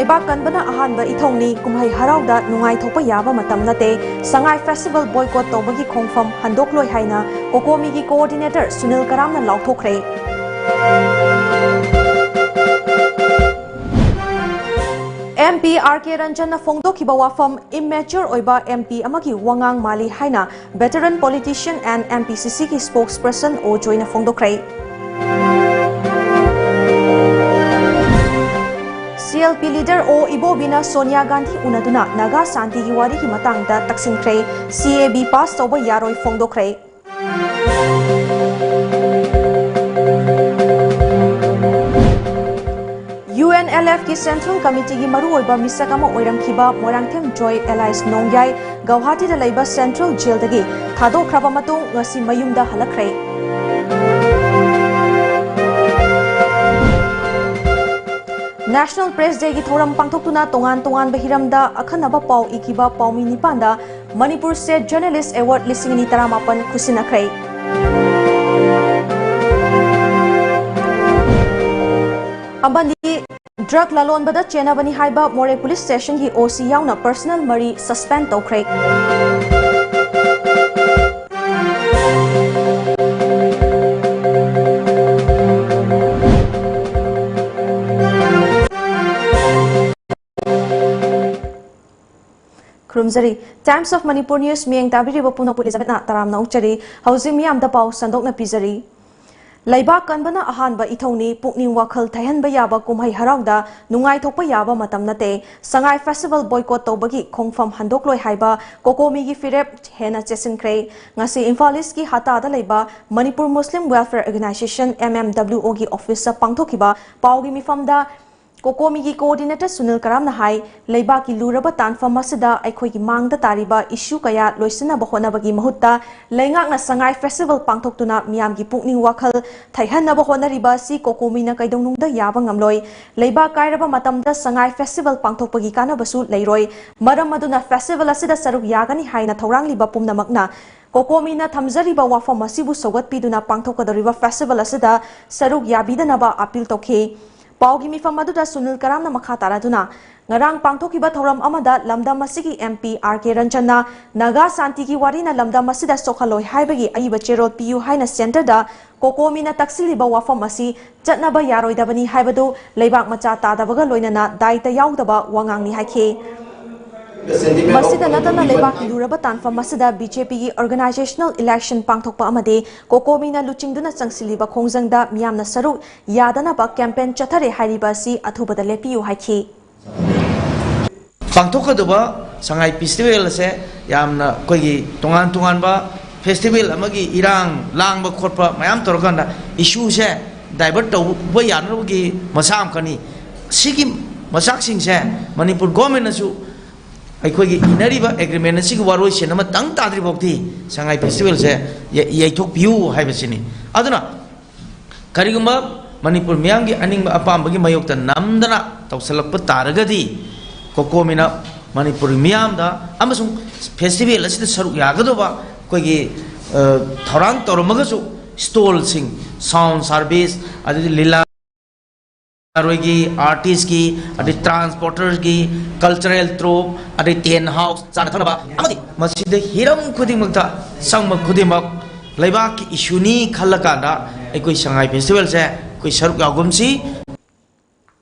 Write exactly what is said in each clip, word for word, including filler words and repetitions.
ꯂꯩꯕꯥꯛ ꯀꯟꯕꯅ ꯑꯍꯥꯟꯕ ꯏꯊꯧꯅꯤ, ꯀꯨꯝꯍꯩ ꯍꯔꯥꯎꯗ ꯅꯨꯡꯉꯥꯏꯊꯣꯛꯄ ꯌꯥꯕ ꯃꯇꯝ ꯅꯠꯇꯦ, ꯁꯉꯥꯏ ꯐꯦꯁꯇꯤꯚꯦꯜ ꯕꯣꯏꯀꯣꯠ ꯇꯧꯕꯒꯤ ꯈꯣꯡꯐꯝ ꯍꯟꯗꯣꯛꯂꯣꯏ ꯍꯥꯏꯅ ꯀꯣꯀꯣꯃꯤꯒꯤ ꯀꯣꯑꯣꯔꯗꯤꯅꯦꯇꯔ ꯁꯨꯅꯤꯜ ꯀꯔꯥꯝꯅ ꯂꯥꯎꯊꯣꯛꯈ꯭ꯔꯦ꯫ ꯑꯦꯝ ꯄꯤ ꯑꯥꯔ ꯀꯦ ꯔꯟꯖꯟꯅ ꯐꯣꯡꯗꯣꯛꯈꯤꯕ ꯋꯥꯐꯝ ꯏꯝꯃꯦꯆ꯭ꯌꯣꯔ ꯑꯣꯏꯕ ꯑꯦꯝ ꯄꯤ ꯑꯃꯒꯤ ꯋꯥꯉꯥꯡ ꯃꯥꯜꯂꯤ ꯍꯥꯏꯅ Veteran Politician and M P C C ꯒꯤ spokesperson ꯑꯣ ꯖꯣꯏꯅ ꯐꯣꯡꯗꯣꯛꯈ꯭ꯔꯦ꯫ C L P leader ꯑꯣ ꯏꯕꯣꯕꯤꯅ ꯁꯣꯅꯤꯌꯥ ꯒꯥꯟꯙꯤ ꯎꯅꯗꯨꯅ ꯅꯥꯒꯥ ꯁꯥꯟꯇꯤꯒꯤ ꯋꯥꯔꯤꯒꯤ ꯃꯇꯥꯡꯗ ꯇꯛꯁꯤꯟꯈ꯭ꯔꯦ꯫ C A B pass ꯇꯧꯕ ꯌꯥꯔꯣꯏ ꯐꯣꯡꯗꯣꯛꯈ꯭ꯔꯦ꯫ U N L F ꯀꯤ Central Committee ꯒꯤ ꯃꯔꯨꯑꯣꯏꯕ ꯃꯤꯁꯛ ꯑꯃ ꯑꯣꯏꯔꯝꯈꯤꯕ ꯃꯣꯏꯔꯥꯡꯊꯦꯝ ꯖꯣꯏ alias ꯅꯣꯡꯌꯥꯏ ꯒꯧꯍꯥꯇꯤꯗ ꯂꯩꯕ Central Jail ꯗꯒꯤ ꯊꯥꯗꯣꯛꯈ꯭ꯔꯕ ꯃꯇꯨꯡ ꯉꯁꯤ ꯃꯌꯨꯝꯗ ꯍꯜꯂꯛꯈ꯭ꯔꯦ꯫ National Press Day ꯒꯤ ꯊꯧꯔꯝ ꯄꯥꯡꯊꯣꯛꯇꯨꯅ ꯇꯣꯉꯥꯟ ꯇꯣꯉꯥꯟꯕ ꯍꯤꯔꯝꯗ ꯑꯈꯟꯅꯕ ꯄꯥꯎ ꯏꯈꯤꯕ ꯄꯥꯎꯃꯤ ꯅꯤꯄꯥꯟꯗ Manipur State Journalist Award ꯂꯤꯁꯤꯡ ꯑꯅꯤ ꯇꯔꯥꯃꯥꯄꯟ ꯈꯨꯠꯁꯤꯟꯅꯈ꯭ꯔꯦ꯫ ꯑꯃꯗꯤ drug ꯂꯂꯣꯟꯕꯗ ꯆꯦꯟꯅꯕꯅꯤ ꯍꯥꯏꯕ ꯃꯣꯔꯦ police station ꯒꯤ O C ꯌꯥꯎꯅ personal ꯃꯔꯤ suspend ꯇꯧꯈ꯭ꯔꯦ꯫ ꯈꯨꯔꯨꯝꯖꯔꯤ꯫ Times of Manipur News ꯃꯤꯠꯌꯦꯡ ꯇꯥꯕꯤꯔꯤꯕ ꯄꯨꯝꯅꯃꯛꯄꯨ ꯏꯂꯤꯖꯥꯕꯦꯠꯅ ꯇꯔꯥꯝꯅ ꯑꯣꯛꯆꯔꯤ꯫ ꯍꯧꯖꯤꯛ ꯃꯤꯌꯥꯝꯗ ꯄꯥꯎ ꯁꯟꯗꯣꯛꯅ ꯄꯤꯖꯔꯤ꯫ ꯂꯩꯕꯥꯛ ꯀꯟꯕꯅ ꯑꯍꯥꯟꯕ ꯏꯊꯧꯅꯤ, ꯄꯨꯛꯅꯤꯡ ꯋꯥꯈꯜ ꯊꯩꯍꯟꯕ ꯌꯥꯕ ꯀꯨꯝꯍꯩ ꯍꯔꯥꯎꯗ ꯅꯨꯡꯉꯥꯏꯊꯣꯛꯄ ꯌꯥꯕ ꯃꯇꯝ ꯅꯠꯇꯦ, ꯁꯉꯥꯏ festival boycott ꯇꯧꯕꯒꯤ ꯈꯣꯡꯐꯝ ꯍꯟꯗꯣꯛꯂꯣꯏ ꯍꯥꯏꯕ ꯀꯣꯀꯣꯃꯤꯒꯤ ꯐꯤꯔꯦꯞ ꯍꯦꯟꯅ ꯆꯦꯠꯁꯤꯟꯈ꯭ꯔꯦ꯫ ꯉꯁꯤ ꯏꯝꯐꯥꯜ ꯏꯁꯀꯤ ꯍꯇꯥꯗ ꯂꯩꯕ Manipur Muslim Welfare Organisation, M M W O ꯒꯤ office ꯇ ꯄꯥꯡꯊꯣꯛꯈꯤꯕ ꯄꯥꯎꯒꯤ ꯃꯤꯐꯝꯗ ꯀꯣꯀꯣꯃꯤꯒꯤ coordinator ꯁꯨꯅꯤꯜ ꯀꯔꯥꯝꯅ ꯍꯥꯏ, ꯂꯩꯕꯥꯛꯀꯤ ꯂꯨꯔꯕ ꯇꯥꯟꯐꯝ ꯑꯁꯤꯗ ꯑꯩꯈꯣꯏꯒꯤ ꯃꯥꯡꯗ ꯇꯥꯔꯤꯕ issue ꯀꯌꯥ ꯂꯣꯏꯁꯤꯟꯅꯕ ꯍꯣꯠꯅꯕꯒꯤ ꯃꯍꯨꯠꯇ ꯂꯩꯉꯥꯛꯅ ꯁꯉꯥꯏ festival ꯄꯥꯡꯊꯣꯛꯇꯨꯅ ꯃꯤꯌꯥꯝꯒꯤ ꯄꯨꯛꯅꯤꯡ ꯋꯥꯈꯜ ꯊꯩꯍꯟꯅꯕ ꯍꯣꯠꯅꯔꯤꯕ ꯑꯁꯤ ꯀꯣꯀꯣꯃꯤꯅ ꯀꯩꯗꯧꯅꯨꯡꯗ ꯌꯥꯕ ꯉꯝꯂꯣꯏ꯫ ꯂꯩꯕꯥꯛ ꯀꯥꯏꯔꯕ ꯃꯇꯝꯗ ꯁꯉꯥꯏ festival ꯄꯥꯡꯊꯣꯛꯄꯒꯤ ꯀꯥꯟꯅꯕꯁꯨ ꯂꯩꯔꯣꯏ꯫ ꯃꯔꯝ ꯑꯗꯨꯅ festival ꯑꯁꯤꯗ ꯁꯔꯨꯛ ꯌꯥꯒꯅꯤ ꯍꯥꯏꯅ ꯊꯧꯔꯥꯡꯂꯤꯕ ꯄꯨꯝꯅꯃꯛꯅ ꯀꯣꯀꯣꯃꯤꯅ ꯊꯝꯖꯔꯤꯕ ꯋꯥꯐꯝ ꯑꯁꯤꯕꯨ ꯁꯧꯒꯠꯄꯤꯗꯨꯅ ꯄꯥꯡꯊꯣꯛꯀꯗꯧꯔꯤꯕ festival ꯑꯁꯤꯗ ꯁꯔꯨꯛ ꯌꯥꯕꯤꯗꯅꯕ appeal ꯇꯧꯈꯤ꯫ ꯄꯥꯎꯒꯤ ꯃꯤꯐꯝ ꯑꯗꯨꯗ ꯁꯨꯅꯤꯜ ꯀꯔꯥꯝꯅ ꯃꯈꯥ ꯇꯥꯔꯗꯨꯅ, ꯉꯔꯥꯡ ꯄꯥꯡꯊꯣꯛꯈꯤꯕ ꯊꯧꯔꯝ ꯑꯃꯗ ꯂꯝꯗꯝ ꯑꯁꯤꯒꯤ MP R K ꯔꯟꯖꯟꯅ ꯅꯥꯒꯥ ꯁꯥꯟꯇꯤꯒꯤ ꯋꯥꯔꯤꯅ ꯂꯝꯗꯝ ꯑꯁꯤꯗ ꯁꯣꯛꯍꯜꯂꯣꯏ ꯍꯥꯏꯕꯒꯤ ꯑꯏꯕ ꯆꯦꯔꯣꯜ ꯄꯤꯌꯨ ꯍꯥꯏꯅ ꯁꯦꯟꯇꯔꯗ ꯀꯣꯀꯣꯃꯤꯅ ꯇꯛꯁꯤꯜꯂꯤꯕ ꯋꯥꯐꯝ ꯑꯁꯤ ꯆꯠꯅꯕ ꯌꯥꯔꯣꯏꯗꯕꯅꯤ ꯍꯥꯏꯕꯗꯨ ꯂꯩꯕꯥꯛ ꯃꯆꯥ ꯇꯥꯗꯕꯒ ꯂꯣꯏꯅꯅ ꯗꯥꯏꯇ ꯌꯥꯎꯗꯕ ꯋꯥꯉꯥꯡꯅꯤ ꯍꯥꯏꯈꯤ꯫ ꯃꯁꯤꯗ ꯅꯠꯇꯅ ꯂꯩꯕꯥꯛꯀꯤ ꯂꯨꯔꯕ ꯇꯥꯟꯐꯝ ꯑꯁꯤꯗ BJPꯒꯤ organizational election ꯄꯥꯡꯊꯣꯛꯄ ꯑꯃꯗꯤ ꯀꯣꯀꯣꯃꯤꯅ ꯂꯨꯆꯤꯡꯗꯨꯅ ꯆꯪꯁꯤꯜꯂꯤꯕ ꯈꯣꯡꯖꯪꯗ ꯃꯤꯌꯥꯝꯅ ꯁꯔꯨꯛ ꯌꯥꯗꯅꯕ campaign ꯆꯠꯊꯔꯦ ꯍꯥꯏꯔꯤꯕ ꯑꯁꯤ ꯑꯊꯨꯕꯗ ꯂꯦꯞꯄꯤꯌꯨ ꯍꯥꯏꯈꯤ꯫ ꯄꯥꯡꯊꯣꯛꯀꯗꯕ ꯁꯉꯥꯏ ꯐꯦꯁꯇꯤꯚꯦꯜ ꯑꯁꯦ ꯌꯥꯝꯅ ꯑꯩꯈꯣꯏꯒꯤ ꯇꯣꯉꯥꯟ ꯇꯣꯉꯥꯟꯕ ꯐꯦꯁꯇꯤꯚꯦꯜ ꯑꯃꯒꯤ ꯏꯔꯥꯡ ꯂꯥꯡꯕ ꯈꯣꯠꯄ ꯃꯌꯥꯝ ꯇꯧꯔꯀꯥꯟꯗ ꯏꯁꯨꯁꯦ ꯗꯥꯏꯚꯔꯠ ꯇꯧꯕ ꯌꯥꯅꯕꯒꯤ ꯃꯆꯥꯛ ꯑꯃꯈꯛꯅꯤ꯫ ꯁꯤꯒꯤ ꯃꯆꯥꯛꯁꯤꯡꯁꯦ ꯃꯅꯤꯄꯨꯔ ꯒꯣꯔꯃꯦꯟꯅꯁꯨ ꯑꯩꯈꯣꯏꯒꯤ ꯏꯅꯔꯤꯕ ꯑꯦꯒ꯭ꯔꯤꯃꯦꯟ ꯑꯁꯤꯒꯤ ꯋꯥꯔꯣꯏꯁꯤꯟ ꯑꯃꯇꯪ ꯇꯥꯗ꯭ꯔꯤ ꯐꯥꯎꯗꯤ ꯁꯉꯥꯏ ꯐꯦꯁꯇꯤꯚꯦꯜꯁꯦ ꯌꯩ- ꯌꯩꯊꯣꯛꯄꯤꯌꯨ ꯍꯥꯏꯕꯁꯤꯅꯤ꯫ ꯑꯗꯨꯅ ꯀꯔꯤꯒꯨꯝꯕ ꯃꯅꯤꯄꯨꯔ ꯃꯤꯌꯥꯝꯒꯤ ꯑꯅꯤꯡꯕ ꯑꯄꯥꯝꯕꯒꯤ ꯃꯥꯌꯣꯛꯇ ꯅꯝꯗꯅ ꯇꯧꯁꯜꯂꯛꯄ ꯇꯥꯔꯒꯗꯤ ꯀꯣꯀꯣꯃꯤꯅ ꯃꯅꯤꯄꯨꯔ ꯃꯤꯌꯥꯝꯗ ꯑꯃꯁꯨꯡ ꯐꯦꯁꯇꯤꯚꯦꯜ ꯑꯁꯤꯗ ꯁꯔꯨꯛ ꯌꯥꯒꯗꯧꯕ ꯑꯩꯈꯣꯏꯒꯤ ꯑ, ꯊꯧꯔꯥꯡ ꯇꯧꯔꯝꯃꯒꯁꯨ ꯁ꯭ꯇꯣꯜꯁꯤꯡ, ꯁꯥꯎꯟ ꯁꯥꯔꯚꯤꯁ, ꯑꯗꯩꯗꯤ ꯂꯤꯂꯥ ꯃꯔꯣꯏꯒꯤ, ꯑꯥꯔꯇꯤꯁꯀꯤ, ꯑꯗꯩ ꯇ꯭ꯔꯥꯟꯁꯄꯣꯔꯇꯔꯒꯤ, ꯀꯜꯆꯔꯦꯜ ꯇ꯭ꯔꯨꯞ, ꯑꯗꯩ ꯇꯦꯟ ꯍꯥꯎꯁ, ꯆꯥꯅ ꯊꯛꯅꯕ ꯑꯃꯗꯤ ꯃꯁꯤꯗ ꯍꯤꯔꯝ ꯈꯨꯗꯤꯡꯃꯛꯇ ꯆꯪꯕ ꯈꯨꯗꯤꯡꯃꯛ ꯂꯩꯕꯥꯛꯀꯤ ꯏꯁꯨꯅꯤ ꯈꯜꯂꯀꯥꯟꯗ ꯑꯩꯈꯣꯏ ꯁꯉꯥꯏ ꯐꯦꯁꯇꯤꯚꯦꯜꯁꯦ ꯑꯩꯈꯣꯏ ꯁꯔꯨꯛ ꯌꯥꯎꯒꯨꯝꯁꯤ꯫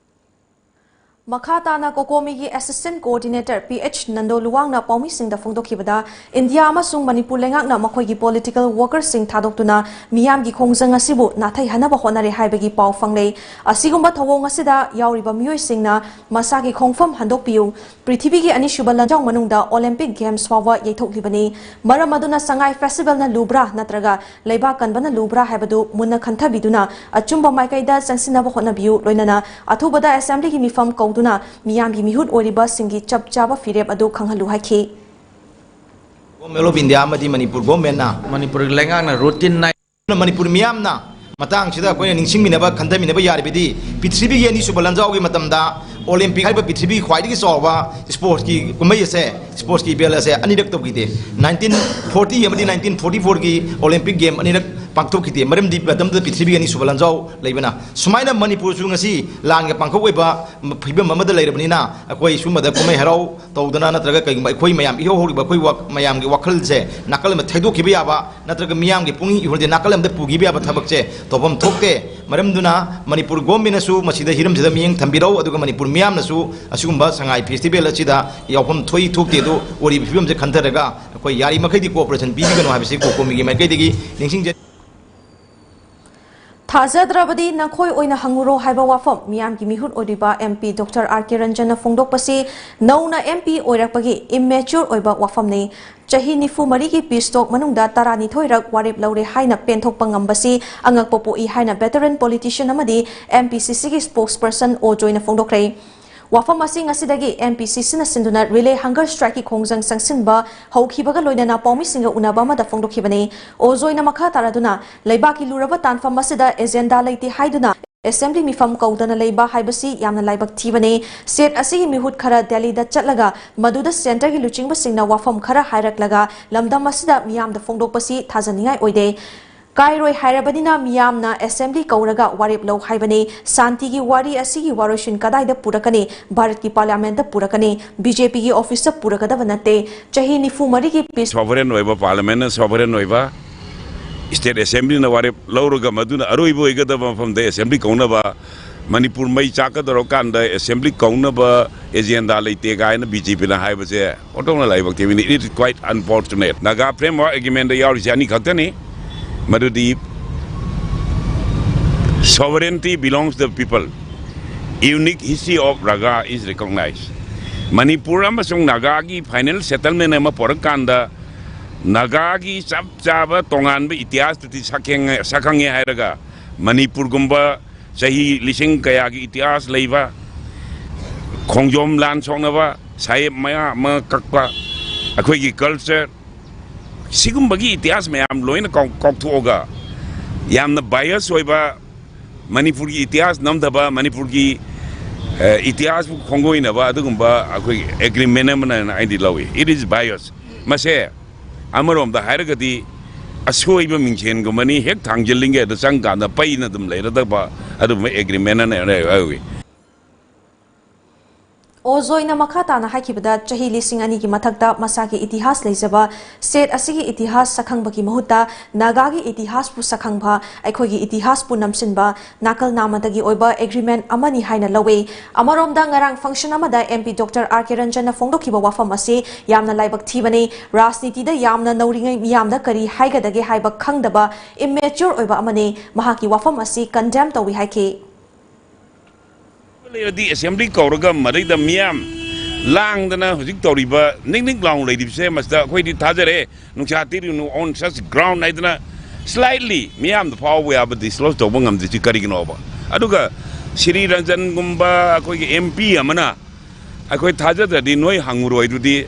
ꯃꯈꯥ ꯇꯥꯅ ꯀꯣꯀꯣꯃꯤꯒꯤ Assistant Coordinator P H Nando ꯂꯨꯋꯥꯡꯅ ꯄꯥꯎꯃꯤꯁꯤꯡꯗ ꯐꯣꯡꯗꯣꯛꯈꯤꯕꯗ, ꯏꯟꯗꯤꯌꯥ ꯑꯃꯁꯨꯡ ꯃꯅꯤꯄꯨꯔ ꯂꯩꯉꯥꯛꯅ ꯃꯈꯣꯏꯒꯤ political workersꯁꯤꯡ ꯊꯥꯗꯣꯛꯇꯨꯅ ꯃꯤꯌꯥꯝꯒꯤ ꯈꯣꯡꯖꯪ ꯑꯁꯤꯕꯨ ꯅꯥꯊꯩꯍꯟꯅꯕ ꯍꯣꯠꯅꯔꯦ ꯍꯥꯏꯕꯒꯤ ꯄꯥꯎ ꯐꯪꯂꯦ꯫ ꯑꯁꯤꯒꯨꯝꯕ ꯊꯧꯑꯣꯡ ꯑꯁꯤꯗ ꯌꯥꯎꯔꯤꯕ ꯃꯤꯑꯣꯏꯁꯤꯡꯅ ꯃꯁꯥꯒꯤ ꯈꯣꯡꯐꯝ ꯍꯟꯗꯣꯛꯄꯤꯌꯨ꯫ ꯄ꯭ꯔꯤꯊꯤꯕꯤꯒꯤ ꯑꯅꯤꯁꯨꯕ ꯂꯥꯟꯖꯥꯎ ꯃꯅꯨꯡꯗ Olympic Games ꯐꯥꯎꯕ ꯌꯩꯊꯣꯛꯂꯤꯕꯅꯤ꯫ ꯃꯔꯝ ꯑꯗꯨꯅ ꯁꯉꯥꯏ ꯐꯦꯁꯇꯤꯚꯦꯜꯅ ꯂꯨꯕ꯭ꯔꯥ ꯅꯠꯇ꯭ꯔꯒ ꯂꯩꯕꯥꯛ ꯀꯟꯕꯅ ꯂꯨꯕ꯭ꯔꯥ ꯍꯥꯏꯕꯗꯨ ꯃꯨꯟꯅ ꯈꯟꯊꯕꯤꯗꯨꯅ ꯑꯆꯨꯝꯕ ꯃꯥꯏꯀꯩꯗ ꯆꯪꯁꯤꯟꯅꯕ ꯍꯣꯠꯅꯕꯤꯌꯨ꯫ ꯂꯣꯏꯅꯅ ꯑꯊꯨꯕꯗ ꯑꯦꯁꯦꯝꯕ꯭ꯂꯤꯒꯤ ꯃꯤꯐꯝ ꯀꯧꯗꯨꯅ ꯃꯤꯌꯥꯝꯒꯤ ꯃꯤꯍꯨꯠ ꯑꯣꯏꯔꯤꯕꯁꯤꯡꯒꯤ ꯆꯞ ꯆꯥꯕ ꯐꯤꯔꯦꯞ ꯑꯗꯨ ꯈꯪꯍꯜꯂꯨ ꯍꯥꯏꯈꯤ꯫ Government of India ꯑꯃꯗꯤ ꯃꯅꯤꯄꯨꯔ ꯒꯣꯔꯃꯦꯟꯅ ꯃꯅꯤꯄꯨꯔꯒꯤ ꯂꯩꯉꯥꯛꯅ ꯔꯨꯇꯤꯟ ꯅꯥꯏ ꯃꯅꯤꯄꯨꯔ ꯃꯤꯌꯥꯝꯅ ꯃꯇꯥꯡꯁꯤꯗ ꯑꯩꯈꯣꯏꯅ ꯅꯤꯡꯁꯤꯡꯃꯤꯟꯅꯕ, ꯈꯟꯊꯃꯤꯟꯅꯕ ꯌꯥꯔꯤꯕꯗꯤ ꯄ꯭ꯔꯤꯊꯤꯕꯤꯒꯤ ꯑꯅꯤꯁꯨꯕ ꯂꯥꯟꯖꯥꯎꯒꯤ ꯃꯇꯝꯗ ꯑꯣꯂꯤꯝꯄꯤꯛ ꯍꯥꯏꯔꯤꯕ ꯄ꯭ꯔꯤꯊꯤꯕꯤꯒꯤ ꯈ꯭ꯋꯥꯏꯗꯒꯤ ꯆꯥꯎꯕ ꯁ꯭ꯄꯣꯔꯠꯁꯀꯤ ꯀꯨꯝꯍꯩ ꯑꯁꯦ, ꯁ꯭ꯄꯣꯔꯠꯁꯀꯤ ꯏꯚꯦꯟꯠ ꯑꯁꯦ ꯑꯅꯤꯔꯛ ꯇꯧꯈꯤꯗꯦ꯫ ꯅꯥꯏꯟꯇꯤꯟ ꯐꯣꯔꯇꯤ ꯑꯃꯗꯤ ꯅꯥꯏꯟꯇꯤꯟ ꯐꯣꯔꯇꯤ ꯐꯣꯔꯒꯤ ꯑꯣꯂꯤꯝꯄꯤꯛ ꯒꯦꯝ ꯑꯅꯤꯔꯛ ꯄꯥꯡꯊꯣꯛꯈꯤꯗꯦ꯫ ꯃꯔꯝꯗꯤ ꯃꯇꯝꯗꯨꯗ ꯄ꯭ꯔꯤꯊꯤꯕꯤꯒꯤ ꯑꯅꯤꯁꯨꯕ ꯂꯥꯟꯖꯥꯎ ꯂꯩꯕꯅ꯫ ꯁꯨꯃꯥꯏꯅ ꯃꯅꯤꯄꯨꯔꯁꯨ ꯉꯁꯤ ꯂꯥꯟꯒ ꯄꯥꯡꯊꯣꯛ ꯑꯣꯏꯕ ꯐꯤꯕꯝ ꯑꯃꯗ ꯂꯩꯔꯕꯅꯤꯅ, ꯑꯩꯈꯣꯏ ꯁꯨꯝꯕꯗ ꯀꯨꯝꯍꯩ ꯍꯔꯥꯎ ꯇꯧꯗꯅ ꯅꯠꯇ꯭ꯔꯒ ꯀꯩꯒꯨꯝꯕ ꯑꯩꯈꯣꯏ ꯃꯌꯥꯝ ꯏꯍꯧ ꯍꯧꯔꯤꯕ ꯑꯩꯈꯣꯏ ꯋꯥ-, ꯃꯌꯥꯝꯒꯤ ꯋꯥꯈꯜꯁꯦ ꯅꯥꯀꯜ ꯑꯃ ꯊꯩꯗꯣꯛꯈꯤꯕ ꯌꯥꯕ ꯅꯠꯇ꯭ꯔꯒ ꯃꯤꯌꯥꯝꯒꯤ ꯄꯨꯛꯅꯤꯡ ꯏꯍꯨꯜꯗꯤ ꯅꯥꯀꯜ ꯑꯃꯗ ꯄꯨꯈꯤꯕ ꯌꯥꯕ ꯊꯕꯛꯁꯦ ꯇꯧꯐꯝ ꯊꯣꯛꯇꯦ꯫ ꯃꯔꯝꯗꯨꯅ ꯃꯅꯤꯄꯨꯔ ꯒꯣꯔꯃꯦꯟꯅꯁꯨ ꯃꯁꯤꯗ ꯍꯤꯔꯝꯁꯤꯗ ꯃꯤꯠꯌꯦꯡ ꯊꯝꯕꯤꯔꯧ, ꯑꯗꯨꯒ ꯃꯅꯤꯄꯨꯔ ꯃꯤꯌꯥꯝꯅꯁꯨ ꯑꯁꯤꯒꯨꯝꯕ ꯁꯉꯥꯏ ꯐꯦꯁꯇꯤꯚꯦꯜ ꯑꯁꯤꯗ ꯌꯥꯎꯐꯝ ꯊꯣꯛꯏ ꯊꯣꯛꯇꯦ ꯑꯗꯨ ꯑꯣꯏꯔꯤꯕ ꯐꯤꯕꯝꯁꯦ ꯈꯟꯊꯔꯒ ꯑꯩꯈꯣꯏ ꯌꯥꯔꯤꯃꯈꯩꯗꯤ ꯀꯣꯑꯣꯄꯔꯦꯁꯟ ꯄꯤꯕꯤꯒꯅꯨ ꯍꯥꯏꯕꯁꯤ ꯀꯣꯀꯣꯃꯤꯒꯤ ꯃꯥꯏꯀꯩꯗꯒꯤ ꯅꯤꯡꯁꯤꯡꯖꯔꯤ꯫ ꯊꯥꯖꯗ꯭ꯔꯕꯗꯤ ꯅꯈꯣꯏ ꯑꯣꯏꯅ ꯍꯪꯉꯨꯔꯣ ꯍꯥꯏꯕ ꯋꯥꯐꯝ ꯃꯤꯌꯥꯝꯒꯤ ꯃꯤꯍꯨꯠ ꯑꯣꯏꯔꯤꯕ M P doctor R K ꯔꯟꯖꯟꯅ ꯐꯣꯡꯗꯣꯛꯄꯁꯤ ꯅꯧꯅ ꯑꯦꯝ ꯄꯤ ꯑꯣꯏꯔꯛꯄꯒꯤ ꯏꯝꯃꯦꯆ꯭ꯌꯨꯔ ꯑꯣꯏꯕ ꯋꯥꯐꯝꯅꯤ꯫ ꯆꯍꯤ ꯅꯤꯐꯨ ꯃꯔꯤꯒꯤ ꯄꯤꯁ ꯇꯣꯛ ꯃꯅꯨꯡꯗ ꯇꯔꯥꯅꯤꯊꯣꯏꯔꯛ ꯋꯥꯔꯦꯞ ꯂꯧꯔꯦ ꯍꯥꯏꯅ ꯄꯦꯟꯊꯣꯛꯄ ꯉꯝꯕꯁꯤ ꯑꯉꯛꯄ ꯄꯣꯛꯏ ꯍꯥꯏꯅ ꯚꯦꯇꯔꯟ ꯄꯣꯂꯤꯇꯤꯁꯤꯌꯟ ꯑꯃꯗꯤ ꯑꯦꯝ ꯄꯤ ꯁꯤ ꯁꯤꯒꯤ ꯁ꯭ꯄꯣꯛꯁꯄꯔꯁꯟ ꯑꯣ ꯖꯣꯏꯅ ꯐꯣꯡꯗꯣꯛꯈ꯭ꯔꯦ꯫ ꯋꯥꯐꯝ ꯑꯁꯤ ꯉꯁꯤꯗꯒꯤ ꯑꯦꯝ ꯄꯤ ꯁꯤ ꯁꯤꯅ ꯁꯤꯟꯗꯨꯅ ꯔꯤꯂꯦ ꯍꯪꯒꯔ ꯁ꯭ꯇ꯭ꯔꯥꯏꯛꯀꯤ ꯈꯣꯡꯖꯪ ꯆꯪꯁꯤꯟꯕ ꯍꯧꯈꯤꯕꯒ ꯂꯣꯏꯅꯅ ꯄꯥꯎꯃꯤꯁꯤꯡꯒ ꯎꯅꯕ ꯑꯃꯗ ꯐꯣꯡꯗꯣꯛꯈꯤꯕꯅꯤ꯫ ꯑꯣ ꯖꯣꯏꯅ ꯃꯈꯥ ꯇꯥꯔꯗꯨꯅ, ꯂꯩꯕꯥꯛꯀꯤ ꯂꯨꯔꯕ ꯇꯥꯟꯐꯝ ꯑꯁꯤꯗ ꯑꯦꯖꯦꯟꯗꯥ ꯂꯩꯇꯦ ꯍꯥꯏꯗꯨꯅ ꯑꯦꯁꯦꯝꯕ꯭ꯂꯤ ꯃꯤꯐꯝ ꯀꯧꯗꯅ ꯂꯩꯕ ꯍꯥꯏꯕꯁꯤ ꯌꯥꯝꯅ ꯂꯥꯏꯕꯛ ꯊꯤꯕꯅꯤ꯫ ꯁ꯭ꯇꯦꯠ ꯑꯁꯤꯒꯤ ꯃꯤꯍꯨꯠ ꯈꯔ ꯗꯦꯜꯂꯤꯗ ꯆꯠꯂꯒ ꯃꯗꯨꯗ ꯁꯦꯟꯇꯔꯒꯤ ꯂꯨꯆꯤꯡꯕꯁꯤꯡꯅ ꯋꯥꯐꯝ ꯈꯔ ꯍꯥꯏꯔꯛꯂꯒ ꯂꯝꯗꯝ ꯑꯁꯤꯗ ꯃꯤꯌꯥꯝꯗ ꯐꯣꯡꯗꯣꯛꯄꯁꯤ ꯊꯥꯖꯅꯤꯡꯉꯥꯏ ꯑꯣꯏꯗꯦ꯫ ꯀꯥꯏꯔꯣꯏ ꯍꯥꯏꯔꯕꯅꯤꯅ ꯃꯤꯌꯥꯝꯅ ꯑꯦꯁꯦꯝꯕ꯭ꯂꯤ ꯀꯧꯔꯒ ꯋꯥꯔꯦꯞ ꯂꯧ ꯍꯥꯏꯕꯅꯤ꯫ ꯁꯥꯟꯇꯤꯒꯤ ꯋꯥꯔꯤ ꯑꯁꯤꯒꯤ ꯋꯥꯔꯣꯏꯁꯤꯟ ꯀꯗꯥꯏꯗ ꯄꯨꯔꯛꯀꯅꯤ? ꯚꯥꯔꯠꯀꯤ ꯄꯥꯔꯂꯤꯌꯥꯃꯦꯟꯠꯇ ꯄꯨꯔꯛꯀꯅꯤ, ꯕꯤ ꯖꯦ ꯄꯤꯒꯤ ꯑꯣꯐꯤꯁꯇ ꯄꯨꯔꯛꯀꯗꯕ ꯅꯠꯇꯦ꯫ ꯆꯍꯤ ꯅꯤꯐꯨ ꯃꯔꯤꯒꯤ ꯄꯤꯁ ꯁꯣꯚꯔꯦꯟ ꯑꯣꯏꯕ, ꯄꯥꯔꯂꯤꯌꯥꯃꯦꯟꯠꯅ ꯁꯣꯚꯔꯦꯟ ꯑꯣꯏꯕ, ꯁ꯭ꯇꯦꯠ ꯑꯦꯁꯦꯝꯕ꯭ꯂꯤꯅ ꯋꯥꯔꯦꯞ ꯂꯧꯔꯒ ꯃꯗꯨꯅ ꯑꯔꯣꯏꯕ ꯑꯣꯏꯒꯗꯕ ꯃꯐꯝꯗ ꯑꯦꯁꯦꯝꯕ꯭ꯂꯤ ꯀꯧꯅꯕ, ꯃꯅꯤꯄꯨꯔ ꯃꯩ ꯆꯥꯛꯀꯗꯧꯔꯀꯥꯟꯗ ꯑꯦꯁꯦꯝꯕ꯭ꯂꯤ ꯀꯧꯅꯕ ꯑꯦꯖꯦꯟꯗꯥ ꯂꯩꯇꯦ ꯀꯥꯏꯅ ꯕꯤ ꯖꯦ ꯄꯤꯅ ꯍꯥꯏꯕꯁꯦ ꯑꯣꯟꯊꯣꯛꯅ ꯂꯥꯏꯕꯛ ꯊꯤꯕꯅꯤ꯫ It is quite unfortunate. Naga Framework Agreement ꯗ ꯌꯥꯎꯔꯤꯁꯦ ꯑꯅꯤ ꯈꯛꯇꯅꯤ, ꯃꯗꯨꯗꯤ sovereignty belongs to the people, unique history of Naga is recognized. Manipur ꯑꯃꯁꯨꯡ ꯅꯥꯒꯥꯒꯤ ꯐꯥꯏꯅꯦꯜ ꯁꯦꯇꯜꯃꯦꯟ ꯑꯃ ꯄꯣꯔꯛꯀꯥꯟꯗ ꯅꯥꯒꯥꯒꯤ ꯆꯞ ꯆꯥꯕ ꯇꯣꯉꯥꯟꯕ ꯏꯇꯤꯍꯥꯁꯇꯨꯗꯤ ꯁꯛꯈꯪꯉꯦ, ꯁꯛꯈꯪꯉꯦ ꯍꯥꯏꯔꯒ ꯃꯅꯤꯄꯨꯔꯒꯨꯝꯕ ꯆꯍꯤ ꯂꯤꯁꯤꯡ ꯀꯌꯥꯒꯤ ꯏꯇꯤꯍꯥꯁ ꯂꯩꯕ, ꯈꯣꯡꯖꯣꯝ ꯂꯥꯟ ꯁꯣꯛꯅꯕ ꯁꯥꯍꯦꯕ ꯃꯌꯥꯝ ꯑꯃ ꯀꯛꯄ, ꯑꯩꯈꯣꯏꯒꯤ ꯀꯜꯆꯔ, ꯁꯤꯒꯨꯝꯕꯒꯤ ꯏꯇꯤꯍꯥꯁ ꯃꯌꯥꯝ ꯂꯣꯏꯅ ꯀꯥꯎ-, ꯀꯥꯎꯊꯣꯛꯑꯒ ꯌꯥꯝꯅ ꯕꯥꯏꯌꯁ ꯑꯣꯏꯕ, ꯃꯅꯤꯄꯨꯔꯒꯤ ꯏꯇꯤꯍꯥꯁ ꯅꯝꯊꯕ, ꯃꯅꯤꯄꯨꯔꯒꯤ, ꯑꯦ, ꯏꯇꯤꯍꯥꯁꯄꯨ ꯈꯣꯡꯒꯣꯏꯅꯕ ꯑꯗꯨꯒꯨꯝꯕ ꯑꯩꯈꯣꯏꯒꯤ ꯑꯦꯒ꯭ꯔꯤꯃꯦꯟ ꯑꯃꯅ ꯑꯩꯗꯤ ꯂꯧꯏ꯫ It is bias. ꯃꯁꯦ ꯑꯃꯔꯣꯝꯗ ꯍꯥꯏꯔꯒꯗꯤ ꯑꯁꯣꯏꯕ ꯃꯤꯡꯁꯦꯟꯒꯨꯝꯕꯅꯤ, ꯍꯦꯛ ꯊꯥꯡꯖꯤꯜꯂꯤꯉꯩꯗ ꯆꯪꯀꯥꯟꯗ ꯄꯩꯅ ꯑꯗꯨꯝ ꯂꯩꯔꯗꯕ ꯑꯗꯨꯒꯨꯝꯕ agreement ꯑꯅ ꯑꯣꯏ꯫ ꯑꯣꯖꯣꯏꯅ ꯃꯈꯥ ꯇꯥꯅ ꯍꯥꯏꯈꯤꯕꯗ, ꯆꯍꯤ ꯂꯤꯁꯤꯡ ꯑꯅꯤꯒꯤ ꯃꯊꯛꯇ ꯃꯁꯥꯒꯤ ꯏꯇꯤꯍꯥꯁ ꯂꯩꯖꯕ state ꯑꯁꯤꯒꯤ ꯏꯇꯤꯍꯥꯁ ꯁꯛꯈꯪꯕꯒꯤ ꯃꯍꯨꯠꯇ ꯅꯥꯒꯥꯒꯤ ꯏꯇꯤꯍꯥꯁꯄꯨ ꯁꯛꯈꯪꯕ, ꯑꯩꯈꯣꯏꯒꯤ ꯏꯇꯤꯍꯥꯁꯄꯨ ꯅꯝꯁꯤꯟꯕ, ꯅꯥꯀꯜ ꯅꯥꯝꯃꯗꯒꯤ ꯑꯣꯏꯕ agreement ꯑꯃꯅꯤ ꯍꯥꯏꯅ ꯂꯧꯏ꯫ ꯑꯃꯔꯣꯝꯗ, ꯉꯔꯥꯡ function ꯑꯃꯗ MP Doctor R K ꯔꯟꯖꯟꯅ ꯐꯣꯡꯗꯣꯛꯈꯤꯕ ꯋꯥꯐꯝ ꯑꯁꯤ ꯌꯥꯝꯅ ꯂꯥꯏꯕꯛ ꯊꯤꯕꯅꯤ꯫ ꯔꯥꯖꯅꯤꯇꯤꯗ ꯌꯥꯝꯅ ꯅꯧꯔꯤꯉꯩ ꯃꯤꯌꯥꯝꯗ ꯀꯔꯤ ꯍꯥꯏꯒꯗꯒꯦ ꯍꯥꯏꯕ ꯈꯪꯗꯕ immature ꯑꯣꯏꯕ ꯑꯃꯅꯤ꯫ ꯃꯍꯥꯛꯀꯤ ꯋꯥꯐꯝ ꯑꯁꯤ condemn ꯇꯧꯏ ꯍꯥꯏꯈꯤ꯫ ꯂꯩꯔꯗꯤ assembly ꯀꯧꯔꯒ ꯃꯗꯩꯗ ꯃꯤꯌꯥꯝ ꯂꯥꯡꯗꯅ ꯍꯧꯖꯤꯛ ꯇꯧꯔꯤꯕ ꯅꯤꯛ ꯅꯤꯛ ꯂꯥꯎꯅ ꯂꯩꯔꯤꯕꯁꯦ, ꯃꯁꯤꯗ ꯑꯩꯈꯣꯏꯗꯤ ꯊꯥꯖꯔꯦ, ꯅꯨꯡꯁꯥ ꯇꯤꯔꯤꯅꯨ on such ground ꯍꯥꯏꯗꯅ slightly ꯃꯤꯌꯥꯝꯗ ꯐꯥꯎꯕ ꯌꯥꯕ disclose ꯇꯧꯕ ꯉꯝꯗ꯭ꯔꯤꯁꯤ ꯀꯔꯤꯒꯤꯅꯣꯕ? ꯑꯗꯨꯒ ꯁꯤꯔꯤ ꯔꯟꯖꯟꯒꯨꯝꯕ ꯑꯩꯈꯣꯏꯒꯤ MP ꯑꯃꯅ ꯑꯩꯈꯣꯏ ꯊꯥꯖꯗ꯭ꯔꯗꯤ ꯅꯣꯏ ꯍꯪꯉꯨꯔꯣꯏ꯫ ꯑꯗꯨꯗꯤ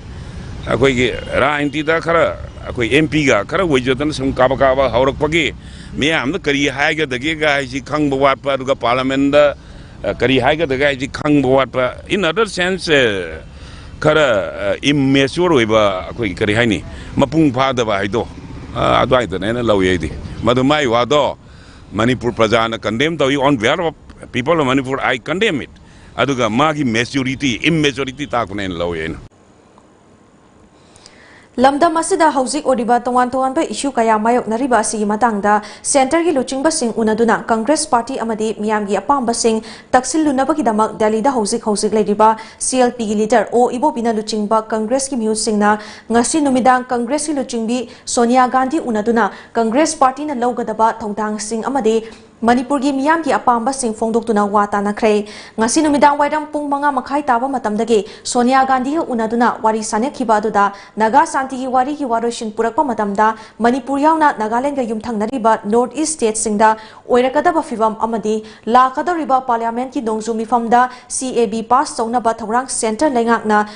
ꯑꯩꯈꯣꯏꯒꯤ ꯔꯥꯖꯅꯤꯇꯤꯗ ꯈꯔ ꯑꯩꯈꯣꯏ MPꯒ ꯈꯔ ꯑꯣꯏꯖꯗꯅ ꯁꯨꯝ ꯀꯥꯕ ꯀꯥꯕ ꯍꯧꯔꯛꯄꯒꯤ ꯃꯤꯌꯥꯝꯗ ꯀꯔꯤ ꯍꯥꯏꯒꯗꯒꯦꯒ ꯍꯥꯏꯁꯤ ꯈꯪꯕ ꯋꯥꯠꯄ, ꯑꯗꯨꯒ parliamentꯗ, ꯑ, ꯀꯔꯤ ꯍꯥꯏꯒꯗꯒꯦ ꯍꯥꯏꯁꯤ ꯈꯪꯕ ꯋꯥꯠꯄ, in other sense, ꯑ, ꯈꯔ, ꯑ, immature ꯑꯣꯏꯕ, ꯑꯩꯈꯣꯏꯒꯤ ꯀꯔꯤ ꯍꯥꯏꯅꯤ, ꯃꯄꯨꯡ ꯐꯥꯗꯕ ꯍꯥꯏꯗꯣ, ꯑ, ꯑꯗꯨꯋꯥꯏꯗꯅꯦꯅ ꯂꯧꯏ ꯑꯩꯗꯤ꯫ ꯃꯗꯨ ꯃꯥꯏ ꯋꯥꯗꯣ ꯃꯅꯤꯄꯨꯔ ꯄ꯭ꯔꯖꯥꯅ condemn ꯇꯧꯏ on behalf of people of Manipur, I condemn it꯫ ꯑꯗꯨꯒ ꯃꯥꯒꯤ maturity, immaturity ꯇꯥꯛꯄꯅꯦꯅ ꯂꯧꯏ ꯑꯩꯅ꯫ ꯂꯝꯗꯝ ꯑꯁꯤꯗ ꯍꯧꯖꯤꯛ ꯑꯣꯏꯔꯤꯕ ꯇꯣꯉꯥꯟ ꯇꯣꯉꯥꯟꯕ issue ꯀꯌꯥ ꯃꯥꯌꯣꯛꯅꯔꯤꯕ ꯑꯁꯤꯒꯤ ꯃꯇꯥꯡꯗ centreꯒꯤ ꯂꯨꯆꯤꯡꯕꯁꯤꯡ ꯎꯅꯗꯨꯅ Congress party ꯑꯃꯗꯤ ꯃꯤꯌꯥꯝꯒꯤ ꯑꯄꯥꯝꯕꯁꯤꯡ ꯇꯛꯁꯤꯜꯂꯨꯅꯕꯒꯤꯗꯃꯛ ꯗꯦꯜꯂꯤꯗ ꯍꯧꯖꯤꯛ ꯍꯧꯖꯤꯛ ꯂꯩꯔꯤꯕ CLPꯒꯤ leader ꯑꯣ ꯏꯕꯣꯕꯤꯅ ꯂꯨꯆꯤꯡꯕ Congressꯀꯤ ꯃꯤꯍꯨꯠꯁꯤꯡꯅ ꯉꯁꯤ ꯅꯨꯃꯤꯗꯥꯡ Congressꯀꯤ ꯂꯨꯆꯤꯡꯕꯤ ꯁꯣꯅꯤꯌꯥ ꯒꯥꯟꯙꯤ ꯎꯅꯗꯨꯅ Congress partyꯅ ꯂꯧꯒꯗꯕ ꯊꯧꯗꯥꯡꯁꯤꯡ ꯑꯃꯗꯤ ꯃꯅꯤꯄꯨꯔꯒꯤ ꯃꯤꯌꯥꯝꯒꯤ ꯑꯄꯥꯝꯕꯁꯤꯡ ꯐꯣꯡꯗꯣꯛꯇꯨꯅ ꯋꯥ ꯇꯥꯅꯈ꯭ꯔꯦ꯫ ꯉꯁꯤ ꯅꯨꯃꯤꯗꯥꯡ ꯋꯥꯏꯔꯝ ꯄꯨꯡ ꯃꯉꯥ ꯃꯈꯥꯏ ꯇꯥꯕ ꯃꯇꯝꯗꯒꯤ ꯁꯣꯅꯤꯌꯥ ꯒꯥꯟꯙꯤꯒ ꯎꯅꯗꯨꯅ ꯋꯥꯔꯤ ꯁꯥꯅꯈꯤꯕ ꯑꯗꯨꯗ ꯅꯥꯒꯥ ꯁꯥꯟꯇꯤꯒꯤ ꯋꯥꯔꯤꯒꯤ ꯋꯥꯔꯣꯏꯁꯤꯟ ꯄꯨꯔꯛꯄ ꯃꯇꯝꯗ ꯃꯅꯤꯄꯨꯔ ꯌꯥꯎꯅ ꯅꯥꯒꯥꯂꯦꯟꯗꯒ ꯌꯨꯝꯊꯪꯅꯔꯤꯕ North East stateꯁꯤꯡꯗ ꯑꯣꯏꯔꯛꯀꯗꯕ ꯐꯤꯚꯝ ꯑꯃꯗꯤ ꯂꯥꯛꯀꯗꯧꯔꯤꯕ parliamentꯀꯤ ꯅꯣꯡꯖꯨ ꯃꯤꯐꯝꯗ CAB pass ꯇꯧꯅꯕ ꯊꯧꯔꯥꯡ centre ꯂꯩꯉꯥꯛꯅ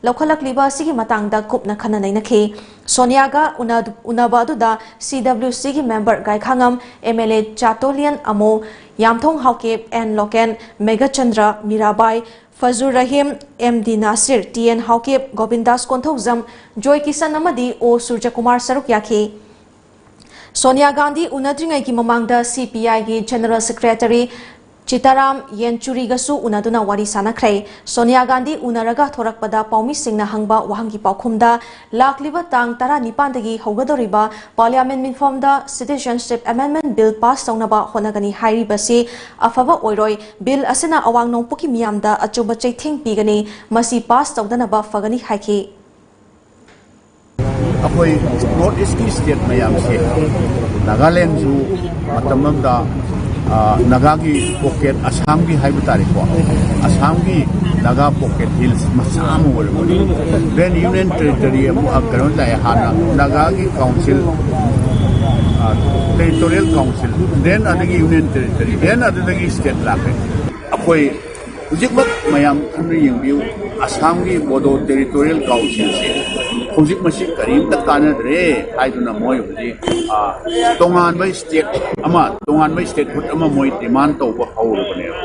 ꯂꯧꯈꯠꯂꯛꯂꯤꯕ ꯑꯁꯤꯒꯤ ꯃꯇꯥꯡꯗ ꯀꯨꯞꯅ ꯈꯟꯅ ꯅꯩꯅꯈꯤ꯫ ꯁꯣꯅꯤꯌꯥꯒ ꯎꯅ-, ꯎꯅꯕ ꯑꯗꯨꯗ CWCꯒꯤ member ꯒꯥꯏꯈꯥꯉꯝ, MLA Chatolian Amo, Yamthong Haokip, N Loken, Meghachandra, Mirabai, Fajur Rahim, MD Nasir, TN Haokip, Gobindas Konthoujam, Joy Kishan ꯑꯃꯗꯤ ꯑꯣ ꯁꯨꯔꯖꯀꯨꯃꯥꯔ ꯁꯔꯨꯛ ꯌꯥꯈꯤ꯫ ꯁꯣꯅꯤꯌꯥ ꯒꯥꯟꯙꯤ ꯎꯅꯗ꯭ꯔꯤꯉꯩꯒꯤ ꯃꯃꯥꯡꯗ ꯁꯤ ꯄꯤ ꯑꯥꯏꯒꯤ ꯖꯦꯅꯔꯦꯜ ꯁꯦꯀ꯭ꯔꯦꯇꯔꯤ ꯆꯤꯇꯥꯔꯥꯝ ꯌꯦꯟꯆꯨꯔꯤꯒꯁꯨ ꯎꯅꯗꯨꯅ ꯋꯥꯔꯤ ꯁꯥꯟꯅꯈ꯭ꯔꯦ꯫ ꯁꯣꯅꯤꯌꯥ ꯒꯥꯟꯙꯤ ꯎꯅꯔꯒ ꯊꯣꯔꯛꯄꯗ ꯄꯥꯎꯃꯤꯁꯤꯡꯅ ꯍꯪꯕ ꯋꯥꯍꯪꯒꯤ ꯄꯥꯎꯈꯨꯝꯗ, ꯂꯥꯛꯂꯤꯕ ꯇꯥꯡ ꯇꯔꯥꯅꯤꯄꯥꯟꯗꯒꯤ ꯍꯧꯒꯗꯧꯔꯤꯕ parliament ꯃꯤꯐꯝꯗ Citizenship Amendment Bill pass ꯇꯧꯅꯕ ꯍꯣꯠꯅꯒꯅꯤ ꯍꯥꯏꯔꯤꯕꯁꯤ ꯑꯐꯕ ꯑꯣꯏꯔꯣꯏ꯫ Bill ꯑꯁꯤꯅ ꯑꯋꯥꯡ ꯅꯣꯡꯄꯣꯛꯀꯤ ꯃꯤꯌꯥꯝꯗ ꯑꯆꯨꯝꯕ ꯆꯩꯊꯦꯡ ꯄꯤꯒꯅꯤ꯫ ꯃꯁꯤ pass ꯇꯧꯗꯅꯕ ꯐꯒꯅꯤ ꯍꯥꯏꯈꯤ꯫ ꯑꯩꯈꯣꯏ ꯅꯣꯔꯠ ꯏꯁꯀꯤ ꯁ꯭ꯇꯦꯠ ꯃꯌꯥꯝꯁꯦ, ꯅꯥꯒꯥꯂꯦꯟꯁꯨ ꯃꯇꯝ ꯑꯃꯗ, ꯑ, ꯅꯥꯒꯥꯒꯤ ꯄꯣꯀꯦꯠ, ꯑꯁꯥꯝꯒꯤ ꯍꯥꯏꯕ ꯇꯥꯔꯦꯀꯣ, ꯑꯁꯥꯝꯒꯤ ꯅꯥꯒꯥ ꯄꯣꯀꯦꯠ ꯍꯤꯜꯁ ꯃꯆꯥ ꯑꯃ ꯑꯣꯏꯔꯝꯕꯅꯤ꯫ Then Union Territory ꯑꯃꯨꯛ, ꯑ, ꯀꯩꯅꯣ ꯂꯥꯛꯑꯦ, ꯍꯥꯟꯅ ꯅꯥꯒꯥꯒꯤ ꯀꯥꯎꯟꯁꯤꯜ, ꯑ, ꯇꯦꯔꯤꯇꯣꯔꯤꯌꯦꯜ ꯀꯥꯎꯟꯁꯤꯜ, then ꯑꯗꯒꯤ Union Territory, then ꯑꯗꯨꯗꯒꯤ ꯁ꯭ꯇꯦꯠ ꯂꯥꯛꯈ꯭ꯔꯦ꯫ ꯑꯩꯈꯣꯏ ꯍꯧꯖꯤꯛꯃꯛ ꯃꯌꯥꯝ ꯈꯟꯅ ꯌꯦꯡꯕꯤꯌꯨ, ꯑꯁꯥꯝꯒꯤ ꯕꯣꯗꯣ ꯇꯦꯔꯤꯇꯣꯔꯤꯌꯦꯜ ꯀꯥꯎꯟꯁꯤꯜꯁꯦ ꯍꯧꯖꯤꯛ ꯃꯁꯤ ꯀꯔꯤꯝꯇ ꯀꯥꯟꯅꯗ꯭ꯔꯦ ꯍꯥꯏꯗꯨꯅ ꯃꯣꯏ ꯍꯧꯖꯤꯛ, ꯑ, ꯇꯣꯉꯥꯟꯕ ꯁ꯭ꯇꯦꯠ ꯑꯃ, ꯇꯣꯉꯥꯟꯕ ꯁ꯭ꯇꯦꯠꯍꯨꯗ ꯑꯃ ꯃꯣꯏ ꯗꯤꯃꯥꯟ ꯇꯧꯕ ꯍꯧꯔꯕꯅꯦꯕ꯫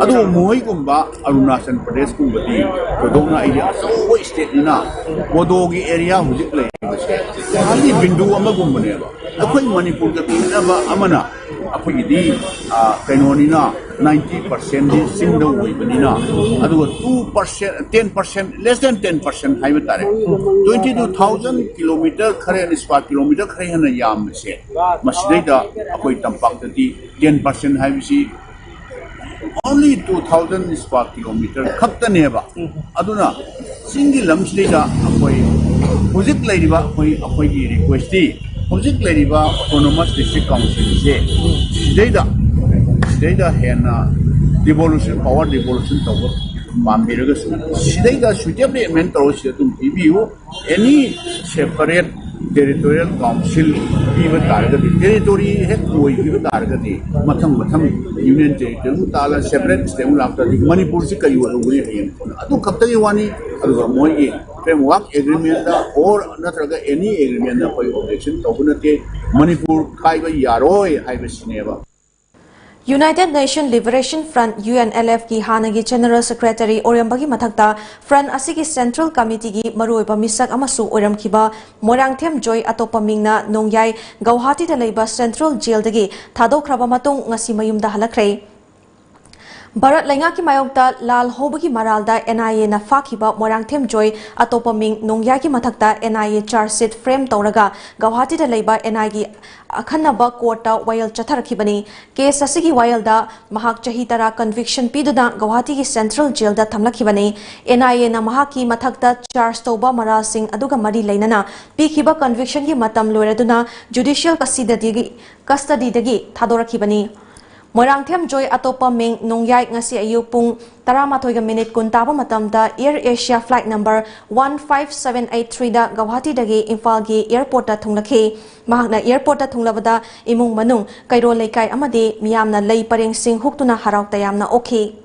ꯑꯗꯨꯕꯨ ꯃꯣꯏꯒꯨꯝꯕ ꯑꯔꯨꯅꯥꯆꯜ ꯄ꯭ꯔꯗꯦꯁꯀꯨꯝꯕꯗꯤ ꯊꯣꯏꯗꯣꯛꯅ ꯑꯩꯗꯤ ꯑꯆꯧꯕ ꯁ꯭ꯇꯦꯠꯅꯤꯅ ꯕꯣꯗꯣꯒꯤ ꯑꯦꯔꯤꯌꯥ ꯍꯧꯖꯤꯛ ꯂꯩꯔꯤꯕꯁꯦ only ꯕꯤꯟꯗꯨ ꯑꯃꯒꯨꯝꯕꯅꯦꯕ꯫ ꯑꯩꯈꯣꯏ ꯃꯅꯤꯄꯨꯔꯒ ꯌꯦꯡꯅꯕ ꯑꯃꯅ ꯑꯩꯈꯣꯏꯒꯤꯗꯤ, ꯑ, ꯀꯩꯅꯣꯅꯤꯅ ninety percent ꯗꯤ ꯆꯤꯡꯗ ꯑꯣꯏꯕꯅꯤꯅ, ꯑꯗꯨꯒ two percent, ten percent, less than ten percent ꯍꯥꯏꯕ ꯇꯥꯔꯦ, twenty two thousand kilometer ꯈꯔ ꯍꯦꯟꯅ, square kilometer ꯈꯔ ꯍꯦꯟꯅ ꯌꯥꯝꯕꯁꯦ, ꯃꯁꯤꯗꯩꯗ ꯑꯩꯈꯣꯏ ꯇꯝꯄꯥꯛꯇꯗꯤ ten percent ꯍꯥꯏꯕꯁꯤ only two thousand square kilometer ꯈꯛꯇꯅꯦꯕ꯫ ꯑꯗꯨꯅ ꯆꯤꯡꯒꯤ ꯂꯝꯁꯤꯗꯩꯗ ꯑꯩꯈꯣꯏ ꯍꯧꯖꯤꯛ ꯂꯩꯔꯤꯕ ꯑꯩꯈꯣꯏ, ꯑꯩꯈꯣꯏꯒꯤ ꯔꯤꯀ꯭ꯋꯦꯁꯇꯤ, ꯍꯧꯖꯤꯛ ꯂꯩꯔꯤꯕ autonomous district council ꯁꯦ ꯁꯤꯗꯩꯗ, ꯁꯤꯗꯩꯗ ꯍꯦꯟꯅ devolution, power devolution ꯇꯧꯕ ꯄꯥꯝꯕꯤꯔꯒꯁꯨ ꯁꯤꯗꯩꯗ suitably amend ꯇꯧꯔꯒ ꯁꯤꯗ ꯑꯗꯨꯝ ꯄꯤꯕꯤꯌꯨ꯫ Any separate territorial council ꯄꯤꯕ ꯇꯥꯔꯒꯗꯤ, territory ꯍꯦꯛ ꯑꯣꯏꯈꯤꯕ ꯇꯥꯔꯒꯗꯤ, ꯃꯊꯪ ꯃꯊꯪ Union Territory ꯑꯃꯨꯛ ꯇꯥꯜꯂ separate state ꯑꯃꯨꯛ ꯂꯥꯛꯇ꯭ꯔꯗꯤ ꯃꯅꯤꯄꯨꯔꯁꯤ ꯀꯔꯤ ꯑꯣꯏꯍꯧꯒꯅꯤ ꯍꯌꯦꯡ? ꯑꯗꯨ ꯈꯛꯇꯒꯤ ꯋꯥꯅꯤ꯫ ꯑꯗꯨꯒ ꯃꯣꯏꯒꯤ framework agreement or ꯅꯠꯇ꯭ꯔꯒ any agreement ꯗ ꯑꯩꯈꯣꯏ objection ꯇꯧꯕ ꯅꯠꯇꯦ꯫ ꯃꯅꯤꯄꯨꯔ ꯈꯥꯏꯕ ꯌꯥꯔꯣꯏ ꯍꯥꯏꯕꯁꯤꯅꯦꯕ꯫ United Nation Liberation Front, UNLF ꯀꯤ ꯍꯥꯟꯅꯒꯤ General Secretary ꯑꯣꯏꯔꯝꯕꯒꯤ ꯃꯊꯛꯇ Front ꯑꯁꯤꯒꯤ Central Committee ꯒꯤ ꯃꯔꯨꯑꯣꯏꯕ ꯃꯤꯁꯛ ꯑꯃꯁꯨ ꯑꯣꯏꯔꯝꯈꯤꯕ ꯃꯣꯏꯔꯥꯡꯊꯦꯝ ꯖꯣꯏ ꯑꯇꯣꯞꯄ ꯃꯤꯡꯅ ꯅꯣꯡꯌꯥꯏ ꯒꯧꯍꯥꯇꯤꯗ ꯂꯩꯕ Central Jail ꯗꯒꯤ ꯊꯥꯗꯣꯛꯈ꯭ꯔꯕ ꯃꯇꯨꯡ ꯉꯁꯤ ꯃꯌꯨꯝꯗ ꯍꯜꯂꯛꯈ꯭ꯔꯦ꯫ ꯚꯥꯔꯠ ꯂꯩꯉꯥꯛꯀꯤ ꯃꯥꯌꯣꯛꯇ ꯂꯥꯜ ꯍꯧꯕꯒꯤ ꯃꯔꯥꯜꯗ NIA ꯅ ꯐꯥꯈꯤꯕ ꯃꯣꯏꯔꯥꯡꯊꯦꯝ ꯖꯣꯏ ꯑꯇꯣꯞꯄ ꯃꯤꯡ ꯅꯣꯡꯌꯥꯏꯒꯤ ꯃꯊꯛꯇ NIA charge sheet frame ꯇꯧꯔꯒ ꯒꯧꯍꯥꯇꯤꯗ ꯂꯩꯕ NI ꯒꯤ ꯑꯈꯟꯅꯕ court ꯇ ꯋꯥꯌꯦꯜ ꯆꯠꯊꯔꯛꯈꯤꯕꯅꯤ꯫ Case ꯑꯁꯤꯒꯤ ꯋꯥꯌꯦꯜꯗ ꯃꯍꯥꯛ ꯆꯍꯤ ꯇꯔꯥ conviction ꯄꯤꯗꯨꯅ ꯒꯧꯍꯥꯇꯤꯒꯤ Central Jail ꯗ ꯊꯝꯂꯛꯈꯤꯕꯅꯤ꯫ NIA ꯅ ꯃꯍꯥꯛꯀꯤ ꯃꯊꯛꯇ charge ꯇꯧꯕ ꯃꯔꯥꯜꯁꯤꯡ ꯑꯗꯨꯒ ꯃꯔꯤ ꯂꯩꯅꯅ ꯄꯤꯈꯤꯕ conviction ꯒꯤ ꯃꯇꯝ ꯂꯣꯏꯔꯗꯨꯅ judicial custody ꯗꯒꯤ, custody ꯗꯒꯤ ꯊꯥꯗꯣꯔꯛꯈꯤꯕꯅꯤ꯫ ꯃꯣꯏꯔꯥꯡꯊꯦꯝ ꯖꯣꯏ ꯑꯇꯣꯞꯄ ꯃꯤꯡ ꯅꯣꯡꯌꯥꯏ ꯉꯁꯤ ꯑꯌꯨꯛ ꯄꯨꯡ ꯇꯔꯥꯃꯥꯊꯣꯏꯒ minute ꯀꯨꯟ ꯇꯥꯕ ꯃꯇꯝꯗ Air Asia flight number one five seven eight three ꯗ ꯒꯧꯍꯥꯇꯤꯗꯒꯤ ꯏꯝꯐꯥꯜꯒꯤ airport ꯇ ꯊꯨꯡꯂꯛꯈꯤ꯫ ꯃꯍꯥꯛꯅ airport ꯇ ꯊꯨꯡꯂꯕꯗ ꯏꯃꯨꯡ ꯃꯅꯨꯡ, ꯀꯩꯔꯣꯜ ꯂꯩꯀꯥꯏ ꯑꯃꯗꯤ ꯃꯤꯌꯥꯝꯅ ꯂꯩ ꯄꯔꯦꯡꯁꯤꯡ ꯍꯨꯛꯇꯨꯅ ꯍꯔꯥꯎ ꯇꯌꯥꯝꯅ ꯑꯣꯛꯈꯤ꯫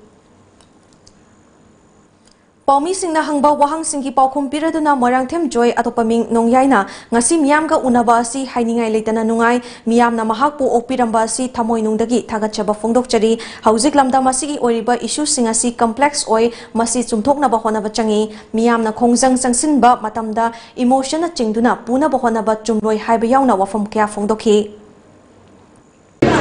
ꯄꯥꯎꯃꯤꯁꯤꯡꯅ ꯍꯪꯕ ꯋꯥꯍꯪꯁꯤꯡꯒꯤ ꯄꯥꯎꯈꯨꯝ ꯄꯤꯔꯗꯨꯅ ꯃꯣꯏꯔꯥꯡꯊꯦꯝ ꯖꯣꯏ ꯑꯇꯣꯞꯄ ꯃꯤꯡ ꯅꯣꯡꯌꯥꯏꯅ ꯉꯁꯤ ꯃꯤꯌꯥꯝꯒ ꯎꯅꯕ ꯑꯁꯤ ꯍꯥꯏꯅꯤꯡꯉꯥꯏ ꯂꯩꯇꯅ ꯅꯨꯡꯉꯥꯏ꯫ ꯃꯤꯌꯥꯝꯅ ꯃꯍꯥꯛꯄꯨ ꯑꯣꯛꯄꯤꯔꯝꯕ ꯑꯁꯤ ꯊꯃꯣꯏꯅꯨꯡꯗꯒꯤ ꯊꯥꯒꯠꯆꯕ ꯐꯣꯡꯗꯣꯛꯆꯔꯤ꯫ ꯍꯧꯖꯤꯛ ꯂꯝꯗꯝ ꯑꯁꯤꯒꯤ ꯑꯣꯏꯔꯤꯕ issue ꯁꯤꯡ ꯑꯁꯤ complex ꯑꯣꯏ, ꯃꯁꯤ ꯆꯨꯝꯊꯣꯛꯅꯕ ꯍꯣꯠꯅꯕ ꯆꯪꯏ꯫ ꯃꯤꯌꯥꯝꯅ ꯈꯣꯡꯖꯪ ꯆꯪꯁꯤꯟꯕ ꯃꯇꯝꯗ emotion ꯅ ꯆꯤꯡꯗꯨꯅ ꯄꯨꯅꯕ ꯍꯣꯠꯅꯕ ꯆꯨꯝꯂꯣꯏ ꯍꯥꯏꯕ ꯌꯥꯎꯅ ꯋꯥꯐꯝ ꯀꯌꯥ ꯐꯣꯡꯗꯣꯛꯈꯤ꯫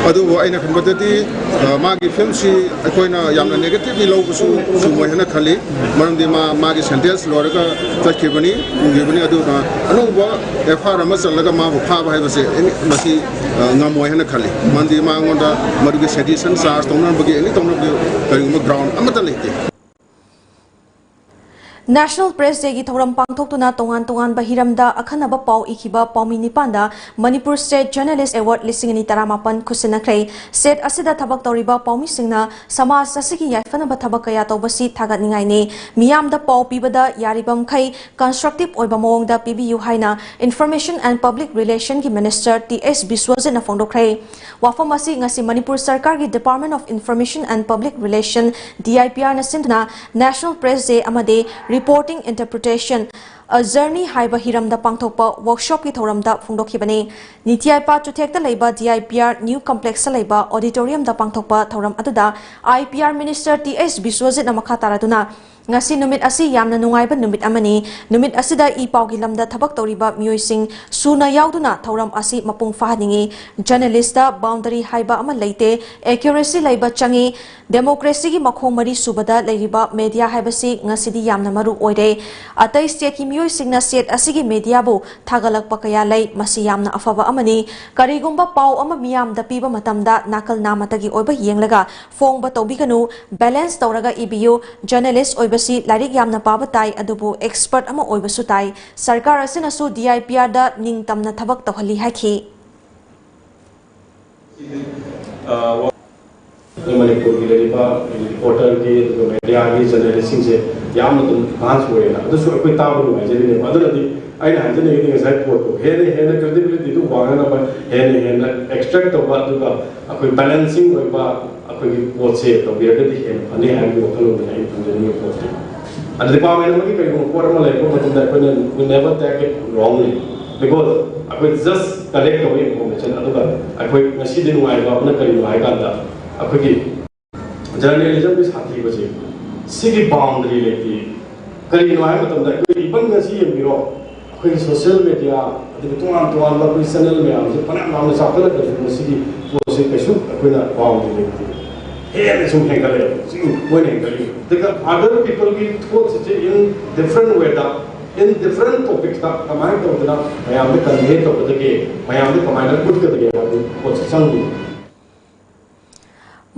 ꯑꯗꯨꯕꯨ ꯑꯩꯅ ꯈꯟꯕꯗꯗꯤ, ꯑ, ꯃꯥꯒꯤ film ꯁꯤ ꯑꯩꯈꯣꯏꯅ ꯌꯥꯝꯅ negative ꯂꯤ ꯂꯧꯕꯁꯨ ꯆꯨꯝꯃꯣꯏ ꯍꯥꯏꯅ ꯈꯜꯂꯤ꯫ ꯃꯔꯝꯗꯤ ꯃꯥ, ꯃꯥꯒꯤ sentence ꯂꯣꯏꯔꯒ ꯆꯠꯈꯤꯕꯅꯤ, ꯄꯨꯈꯤꯕꯅꯤ꯫ ꯑꯗꯨꯅ ꯑꯅꯧꯕ FIR ꯑꯃ ꯆꯠꯂꯒ ꯃꯥꯕꯨ ꯐꯥꯕ ꯍꯥꯏꯕꯁꯦ ꯑꯦꯅꯤ, ꯃꯁꯤ, ꯑ, ꯉꯝꯃꯣꯏ ꯍꯥꯏꯅ ꯈꯜꯂꯤ꯫ ꯃꯔꯝꯗꯤ ꯃꯉꯣꯟꯗ ꯃꯗꯨꯒꯤ sedition charge ꯇꯧꯅꯕꯒꯤ, ꯑꯦꯅꯤ ꯇꯧꯅꯕꯒꯤ ꯀꯔꯤꯒꯨꯝꯕ ground ꯑꯃꯠꯇ ꯂꯩꯇꯦ꯫ National Press Day ꯒꯤ ꯊꯧꯔꯝ ꯄꯥꯡꯊꯣꯛꯇꯨꯅ ꯇꯣꯉꯥꯟ ꯇꯣꯉꯥꯟꯕ ꯍꯤꯔꯝꯗ ꯑꯈꯟꯅꯕ ꯄꯥꯎ ꯏꯈꯤꯕ ꯄꯥꯎꯃꯤ ꯅꯤꯄꯥꯟꯗ Manipur State Journalist Award ꯂꯤꯁꯤꯡ ꯑꯅꯤ ꯇꯔꯥꯃꯥꯄꯟ ꯈꯨꯠꯁꯤꯟꯅꯈ꯭ꯔꯦ꯫ State ꯑꯁꯤꯗ ꯊꯕꯛ ꯇꯧꯔꯤꯕ ꯄꯥꯎꯃꯤꯁꯤꯡꯅ ꯁꯃꯥꯖ ꯑꯁꯤꯒꯤ ꯌꯥꯏꯐꯅꯕ ꯊꯕꯛ ꯀꯌꯥ ꯇꯧꯕꯁꯤ ꯊꯥꯒꯠꯅꯤꯡꯉꯥꯏꯅꯤ꯫ ꯃꯤꯌꯥꯝꯗ ꯄꯥꯎ ꯄꯤꯕꯗ ꯌꯥꯔꯤꯕꯃꯈꯩ constructive ꯑꯣꯏꯕ ꯃꯑꯣꯡꯗ ꯄꯤꯕꯤꯌꯨ ꯍꯥꯏꯅ Information and Public Relation ꯒꯤ Minister ꯇꯤ ꯑꯦꯁ ꯕꯤꯁ꯭ꯋꯖꯤꯠꯅ ꯐꯣꯡꯗꯣꯛꯈ꯭ꯔꯦ꯫ ꯋꯥꯐꯝ ꯑꯁꯤ ꯉꯁꯤ ꯃꯅꯤꯄꯨꯔ ꯁꯔꯀꯥꯔꯒꯤ Department of Information and Public Relation, DIPR ꯅ ꯁꯤꯟꯗꯨꯅ National Press Day ꯑꯃꯗꯤ Reporting Interpretation A Journey ꯍꯥꯏꯕ ꯍꯤꯔꯝꯗ ꯄꯥꯡꯊꯣꯛꯄ ꯋꯥꯔꯛꯁꯣꯞꯀꯤ ꯊꯧꯔꯝꯗ ꯐꯣꯡꯗꯣꯛꯈꯤꯕꯅꯤ꯫ ꯅꯤꯇꯤ ꯑꯥꯏꯄꯥ ꯆꯨꯊꯦꯛꯇ ꯂꯩꯕ D I P R New Complexꯇ ꯂꯩꯕ auditoriumꯗ ꯄꯥꯡꯊꯣꯛꯄ ꯊꯧꯔꯝ ꯑꯗꯨꯗ I P R Minister T H ꯕꯤꯁ꯭ꯋꯖꯤꯠꯅ ꯃꯈꯥ ꯇꯥꯔꯗꯨꯅ, "ꯉꯁꯤ ꯅꯨꯃꯤꯠ ꯑꯁꯤ ꯌꯥꯝꯅ ꯅꯨꯡꯉꯥꯏꯕ ꯅꯨꯃꯤꯠ ꯑꯃꯅꯤ꯫ ꯅꯨꯃꯤꯠ ꯑꯁꯤꯗ ꯏ ꯄꯥꯎꯒꯤ ꯂꯝꯗ ꯊꯕꯛ ꯇꯧꯔꯤꯕ ꯃꯤꯑꯣꯏꯁꯤꯡ ꯁꯨꯅ ꯌꯥꯎꯗꯨꯅ ꯊꯧꯔꯝ ꯑꯁꯤ ꯃꯄꯨꯡ ꯐꯥꯍꯟꯅꯤꯡꯏ꯫ Journalistꯇ boundary ꯍꯥꯏꯕ ꯑꯃ ꯂꯩꯇꯦ꯫ Accuracy ꯂꯩꯕ ꯆꯪꯏ꯫ Democracyꯒꯤ ꯃꯈꯣꯡ ꯃꯔꯤ ꯁꯨꯕꯗ ꯂꯩꯔꯤꯕ media ꯍꯥꯏꯕꯁꯤ ꯉꯁꯤꯗꯤ ꯌꯥꯝꯅ ꯃꯔꯨ ꯑꯣꯏꯔꯦ꯫ ꯑꯇꯩ stateꯀꯤ ꯃꯤꯑꯣꯏꯁꯤꯡꯅ state ꯑꯁꯤꯒꯤ mediaꯕꯨ ꯊꯥꯒꯠꯂꯛꯄ ꯀꯌꯥ ꯂꯩ꯫ ꯃꯁꯤ ꯌꯥꯝꯅ ꯑꯐꯕ ꯑꯃꯅꯤ꯫ ꯀꯔꯤꯒꯨꯝꯕ ꯄꯥꯎ ꯑꯃ ꯃꯤꯌꯥꯝꯗ ꯄꯤꯕ ꯃꯇꯝꯗ ꯅꯥꯀꯜ ꯅꯥꯃꯇꯒꯤ ꯑꯣꯏꯕ ꯌꯦꯡꯂꯒ ꯐꯣꯡꯕ ꯇꯧꯕꯤꯒꯅꯨ꯫ Balance ꯇꯧꯔꯒ ꯏꯕꯤꯌꯨ꯫ Journalist ꯑꯣꯏꯕꯁꯤ ꯂꯥꯏꯔꯤꯛ ꯌꯥꯝꯅ ꯄꯥꯕ ꯇꯥꯏ, ꯑꯗꯨꯕꯨ expert ꯑꯃ ꯑꯣꯏꯕꯁꯨ ꯇꯥꯏ꯫ ꯁꯔꯀꯥꯔ ꯑꯁꯤꯅꯁꯨ D I P Rꯗ ꯅꯤꯡꯇꯝꯅ ꯊꯕꯛ ꯇꯧꯍꯜꯂꯤ" ꯍꯥꯏꯈꯤ꯫ ꯑ, ꯃꯅꯤꯄꯨꯔꯒꯤ ꯂꯩꯔꯤꯕ reporterꯒꯤ, ꯑꯗꯨꯒ mediaꯒꯤ journalistꯁꯤꯡꯁꯦ ꯌꯥꯝꯅ ꯑꯗꯨꯝ advance ꯑꯣꯏꯌꯦꯅ, ꯑꯗꯨꯁꯨ ꯑꯩꯈꯣꯏ ꯇꯥꯕ ꯅꯨꯡꯉꯥꯏꯖꯔꯤꯅꯦꯕ꯫ ꯑꯗꯨꯅꯗꯤ ꯑꯩꯅ ꯍꯥꯏꯖꯅꯤꯡꯉꯤꯗꯤ ꯉꯁꯥꯏ ꯄꯣꯠꯇꯣ ꯍꯦꯟꯅ ꯍꯦꯟꯅ credibilityꯗꯨ ꯋꯥꯡꯅꯅꯕ ꯍꯦꯟꯅ ꯍꯦꯟꯅ extract ꯇꯧꯕ, ꯑꯗꯨꯒ ꯑꯩꯈꯣꯏ balancing ꯑꯣꯏꯕ ꯑꯩꯈꯣꯏꯒꯤ ꯄꯣꯠꯁꯦ ꯇꯧꯕꯤꯔꯒꯗꯤ ꯍꯦꯟꯅ ꯐꯅꯤ ꯍꯥꯏꯕꯒꯤ ꯋꯥꯈꯜꯂꯣꯟꯗꯨꯅꯤ ꯑꯩꯅ ꯊꯝꯖꯅꯤꯡꯉꯤ ꯄꯣꯠꯁꯦ꯫ ꯑꯗ department ꯑꯃꯒꯤ ꯀꯔꯤꯒꯨꯝꯕ ꯄꯣꯠ ꯑꯃ ꯂꯩꯔꯛꯄ ꯃꯇꯝꯗ ꯑꯩꯈꯣꯏꯅ we never take it wrongly, because ꯑꯩꯈꯣꯏ just collect ꯇꯧꯕ information ꯑꯗꯨꯒ ꯑꯩꯈꯣꯏ ꯉꯁꯤꯗꯤ ꯅꯨꯡꯉꯥꯏꯕ ꯑꯃꯅ ꯀꯔꯤꯅꯣ ꯍꯥꯏ ꯀꯥꯟꯗ ꯑꯩꯈꯣꯏꯒꯤ journalismꯒꯤ ꯁꯥꯊꯤꯕꯁꯦ ꯁꯤꯒꯤ boundary ꯂꯩꯇꯦ꯫ ꯀꯔꯤꯒꯤꯅꯣ ꯍꯥꯏꯕ ꯃꯇꯝꯗ ꯑꯩꯈꯣꯏ even ꯉꯁꯤ ꯌꯦꯡꯕꯤꯔꯣ, ꯑꯩꯈꯣꯏꯒꯤ social media, ꯑꯗꯒꯤ ꯇꯣꯉꯥꯟ ꯇꯣꯉꯥꯟꯕ ꯑꯩꯈꯣꯏ channel ꯃꯌꯥꯝꯁꯦ ꯐꯅꯌꯥꯝ ꯌꯥꯝꯅ ꯆꯥꯎꯈꯠꯂꯛꯄꯁꯨ ꯃꯁꯤꯒꯤ ꯄꯣꯠꯁꯤ ꯀꯩꯁꯨ ꯑꯩꯈꯣꯏꯅ boundary ꯂꯩꯇꯦ꯫ ꯍꯦꯟꯅ ꯁꯨꯝ ꯍꯦꯟꯒꯠꯂꯛꯑꯦꯕ, ꯁꯤ ꯃꯣꯏꯅ ꯍꯦꯟꯒꯠꯂꯛꯏ꯫ ꯑꯗꯨꯒ other peopleꯒꯤ ꯊꯣꯠꯁꯤꯁꯦ in different wayꯗ, in different topicsꯇ ꯀꯃꯥꯏꯅ ꯇꯧꯗꯅ ꯃꯌꯥꯝꯗ convey ꯇꯧꯒꯗꯒꯦ, ꯃꯌꯥꯝꯗ ꯀꯃꯥꯏꯅ ꯎꯠꯀꯗꯒꯦ ꯍꯥꯏꯕ ꯄꯣꯠꯁꯦ ꯆꯪꯗꯣꯏꯅꯤ꯫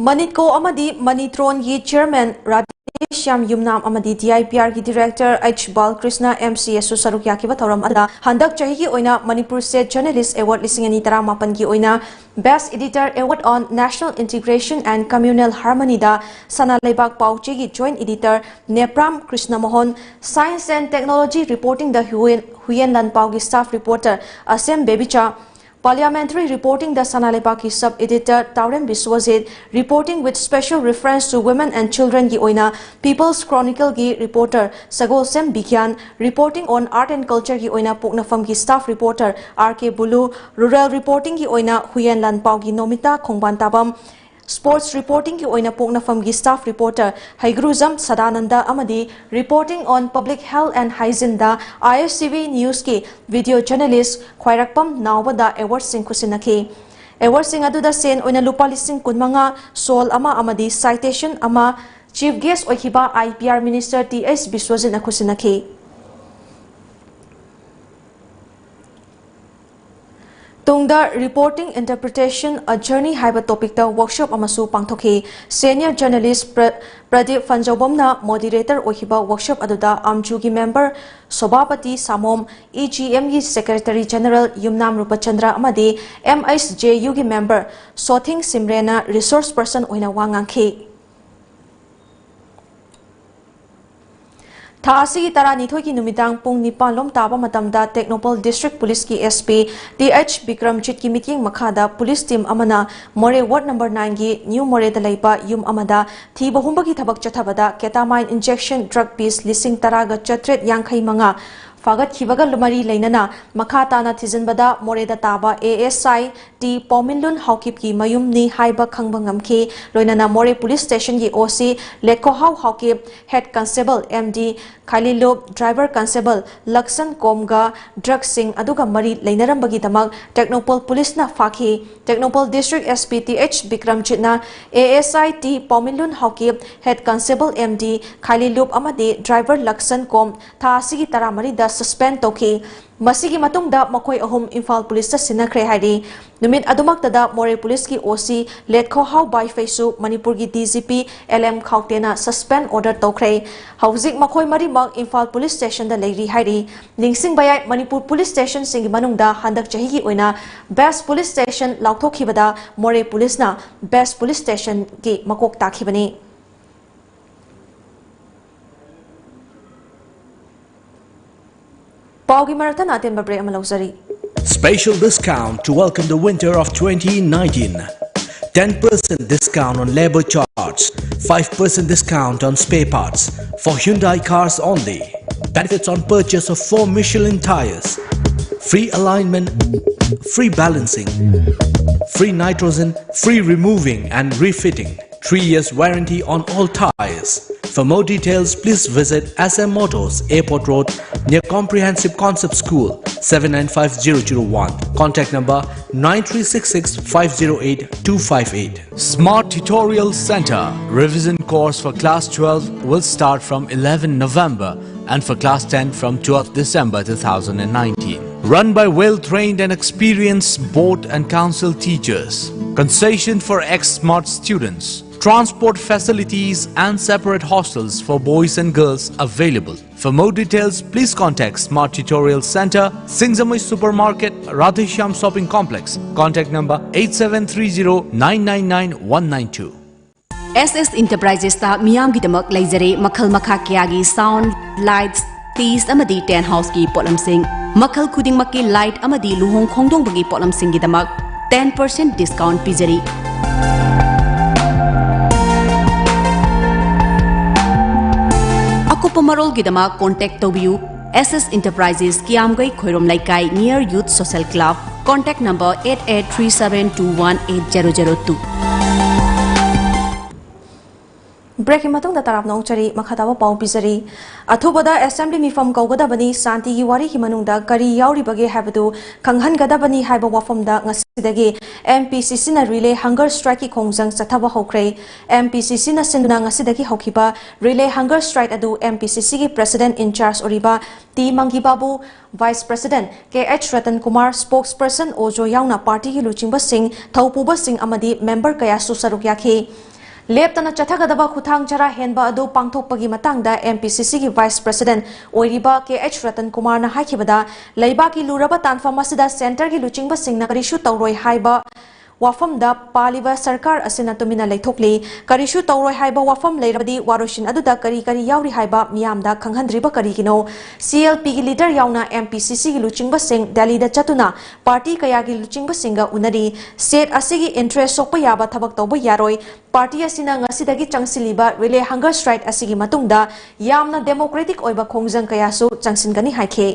ꯃꯅꯤꯠꯀꯣ ꯑꯃꯗꯤ ꯃꯅꯤꯇ꯭ꯔꯣꯟꯒꯤ chairman ꯔꯥꯙꯦꯁ꯭ꯌꯥꯝ ꯌꯨꯝꯅꯥꯝ ꯑꯃꯗꯤ D I P Rꯒꯤ director H ꯕꯥꯂꯀ꯭ꯔꯤꯁꯅ M C Sꯁꯨ ꯁꯔꯨꯛ ꯌꯥꯈꯤꯕ ꯊꯧꯔꯝ ꯑꯗꯨꯗ ꯍꯟꯗꯛ ꯆꯍꯤꯒꯤ ꯑꯣꯏꯅ Manipur State Journalist Award ꯂꯤꯁꯤꯡ ꯑꯅꯤ ꯇꯔꯥꯃꯥꯄꯟꯒꯤ ꯑꯣꯏꯅ Best Editor Award on National Integration and Communal Harmonyꯗ ꯁꯅꯥ ꯂꯩꯕꯥꯛ ꯄꯥꯎꯆꯦꯒꯤ joint editor ꯅꯦꯄ꯭ꯔꯥꯝ Krishna Mohan, Science and Technology Reportingꯗ Huiyen, Huiyen ꯂꯥꯟꯄꯥꯎꯒꯤ staff reporter ꯑꯁꯦꯝ ꯕꯦꯕꯤꯆꯥ, Parliamentary Reporting ꯗ ꯁꯅꯥ ꯂꯩꯕꯥꯛꯀꯤ Sub Editor ꯇꯥꯎꯔꯦꯝ Biswajit, Reporting with Special Reference to Women and Children ꯒꯤ ꯑꯣꯏꯅ People's Chronicle ꯒꯤ reporter Sagolsem ꯕꯤꯒ꯭ꯌꯥꯟ, Reporting on Art and Culture ꯒꯤ ꯑꯣꯏꯅ ꯄꯣꯛꯅꯐꯝꯒꯤ staff reporter R ꯀꯦ blue, Rural Reporting ꯒꯤ ꯑꯣꯏꯅ Huiyen ꯂꯥꯟꯄꯥꯎꯒꯤ ꯅꯣꯃꯤꯇꯥ ꯈꯣꯡꯕꯥꯟ ꯇꯥꯕꯝ, Sports Reporting ꯒꯤ ꯑꯣꯏꯅ ꯄꯣꯛꯅꯐꯝꯒꯤ staff reporter ꯍꯩꯒ꯭ꯔꯨꯖꯝ ꯁꯗꯥꯅꯟꯗ ꯑꯃꯗꯤ Reporting on Public Health and Hygiene the I S C V News ꯀꯤ video journalist ꯈ꯭ꯋꯥꯏꯔꯥꯛꯄꯝ ꯅꯥꯎꯕꯗ award ꯁꯤꯡ ꯈꯨꯠꯁꯤꯟꯅꯈꯤ꯫ Award ꯁꯤꯡ ꯑꯗꯨꯗ ꯁꯦꯟ ꯑꯣꯏꯅ ꯂꯨꯄꯥ ꯂꯤꯁꯤꯡ ꯀꯨꯟꯃꯉꯥ, ꯁꯣꯜ ꯑꯃ ꯑꯃꯗꯤ citation ꯑꯃ Chief Guest ꯑꯣꯏꯈꯤꯕ I P R Minister T H ꯕꯤꯁ꯭ꯋꯖꯤꯠꯅ ꯈꯨꯠꯁꯤꯟꯅꯈꯤ꯫ ꯇꯨꯡꯗ Reporting Interpretation, A Journey ꯍꯥꯏꯕ topic ꯇ workshop ꯑꯃꯁꯨ ꯄꯥꯡꯊꯣꯛꯈꯤ꯫ Senior journalist ꯄ꯭ꯔ-, ꯄ꯭ꯔꯗꯤꯞ ꯐꯟꯖꯧꯕꯝꯅ moderator ꯑꯣꯏꯈꯤꯕ workshop ꯑꯗꯨꯗ ꯑꯝꯖꯨꯒꯤ member ꯁꯣꯚꯥꯄꯇꯤ ꯁꯥꯃꯣꯝ, ꯏ ꯖꯤ ꯑꯦꯝ ꯒꯤ Secretary General ꯌꯨꯝꯅꯥꯝ ꯔꯨꯄꯆꯟꯗ꯭ꯔ ꯑꯃꯗꯤ ꯑꯦꯝ ꯑꯩꯆ ꯖꯦ ꯌꯨ ꯒꯤ member ꯁꯣꯊꯤꯡ ꯁꯤꯝꯔꯦꯟꯅ resource person ꯑꯣꯏꯅ ꯋꯥ ꯉꯥꯡꯈꯤ꯫ ꯊꯥ ꯑꯁꯤꯒꯤ ꯇꯔꯥꯅꯤꯊꯣꯏꯒꯤ ꯅꯨꯃꯤꯗꯥꯡ ꯄꯨꯡ ꯅꯤꯄꯥꯟ ꯂꯣꯝ ꯇꯥꯕ ꯃꯇꯝꯗ ꯇꯦꯡꯅꯧꯄꯜ District Police ꯀꯤ ꯑꯦꯁ ꯄꯤ ꯇꯤ ꯑꯩꯆ ꯕꯤꯀ꯭ꯔꯝꯖꯤꯠꯀꯤ ꯃꯤꯠꯌꯦꯡ ꯃꯈꯥꯗ police team ꯑꯃꯅ ꯃꯣꯔꯦ ward number nine ꯒꯤ New ꯃꯣꯔꯦꯗ ꯂꯩꯕ ꯌꯨꯝ ꯑꯃꯗ ꯊꯤꯕ ꯍꯨꯝꯕꯒꯤ ꯊꯕꯛ ꯆꯠꯊꯕꯗ ketamine injection drug piece ꯂꯤꯁꯤꯡ ꯇꯔꯥꯒ ꯆꯥꯇ꯭ꯔꯦꯠ ꯌꯥꯡꯈꯩ ꯃꯉꯥ ꯐꯥꯒꯠꯈꯤꯕꯒ ꯃꯔꯤ ꯂꯩꯅꯅ ꯃꯈꯥ ꯇꯥꯅ ꯊꯤꯖꯤꯟꯕꯗ ꯃꯣꯔꯦꯗ ꯇꯥꯕ ꯑꯦ ꯑꯦꯁ ꯑꯥꯏ ꯇꯤ ꯄꯥꯎꯃꯤꯟꯂꯨꯟ ꯍꯥꯎꯀꯤꯞꯀꯤ ꯃꯌꯨꯝꯅꯤ ꯍꯥꯏꯕ ꯈꯪꯕ ꯉꯝꯈꯤ꯫ ꯂꯣꯏꯅꯅ ꯃꯣꯔꯦ Police Station ꯒꯤ O C Letkhohao Haokip, Head Constable M D Khaililup, Driver Constable Lakshan ꯀꯣꯝꯒ drug ꯁꯤꯡ ꯑꯗꯨꯒ ꯃꯔꯤ ꯂꯩꯅꯔꯝꯕꯒꯤꯗꯃꯛ ꯇꯦꯡꯅꯧꯄꯜ Police ꯅ ꯐꯥꯈꯤ꯫ Tengnoupal District S P T H ꯕꯤꯀ꯭ꯔꯝꯖꯤꯠꯅ A S I T Paominlun Haokip, Head Constable M D Khaililup ꯑꯃꯗꯤ Driver ꯂꯛꯁꯟ ꯀꯣꯝ ꯊꯥ ꯑꯁꯤꯒꯤ ꯇꯔꯥꯃꯔꯤꯗ suspend ꯇꯧꯈꯤ꯫ ꯃꯁꯤꯒꯤ ꯃꯇꯨꯡꯗ ꯃꯈꯣꯏ ꯑꯍꯨꯝ ꯏꯝꯐꯥꯜ Police ꯇ ꯁꯤꯟꯅꯈ꯭ꯔꯦ ꯍꯥꯏꯔꯤ꯫ ꯅꯨꯃꯤꯠ ꯑꯗꯨꯃꯛꯇꯗ ꯃꯣꯔꯦ Police ꯀꯤ ꯑꯣ ꯁꯤ ꯂꯦꯠꯈꯣꯍꯥꯎ ꯕꯥꯏꯐꯩꯁꯨ ꯃꯅꯤꯄꯨꯔꯒꯤ D G P L M ꯈꯥꯎꯇꯦꯅ suspend order ꯇꯧꯈ꯭ꯔꯦ꯫ ꯍꯧꯖꯤꯛ ꯃꯈꯣꯏ ꯃꯔꯤꯃꯛ ꯏꯝꯐꯥꯜ Police Station ꯗ ꯂꯩꯔꯤ ꯍꯥꯏꯔꯤ꯫ ꯅꯤꯡꯁꯤꯡꯕ ꯌꯥꯏ, ꯃꯅꯤꯄꯨꯔ Police Station ꯁꯤꯡꯒꯤ ꯃꯅꯨꯡꯗ ꯍꯟꯗꯛ ꯆꯍꯤꯒꯤ ꯑꯣꯏꯅ Best Police Station ꯂꯥꯎꯊꯣꯛꯈꯤꯕꯗ ꯃꯣꯔꯦ Police ꯅ Best Police Station ꯒꯤ ꯃꯀꯣꯛ ꯇꯥꯈꯤꯕꯅꯤ꯫ ꯄꯥꯎꯒꯤ ꯃꯔꯛꯇ ꯑꯇꯦꯟꯕ break ꯑꯃ ꯂꯧꯖꯔꯤ꯫ Special discount to welcome the winter of twenty nineteen. Ten percent discount on labor charge, five percent discount on spare parts for Hyundai cars only. Benefits on purchase of four Michelin tires. Free alignment, free balancing, free nitrogen, free removing and refitting. Three years warranty on all tires. For more details, please visit S M Motors, Airport Road, near Comprehensive Concept School, seven nine five zero zero one. Contact number nine three six six five zero eight two five eight. Smart Tutorial Center. Revision course for class twelve will start from eleven November and for class ten from twelfth December two thousand nineteen. Run by well-trained and experienced board and council teachers. Concession for ex-smart students. Transport facilities and separate hostels for boys and girls available. For more details, please contact Smart Tutorial Center, Singjamui Supermarket, Radheshyam Shopping Complex. Contact number eight seven three zero nine nine nine one nine two. S S Enterprises ꯇ ꯃꯤꯌꯥꯝꯒꯤꯗꯃꯛ ꯂꯩꯖꯔꯦ ꯃꯈꯜ ꯃꯈꯥ ꯀꯌꯥꯒꯤ sound, lights, stage ꯑꯃꯗꯤ tent house ꯀꯤ ꯄꯣꯠꯂꯝꯁꯤꯡ꯫ ꯃꯈꯜ ꯈꯨꯗꯤꯡꯃꯛꯀꯤ light ꯑꯃꯗꯤ ꯂꯨꯍꯣꯡ ꯈꯣꯡꯗꯣꯡꯕꯒꯤ ꯄꯣꯠꯂꯝꯁꯤꯡꯒꯤꯗꯃꯛ ten percent discount ꯄꯤꯖꯔꯤ꯫ ꯑꯀꯨꯞꯄ ꯃꯔꯣꯜꯒꯤꯗꯃꯛ contact ꯇꯧꯕꯤꯌꯨ꯫ S S Enterprises, ꯀꯤꯌꯥꯝꯒꯩ ꯈꯣꯏꯔꯣꯝ ꯂꯩꯀꯥꯏ, near Youth Social Club, contact number eight eight three seven two one eight zero zero two. Break ꯀꯤ ꯃꯇꯨꯡꯗ ꯇꯔꯥꯝꯅ ꯑꯣꯛꯆꯔꯤ꯫ ꯃꯈꯥ ꯇꯥꯕ ꯄꯥꯎ ꯄꯤꯖꯔꯤ꯫ ꯑꯊꯨꯕꯗ assembly ꯃꯤꯐꯝ ꯀꯧꯒꯗꯕꯅꯤ, ꯁꯥꯟꯇꯤꯒꯤ ꯋꯥꯔꯤꯒꯤ ꯃꯅꯨꯡꯗ ꯀꯔꯤ ꯌꯥꯎꯔꯤꯕꯒꯦ ꯍꯥꯏꯕꯗꯨ ꯈꯪꯍꯟꯒꯗꯕꯅꯤ ꯍꯥꯏꯕ ꯋꯥꯐꯝꯗ ꯉꯁꯤꯗꯒꯤ M P C C ꯅ relay hunger strike ꯀꯤ ꯈꯣꯡꯖꯪ ꯆꯠꯊꯕ ꯍꯧꯈ꯭ꯔꯦ꯫ M P C C ꯅ ꯁꯤꯟꯗꯨꯅ ꯉꯁꯤꯗꯒꯤ ꯍꯧꯈꯤꯕ relay hunger strike ꯑꯗꯨ M P C C ꯒꯤ president in charge ꯑꯣꯏꯔꯤꯕ T ꯃꯪꯒꯤ ꯕꯥꯕꯨ, vice president K H Ratan Kumar, spokesperson ꯑꯣꯖꯣ ꯌꯥꯎꯅ party ꯒꯤ ꯂꯨꯆꯤꯡꯕꯁꯤꯡ, ꯊꯧꯄꯨꯕꯁꯤꯡ ꯑꯃꯗꯤ member ꯀꯌꯥꯁꯨ ꯁꯔꯨꯛ ꯌꯥꯈꯤ꯫ ꯂꯦꯞꯇꯅ ꯆꯠꯊꯒꯗꯕ ꯈꯨꯊꯥꯡ ꯆꯔꯥ ꯍꯦꯟꯕ ꯑꯗꯨ ꯄꯥꯡꯊꯣꯛꯄꯒꯤ ꯃꯇꯥꯡꯗ M P C C ꯒꯤ vice president ꯑꯣꯏꯔꯤꯕ K H ꯔꯇꯟ ꯀꯨꯃꯥꯔꯅ ꯍꯥꯏꯈꯤꯕꯗ, ꯂꯩꯕꯥꯛꯀꯤ ꯂꯨꯔꯕ ꯇꯥꯟꯐꯝ ꯑꯁꯤꯗ centre ꯒꯤ ꯂꯨꯆꯤꯡꯕꯁꯤꯡꯅ ꯀꯔꯤꯁꯨ ꯇꯧꯔꯣꯏ ꯍꯥꯏꯕ ꯋꯥꯐꯝꯗ ꯄꯥꯜꯂꯤꯕ ꯁꯔꯀꯥꯔ ꯑꯁꯤꯅ ꯇꯨꯃꯤꯟꯅ ꯂꯩꯊꯣꯛꯂꯤ꯫ ꯀꯔꯤꯁꯨ ꯇꯧꯔꯣꯏ ꯍꯥꯏꯕ ꯋꯥꯐꯝ ꯂꯩꯔꯕꯗꯤ ꯋꯥꯔꯣꯏꯁꯤꯟ ꯑꯗꯨꯗ ꯀꯔꯤ ꯀꯔꯤ ꯌꯥꯎꯔꯤ ꯍꯥꯏꯕ ꯃꯤꯌꯥꯝꯗ ꯈꯪꯍꯟꯗ꯭ꯔꯤꯕ ꯀꯔꯤꯒꯤꯅꯣ? CLPꯒꯤ ꯂꯤꯗꯔ ꯌꯥꯎꯅ MPCCꯒꯤ ꯂꯨꯆꯤꯡꯕꯁꯤꯡ ꯗꯦꯜꯂꯤꯗ ꯆꯠꯇꯨꯅ ꯄꯥꯔꯇꯤ ꯀꯌꯥꯒꯤ ꯂꯨꯆꯤꯡꯕꯁꯤꯡꯒ ꯎꯅꯔꯤ꯫ ꯁꯦꯠ ꯑꯁꯤꯒꯤ ꯏꯟꯇꯔꯦꯁ ꯁꯣꯛꯄ ꯌꯥꯕ ꯊꯕꯛ ꯇꯧꯕ ꯌꯥꯔꯣꯏ꯫ ꯄꯥꯔꯇꯤ ꯑꯁꯤꯅ ꯉꯁꯤꯗꯒꯤ ꯆꯪꯁꯤꯜꯂꯤꯕ ꯔꯤꯂꯦ ꯍꯪꯒꯔ ꯁ꯭ꯇ꯭ꯔꯥꯏꯛ ꯑꯁꯤꯒꯤ ꯃꯇꯨꯡꯗ ꯌꯥꯝꯅ ꯗꯦꯃꯣꯀ꯭ꯔꯦꯇꯤꯛ ꯑꯣꯏꯕ ꯈꯣꯡꯖꯪ ꯀꯌꯥꯁꯨ ꯆꯪꯁꯤꯟꯒꯅꯤ ꯍꯥꯏꯈꯤ꯫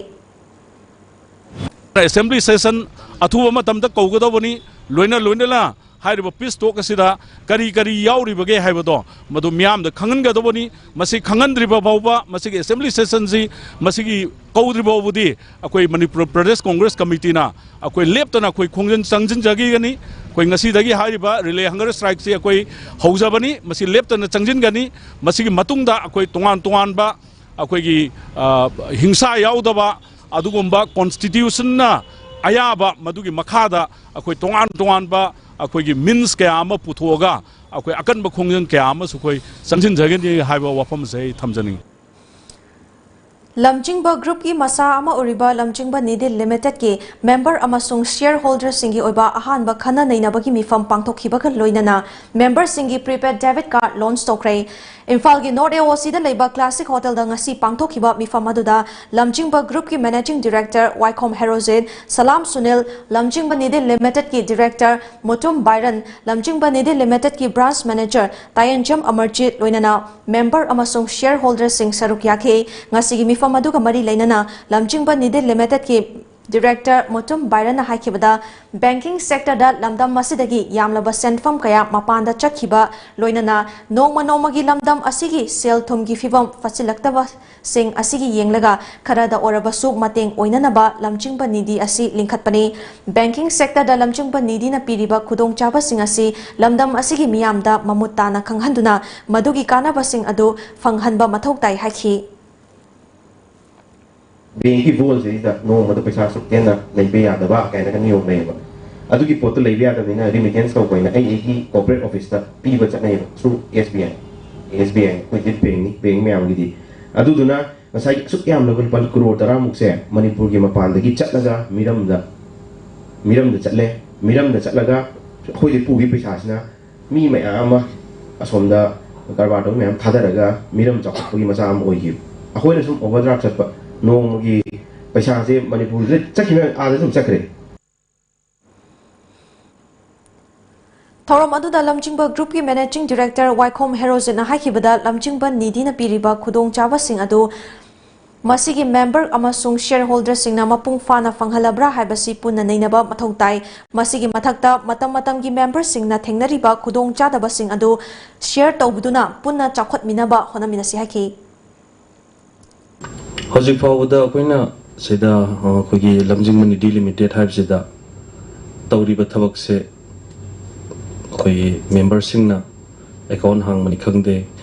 ꯑꯦꯁꯦꯝꯕ꯭ꯂꯤ ꯁꯦꯁꯟ ꯑꯊꯨꯕ ꯃꯇꯝꯗ ꯀꯧꯒꯗꯧꯕꯅꯤ꯫ ꯂꯣꯏꯅ ꯂꯣꯏꯅꯅ ꯍꯥꯏꯔꯤꯕ ꯄꯤꯁ ꯇꯣꯛ ꯑꯁꯤꯗ ꯀꯔꯤ ꯀꯔꯤ ꯌꯥꯎꯔꯤꯕꯒꯦ ꯍꯥꯏꯕꯗꯣ ꯃꯗꯨ ꯃꯤꯌꯥꯝꯗ ꯈꯪꯍꯟꯒꯗꯧꯕꯅꯤ꯫ ꯃꯁꯤ ꯈꯪꯍꯟꯗ꯭ꯔꯤꯕ ꯐꯥꯎꯕ, ꯃꯁꯤꯒꯤ ꯑꯦꯁꯦꯝꯕ꯭ꯂꯤ ꯁꯦꯁꯟꯁꯤ ꯃꯁꯤꯒꯤ ꯀꯧꯗ꯭ꯔꯤ ꯐꯥꯎꯕꯗꯤ ꯑꯩꯈꯣꯏ ꯃꯅꯤꯄꯨꯔ ꯄ꯭ꯔꯗꯦꯁ ꯀꯣꯡꯒ꯭ꯔꯦꯁ ꯀꯃꯤꯇꯤꯅ ꯑꯩꯈꯣꯏ ꯂꯦꯞꯇꯅ ꯑꯩꯈꯣꯏ ꯈꯣꯡꯖꯪ ꯆꯪꯁꯤꯟꯖꯈꯤꯒꯅꯤ꯫ ꯑꯩꯈꯣꯏ ꯉꯁꯤꯗꯒꯤ ꯍꯥꯏꯔꯤꯕ ꯔꯤꯂꯦ ꯍꯪꯒꯔ ꯁ꯭ꯇ꯭ꯔꯥꯏꯛꯁꯤ ꯑꯩꯈꯣꯏ ꯍꯧꯖꯕꯅꯤ꯫ ꯃꯁꯤ ꯂꯦꯞꯇꯅ ꯆꯪꯁꯤꯟꯒꯅꯤ꯫ ꯃꯁꯤꯒꯤ ꯃꯇꯨꯡꯗ ꯑꯩꯈꯣꯏ ꯇꯣꯉꯥꯟ ꯇꯣꯉꯥꯟꯕ ꯑꯩꯈꯣꯏꯒꯤ, ꯑ, ꯍꯤꯡꯁꯥ ꯌꯥꯎꯗꯕ ꯑꯗꯨꯒꯨꯝꯕ ꯀꯣꯟꯁꯇꯤꯇ꯭ꯌꯨꯁꯟꯅ ꯑꯌꯥꯕ ꯃꯗꯨꯒꯤ ꯃꯈꯥꯗ ꯑꯩꯈꯣꯏ ꯇꯣꯉꯥꯟ ꯇꯣꯉꯥꯟꯕ ꯑꯩꯈꯣꯏꯒꯤ ꯃꯤꯟꯁ ꯀꯌꯥ ꯑꯃ ꯄꯨꯊꯣꯛꯑꯒ ꯑꯩꯈꯣꯏ ꯑꯀꯟꯕ ꯈꯣꯡꯖꯪ ꯀꯌꯥ ꯑꯃꯁꯨ ꯑꯩꯈꯣꯏ ꯆꯪꯁꯤꯟꯖꯒꯅꯤ ꯍꯥꯏꯕ ꯋꯥꯐꯝ ꯑꯁꯦ ꯑꯩ ꯊꯝꯖꯅꯤꯡꯏ꯫ ꯂꯝꯖꯤꯡꯕ ꯒ꯭ꯔꯨꯞꯀꯤ ꯃꯁꯥ ꯑꯃ ꯑꯣꯏꯔꯤꯕ ꯂꯝꯖꯤꯡꯕ ꯅꯤꯗꯤ ꯂꯤꯃꯤꯇꯦꯗꯀꯤ ꯃꯦꯝꯕꯔ ꯑꯃꯁꯨꯡ ꯁꯤꯌꯔ ꯍꯣꯜꯗꯔꯁꯤꯡꯒꯤ ꯑꯣꯏꯕ ꯑꯍꯥꯟꯕ ꯈꯟꯅ ꯅꯩꯅꯕꯒꯤ ꯃꯤꯐꯝ ꯄꯥꯡꯊꯣꯛꯈꯤꯕꯒ ꯂꯣꯏꯅꯅ ꯃꯦꯝꯕꯔꯁꯤꯡꯒꯤ ꯄ꯭ꯔꯤꯄꯦꯗ ꯗꯦꯕꯤꯠ ꯀꯥꯔꯗ ꯂꯣꯟꯆ ꯇꯧꯈ꯭ꯔꯦ꯫ ꯏꯝꯐꯥꯜꯒꯤ ꯅꯣꯔꯠ AOCꯗ ꯂꯩꯕ ꯀ꯭ꯂꯥꯁꯤꯛ ꯍꯣꯇꯦꯜꯗ ꯉꯁꯤ ꯄꯥꯡꯊꯣꯛꯈꯤꯕ ꯃꯤꯐꯝ ꯑꯗꯨꯗ ꯂꯝꯖꯤꯡꯕ ꯒ꯭ꯔꯨꯞꯀꯤ ꯃꯦꯅꯦꯖꯤꯡ ꯗꯤꯔꯦꯛꯇꯔ ꯋꯥꯏꯈꯣꯝ ꯍꯦꯔꯣꯖꯤꯠ, ꯁꯂꯥꯝ ꯁꯨꯅꯤꯜ, ꯂꯝꯖꯤꯡꯕ ꯅꯤꯗꯤ ꯂꯤꯃꯤꯇꯦꯗꯀꯤ ꯗꯤꯔꯦꯛꯇꯔ ꯃꯨꯇꯨꯝ ꯕꯥꯏꯔꯟ, ꯂꯝꯖꯤꯡꯕ ꯅꯤꯗꯤ ꯂꯤꯃꯤꯇꯦꯗꯀꯤ ꯕ꯭ꯔꯥꯟꯆ ꯃꯦꯅꯦꯖꯔ ꯇꯥꯌꯦꯟꯖꯝ ꯑꯃꯔꯖꯤꯠ, ꯂꯣꯏꯅꯅ ꯃꯦꯝꯕꯔ ꯑꯃꯁꯨꯡ ꯁꯤꯌꯔ ꯍꯣꯜꯗꯔꯁꯤꯡ ꯁꯔꯨꯛ ꯌꯥꯈꯤ꯫ ꯉꯁꯤꯒꯤ ꯃꯤꯐꯝ ꯑꯗꯨꯒ ꯃꯔꯤ ꯂꯩꯅꯅ ꯂꯝꯖꯤꯡꯕ ꯅꯤꯗꯤ ꯂꯤꯃꯤꯇꯦꯗꯀꯤ ꯗꯤꯔꯦꯛꯇꯔ ꯃꯨꯇꯨꯝ ꯕꯥꯏꯔꯟꯅ ꯍꯥꯏꯈꯤꯕꯗ, ꯕꯦꯡꯀꯤꯡ ꯁꯦꯛꯇꯔꯗ ꯂꯝꯗꯝ ꯑꯁꯤꯗꯒꯤ ꯌꯥꯝꯂꯕ ꯁꯦꯟꯐꯝ ꯀꯌꯥ ꯃꯄꯥꯟꯗ ꯆꯠꯈꯤꯕ, ꯂꯣꯏꯅꯅ ꯅꯣꯡꯃ ꯅꯣꯡꯃꯒꯤ ꯂꯝꯗꯝ ꯑꯁꯤꯒꯤ ꯁꯦꯜ ꯊꯨꯝꯒꯤ ꯐꯤꯚꯝ ꯐꯠꯁꯤꯜꯂꯛꯇꯕꯁꯤꯡ ꯑꯁꯤꯒꯤ ꯌꯦꯡꯂꯒ ꯈꯔꯗ ꯑꯣꯏꯔꯕꯁꯨ ꯃꯇꯦꯡ ꯑꯣꯏꯅꯅꯕ ꯂꯝꯖꯤꯡꯕ ꯅꯤꯗꯤ ꯑꯁꯤ ꯂꯤꯡꯈꯠꯄꯅꯤ꯫ ꯕꯦꯡꯀꯤꯡ ꯁꯦꯛꯇꯔꯗ ꯂꯝꯖꯤꯡꯕ ꯅꯤꯗꯤꯅ ꯄꯤꯔꯤꯕ ꯈꯨꯗꯣꯡꯆꯥꯕꯁꯤꯡ ꯑꯁꯤ ꯂꯝꯗꯝ ꯑꯁꯤꯒꯤ ꯃꯤꯌꯥꯝꯗ ꯃꯃꯨꯠ ꯇꯥꯅ ꯈꯪꯍꯟꯗꯨꯅ ꯃꯗꯨꯒꯤ ꯀꯥꯟꯅꯕꯁꯤꯡ ꯑꯗꯨ ꯐꯪꯍꯟꯕ ꯃꯊꯧ ꯇꯥꯏ ꯍꯥꯏꯈꯤ꯫ ꯕꯦꯡꯀꯤ ꯕꯣꯜꯁꯤꯗ ꯅꯣꯡꯃꯗ ꯄꯩꯁꯥ ꯑꯁꯨꯛ ꯍꯦꯟꯅ ꯂꯩꯕ ꯌꯥꯗꯕ ꯀꯥꯏꯅꯒ ꯅꯤꯌꯣꯝ ꯂꯩꯌꯦꯕ꯫ ꯑꯗꯨꯒꯤ ꯄꯣꯠꯇꯨ ꯂꯩꯕ ꯌꯥꯗꯕꯅꯤꯅ ꯔꯤꯃꯤꯇꯦꯟꯁ ꯀꯧꯕ ꯍꯥꯏꯅ ꯑꯩ ꯑꯩꯒꯤ ꯀꯣꯔꯄꯣꯔꯦꯠ ꯑꯣꯐꯤꯁꯇ ꯄꯤꯕ ꯆꯠꯅꯩꯌꯦꯕ, ꯊ꯭ꯔꯨ SBI, SBI ꯑꯩꯈꯣꯏꯗꯤ ꯕꯦꯡꯅꯤ, ꯕꯦꯡ ꯃꯌꯥꯝꯒꯤꯗꯤ꯫ ꯑꯗꯨꯗꯨꯅ ꯉꯁꯥꯏꯒꯤ ꯑꯁꯨꯛ ꯌꯥꯝꯂꯕ ꯂꯨꯄꯥ ꯀ꯭ꯔꯣꯔ ꯇꯔꯥꯃꯨꯛꯁꯦ ꯃꯅꯤꯄꯨꯔꯒꯤ ꯃꯄꯥꯟꯗꯒꯤ ꯆꯠꯂꯒ ꯃꯤꯔꯝꯗ, ꯃꯤꯔꯝꯗ ꯆꯠꯂꯦ꯫ ꯃꯤꯔꯝꯗ ꯆꯠꯂꯒ ꯑꯩꯈꯣꯏꯗꯤ ꯄꯨꯈꯤ ꯄꯩꯁꯥꯁꯤꯅ ꯃꯤ ꯃꯌꯥꯝ ꯑꯃ ꯑꯁꯣꯝꯗ ꯀꯔꯕꯥꯔ ꯇꯧꯕ ꯃꯌꯥꯝ ꯊꯥꯗꯔꯒ ꯃꯤꯔꯝ ꯆꯥꯎꯈꯠꯄꯒꯤ ꯃꯆꯥ ꯑꯃ ꯑꯣꯏꯈꯤꯕ꯫ ꯑꯩꯈꯣꯏꯅ ꯁꯨꯝ ꯑꯣꯚꯔꯗ꯭ꯔꯥꯐ ꯆꯠꯄ, ꯅꯣꯡꯃꯒꯤ ꯄꯩꯁꯥꯁꯦ ꯃꯅꯤꯄꯨꯔꯗ ꯆꯠꯈꯤꯕ ꯑꯥꯗ ꯑꯗꯨꯝ ꯆꯠꯈ꯭ꯔꯦ꯫ ꯊꯧꯔꯝ ꯑꯗꯨꯗ ꯂꯝꯖꯤꯡꯕ ꯒ꯭ꯔꯨꯞꯀꯤ ꯃꯦꯅꯦꯖꯤꯡ ꯗꯤꯔꯦꯛꯇꯔ ꯋꯥꯏꯈꯣꯝ ꯍꯦꯔꯣꯖꯤꯠꯅ ꯍꯥꯏꯈꯤꯕꯗ, ꯂꯝꯖꯤꯡꯕ ꯅꯤꯙꯤꯅ ꯄꯤꯔꯤꯕ ꯈꯨꯗꯣꯡꯆꯥꯕꯁꯤꯡ ꯑꯗꯨ ꯃꯁꯤꯒꯤ ꯃꯦꯝꯕꯔ ꯑꯃꯁꯨꯡ ꯁꯤꯌꯔ ꯍꯣꯜꯗꯔꯁꯤꯡꯅ ꯃꯄꯨꯡ ꯐꯥꯅ ꯐꯪꯍꯜꯂꯕ꯭ꯔꯥ ꯍꯥꯏꯕꯁꯤ ꯄꯨꯟꯅ ꯅꯩꯅꯕ ꯃꯊꯧ ꯇꯥꯏ꯫ ꯃꯁꯤꯒꯤ ꯃꯊꯛꯇ, ꯃꯇꯝ ꯃꯇꯝꯒꯤ ꯃꯦꯝꯕꯔꯁꯤꯡꯅ ꯊꯦꯡꯅꯔꯤꯕ ꯈꯨꯗꯣꯡꯆꯥꯗꯕꯁꯤꯡ ꯑꯗꯨ ꯁꯤꯌꯔ ꯇꯧꯕꯗꯨꯅ ꯄꯨꯟꯅ ꯆꯥꯎꯈꯠꯃꯤꯟꯅꯕ ꯍꯣꯠꯅꯃꯤꯟꯅꯁꯤ ꯍꯥꯏꯈꯤ꯫ ꯍꯧꯖꯤꯛ ꯐꯥꯎꯕꯗ ꯑꯩꯈꯣꯏꯅ ꯁꯤꯗ, ꯑ, ꯑꯩꯈꯣꯏꯒꯤ ꯂꯝꯖꯤꯡꯕ ꯅꯤꯙꯤ ꯂꯤꯃꯤꯇꯦꯠ ꯍꯥꯏꯕꯁꯤꯗ ꯇꯧꯔꯤꯕ ꯊꯕꯛꯁꯦ, ꯑꯩꯈꯣꯏꯒꯤ ꯃꯦꯝꯕꯔꯁꯤꯡꯅ ꯑꯦꯀꯥꯎꯟ ꯍꯥꯡꯕꯅꯤ ꯈꯪꯗꯦ,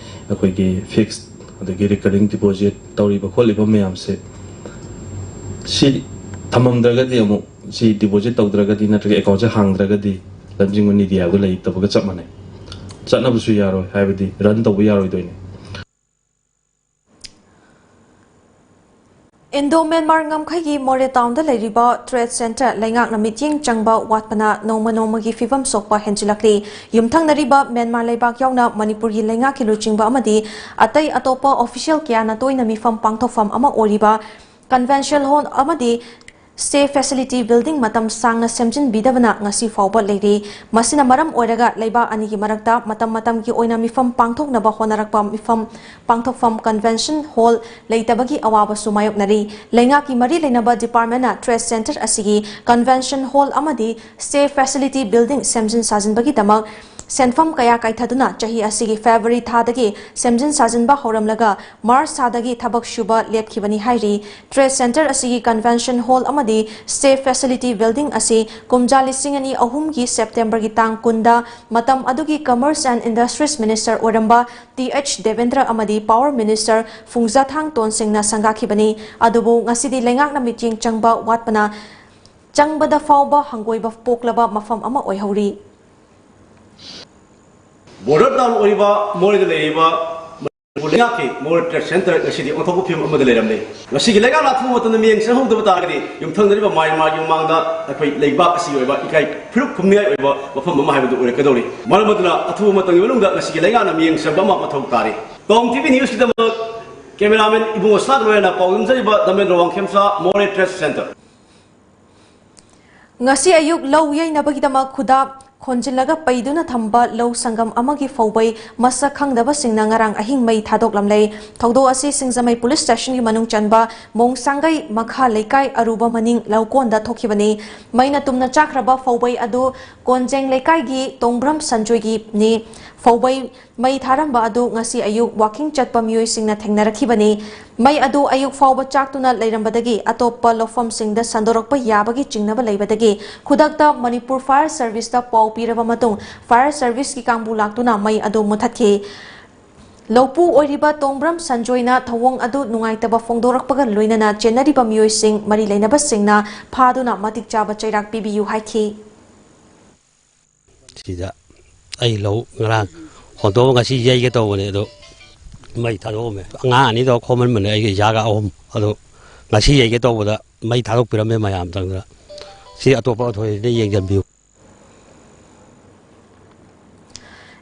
ꯑꯩꯈꯣꯏꯒꯤ ꯐꯤꯛꯁ ꯑꯗꯒꯤ ꯔꯤꯀꯔꯤꯡ ꯗꯤꯄꯣꯖꯤꯠ ꯇꯧꯔꯤꯕ ꯈꯣꯠꯂꯤꯕ ꯃꯌꯥꯝꯁꯦ, ꯁꯤ ꯊꯝꯃꯝꯗ꯭ꯔꯒꯗꯤ, ꯑꯃꯨꯛ ꯁꯤ ꯗꯤꯄꯣꯖꯤꯠ ꯇꯧꯗ꯭ꯔꯒꯗꯤ ꯅꯠꯇ꯭ꯔꯒ ꯑꯦꯀꯥꯎꯟꯁꯦ ꯍꯥꯡꯗ꯭ꯔꯒꯗꯤ ꯂꯝꯖꯤꯡꯕ ꯅꯤꯙꯤ ꯍꯥꯏꯕꯗꯣ ꯂꯩꯇꯕꯒ ꯆꯞ ꯃꯥꯟꯅꯩ꯫ ꯆꯠꯅꯕꯁꯨ ꯌꯥꯔꯣꯏ, ꯍꯥꯏꯕꯗꯤ ꯔꯟ ꯇꯧꯕ ꯌꯥꯔꯣꯏꯗꯣꯏꯅꯦ꯫ ꯏꯟꯗꯣ ꯃ꯭ꯌꯥꯟꯃꯥꯔ ꯉꯝꯈꯩꯒꯤ ꯃꯣꯔꯦ ꯇꯥꯎꯟꯗ ꯂꯩꯔꯤꯕ ꯇ꯭ꯔꯦꯗ ꯁꯦꯟꯇꯔ ꯂꯩꯉꯥꯛꯅ ꯃꯤꯠꯌꯦꯡ ꯆꯪꯕ ꯋꯥꯠꯄꯅ ꯅꯣꯡꯃ ꯅꯣꯡꯃꯒꯤ ꯐꯤꯕꯝ ꯁꯣꯛꯄ ꯍꯦꯟꯖꯤꯜꯂꯛꯂꯤ꯫ ꯌꯨꯝꯊꯪꯅꯔꯤꯕ ꯃ꯭ꯌꯥꯟꯃꯥꯔ ꯂꯩꯕꯥꯛ ꯌꯥꯎꯅ ꯃꯅꯤꯄꯨꯔꯒꯤ ꯂꯩꯉꯥꯛꯀꯤ ꯂꯨꯆꯤꯡꯕ ꯑꯃꯗꯤ ꯑꯇꯩ ꯑꯇꯣꯞꯄ ꯑꯣꯐꯤꯁꯤꯌꯦꯜ ꯀꯌꯥꯅ ꯇꯣꯏꯅ ꯃꯤꯐꯝ ꯄꯥꯡꯊꯣꯛꯐꯝ ꯑꯃ ꯑꯣꯏꯔꯤꯕ ꯀꯟꯚꯦꯟꯁꯟ ꯍꯣꯜ ꯑꯃꯗꯤ ꯁ꯭ꯇꯦ ꯐꯦꯁꯤꯂꯤꯇꯤ ꯕꯤꯜꯗꯤꯡ ꯃꯇꯝ ꯁꯥꯡꯅ ꯁꯦꯝꯖꯤꯟꯕꯤꯗꯕꯅ ꯉꯁꯤ ꯐꯥꯎꯕ ꯂꯩꯔꯤ꯫ ꯃꯁꯤꯅ ꯃꯔꯝ ꯑꯣꯏꯔꯒ ꯂꯩꯕꯥꯛ ꯑꯅꯤꯒꯤ ꯃꯔꯛꯇ ꯃꯇꯝ ꯃꯇꯝꯒꯤ ꯑꯣꯏꯅ ꯃꯤꯐꯝ ꯄꯥꯡꯊꯣꯛꯅꯕ ꯍꯣꯠꯅꯔꯛꯄ ꯃꯤꯐꯝ ꯄꯥꯡꯊꯣꯛꯐꯝ ꯀꯟꯚꯦꯟꯁꯟ ꯍꯣꯜ ꯂꯩꯇꯕꯒꯤ ꯑꯋꯥꯕꯁꯨ ꯃꯥꯌꯣꯛꯅꯔꯤ꯫ ꯂꯩꯉꯥꯛꯀꯤ ꯃꯔꯤ ꯂꯩꯅꯕ ꯗꯤꯄꯥꯔꯠꯃꯦꯟꯅ ꯇ꯭ꯔꯦꯗ ꯁꯦꯟꯇꯔ ꯑꯁꯤꯒꯤ ꯀꯟꯚꯦꯟꯁꯟ ꯍꯣꯜ ꯑꯃꯗꯤ ꯁ꯭ꯇꯦ ꯐꯦꯁꯤꯂꯤꯇꯤ ꯕꯤꯜꯗꯤꯡ ꯁꯦꯝꯖꯤꯟ ꯁꯥꯖꯤꯟꯕꯒꯤꯗꯃꯛ ꯁꯦꯟꯐꯝ ꯀꯌꯥ ꯀꯥꯏꯊꯗꯨꯅ ꯆꯍꯤ ꯑꯁꯤꯒꯤ ꯐꯦꯕ꯭ꯔꯨꯋꯥꯔꯤ ꯊꯥꯗꯒꯤ ꯁꯦꯝꯖꯤꯟ ꯁꯥꯖꯤꯟꯕ ꯍꯧꯔꯝꯂꯒ ꯃꯥꯔꯆ ꯊꯥꯗꯒꯤ ꯊꯕꯛ ꯁꯨꯕ ꯂꯦꯞꯈꯤꯕꯅꯤ ꯍꯥꯏꯔꯤ꯫ ꯇ꯭ꯔꯦꯗ ꯁꯦꯟꯇꯔ ꯑꯁꯤꯒꯤ ꯀꯟꯚꯦꯟꯁꯟ ꯍꯣꯜ ꯑꯃꯗꯤ ꯁ꯭ꯇꯦ ꯐꯦꯁꯤꯂꯤꯇꯤ ꯕꯤꯜꯗꯤꯡ ꯑꯁꯤ ꯀꯨꯝꯖꯥ ꯂꯤꯁꯤꯡ ꯑꯅꯤ ꯑꯍꯨꯝꯒꯤ ꯁꯦꯞꯇꯦꯝꯕꯔꯒꯤ ꯇꯥꯡ ꯀꯨꯟꯗ ꯃꯇꯝ ꯑꯗꯨꯒꯤ ꯀꯃꯔꯁ ꯑꯦꯟ ꯏꯟꯗꯁꯇ꯭ꯔꯤꯁ ꯃꯤꯅꯤꯁꯇꯔ ꯑꯣꯏꯔꯝꯕ ꯇꯤ ꯑꯩꯆ ꯗꯦꯕꯦꯟꯗ꯭ꯔ ꯑꯃꯗꯤ ꯄꯥꯋꯔ ꯃꯤꯅꯤꯁꯇꯔ ꯐꯨꯡꯖꯥꯊꯥꯡ ꯇꯣꯟꯁꯤꯡꯅ ꯁꯪꯒꯥꯈꯤꯕꯅꯤ꯫ ꯑꯗꯨꯕꯨ ꯉꯁꯤꯗꯤ ꯂꯩꯉꯥꯛꯅ ꯃꯤꯠꯌꯦꯡ ꯆꯪꯕ ꯋꯥꯠꯄꯅ ꯆꯪꯕꯗ ꯐꯥꯎꯕ ꯍꯪꯒꯣꯏꯕ ꯄꯣꯛꯂꯕ ꯃꯐꯝ ꯑꯃ ꯑꯣꯏꯍꯧꯔꯤ꯫ ꯕꯣꯔꯗꯔ ꯇꯥꯎꯟ ꯑꯣꯏꯔꯤꯕ ꯃꯣꯔꯦꯗ ꯂꯩꯔꯤꯕ ꯂꯩꯉꯥꯛꯀꯤ ꯃꯣꯔꯦ ꯇ꯭ꯔꯦꯗ ꯁꯦꯟꯇꯔ ꯉꯁꯤꯗꯤ ꯑꯣꯟꯊꯣꯛꯄ ꯐꯤꯕꯝ ꯑꯃꯗ ꯂꯩꯔꯝꯂꯦ꯫ ꯉꯁꯤꯒꯤ ꯂꯩꯉꯥꯛꯅ ꯑꯊꯨꯕ ꯃꯇꯝꯗ ꯃꯤꯠꯌꯦꯡ ꯆꯪꯍꯧꯗꯕ ꯇꯥꯔꯒꯗꯤ ꯌꯨꯝꯊꯪꯅꯔꯤꯕ ꯃ꯭ꯌꯥꯟꯃꯥꯔꯒꯤ ꯃꯃꯥꯡꯗ ꯑꯩꯈꯣꯏ ꯂꯩꯕꯥꯛ ꯑꯁꯤꯒꯤ ꯑꯣꯏꯕ ꯏꯀꯥꯏ ꯐꯨꯔꯨꯞ ꯈꯨꯝꯅꯤꯡꯉꯥꯏ ꯑꯣꯏꯕ ꯋꯥꯐꯝ ꯑꯃ ꯍꯥꯏꯕꯗꯨ ꯑꯣꯏꯔꯛꯀꯗꯧꯔꯤ꯫ ꯃꯔꯝ ꯑꯗꯨꯅ ꯑꯊꯨꯕ ꯃꯇꯝꯒꯤ ꯃꯅꯨꯡꯗ ꯉꯁꯤꯒꯤ ꯂꯩꯉꯥꯛꯅ ꯃꯤꯠꯌꯦꯡ ꯆꯪꯕ ꯑꯃ ꯃꯊꯧ ꯇꯥꯔꯤ꯫ ꯇꯣꯝ ꯇꯤꯚꯤ ꯅ꯭ꯌꯨꯁꯀꯤꯗꯃꯛ ꯀꯦꯃꯦꯔꯥꯃꯦꯟ ꯏꯕꯨꯡꯉꯣ ꯁꯅꯥꯒ ꯂꯣꯏꯅꯅ ꯄꯥꯎꯗꯝꯖꯔꯤꯕ ꯗꯃꯦꯟꯗ꯭ꯔ ꯋꯥꯡꯈꯦꯝꯆꯥ, ꯃꯣꯔꯦ ꯇ꯭ꯔꯦꯗ ꯁꯦꯟꯇꯔ꯫ ꯉꯁꯤ ꯑꯌꯨꯛ ꯂꯧ ꯌꯩꯅꯕꯒꯤꯗꯃꯛ ꯈꯨꯗꯥꯞ ꯈꯣꯟꯖꯤꯜꯂꯒ ꯄꯩꯗꯨꯅ ꯊꯝꯕ ꯂꯧ ꯁꯪꯒꯝ ꯑꯃꯒꯤ ꯐꯧꯕꯩ ꯃꯁꯛ ꯈꯪꯗꯕꯁꯤꯡꯅ ꯉꯔꯥꯡ ꯑꯍꯤꯡ ꯃꯩ ꯊꯥꯗꯣꯛꯂꯝꯂꯦ꯫ ꯊꯧꯗꯣꯛ ꯑꯁꯤ ꯁꯤꯡꯖꯃꯩ ꯄꯨꯂꯤꯁ ꯁ꯭ꯇꯦꯁꯟꯒꯤ ꯃꯅꯨꯡ ꯆꯟꯕ ꯃꯣꯡꯁꯥꯡꯒꯩ ꯃꯈꯥ ꯂꯩꯀꯥꯏ ꯑꯔꯨꯕ ꯃꯅꯤꯡ ꯂꯧꯀꯣꯟꯗ ꯊꯣꯛꯈꯤꯕꯅꯤ꯫ ꯃꯩꯅ ꯇꯨꯝꯅ ꯆꯥꯛꯈ꯭ꯔꯕ ꯐꯧꯕꯩ ꯑꯗꯨ ꯀꯣꯟꯖꯦꯡ ꯂꯩꯀꯥꯏꯒꯤ ꯇꯣꯡꯕ꯭ꯔꯝ ꯁꯟꯖꯣꯏꯒꯤꯅꯤ꯫ ꯐꯧꯕꯩ ꯃꯩ ꯊꯥꯔꯝꯕ ꯑꯗꯨ ꯉꯁꯤ ꯑꯌꯨꯛ ꯋꯥꯀꯤꯡ ꯆꯠꯄ ꯃꯤꯑꯣꯏꯁꯤꯡꯅ ꯊꯦꯡꯅꯔꯛꯈꯤꯕꯅꯤ꯫ ꯃꯩ ꯑꯗꯨ ꯑꯌꯨꯛ ꯐꯥꯎꯕ ꯆꯥꯛꯇꯨꯅ ꯂꯩꯔꯝꯕꯗꯒꯤ ꯑꯇꯣꯞꯄ ꯂꯧꯐꯝꯁꯤꯡꯗ ꯁꯟꯗꯣꯔꯛꯄ ꯌꯥꯕꯒꯤ ꯆꯤꯡꯅꯕ ꯂꯩꯕꯗꯒꯤ ꯈꯨꯗꯛꯇ ꯃꯅꯤꯄꯨꯔ ꯐꯥꯌꯔ ꯁꯔꯚꯤꯁꯇ ꯄꯥꯎ ꯄꯤꯔꯕ ꯃꯇꯨꯡ ꯐꯥꯌꯔ ꯁꯔꯚꯤꯁꯀꯤ ꯀꯥꯡꯕꯨ ꯂꯥꯛꯇꯨꯅ ꯃꯩ ꯑꯗꯨ ꯃꯨꯊꯠꯈꯤ꯫ ꯂꯧꯄꯨ ꯑꯣꯏꯔꯤꯕ ꯇꯣꯡꯕ꯭ꯔꯝ ꯁꯟꯖꯣꯏꯅ ꯊꯧꯑꯣꯡ ꯑꯗꯨ ꯅꯨꯡꯉꯥꯏꯇꯕ ꯐꯣꯡꯗꯣꯔꯛꯄꯒ ꯂꯣꯏꯅꯅ ꯆꯦꯟꯅꯔꯤꯕ ꯃꯤꯑꯣꯏꯁꯤꯡ ꯃꯔꯤ ꯂꯩꯅꯕꯁꯤꯡꯅ ꯐꯥꯗꯨꯅ ꯃꯇꯤꯛ ꯆꯥꯕ ꯆꯩꯔꯥꯛ ꯄꯤꯕꯤꯌꯨ ꯍꯥꯏꯈꯤ꯫ ꯁꯤꯗ ꯑꯩ ꯂꯧ ꯉꯔꯥꯡ ꯍꯣꯟꯗꯣꯛꯑꯒ ꯉꯁꯤ ꯌꯩꯒꯦ ꯇꯧꯕꯅꯦ, ꯑꯗꯣ ꯃꯩ ꯊꯥꯗꯣꯛꯑꯝꯃꯦ꯫ ꯑꯉꯥꯡ ꯑꯅꯤꯗꯣ ꯈꯣꯝꯍꯟꯕꯅꯦ, ꯑꯩꯒ ꯏꯆꯥꯒ ꯑꯍꯨꯝ꯫ ꯑꯗꯣ ꯉꯁꯤ ꯌꯩꯒꯦ ꯇꯧꯕꯗ ꯃꯩ ꯊꯥꯗꯣꯛꯄꯤꯔꯝꯃꯦ ꯃꯌꯥꯝ ꯆꯪꯗꯅ꯫ ꯁꯤ ꯑꯇꯣꯞꯄ ꯑꯊꯣꯏꯗ ꯌꯦꯡꯁꯤꯟꯕꯤꯌꯨ꯫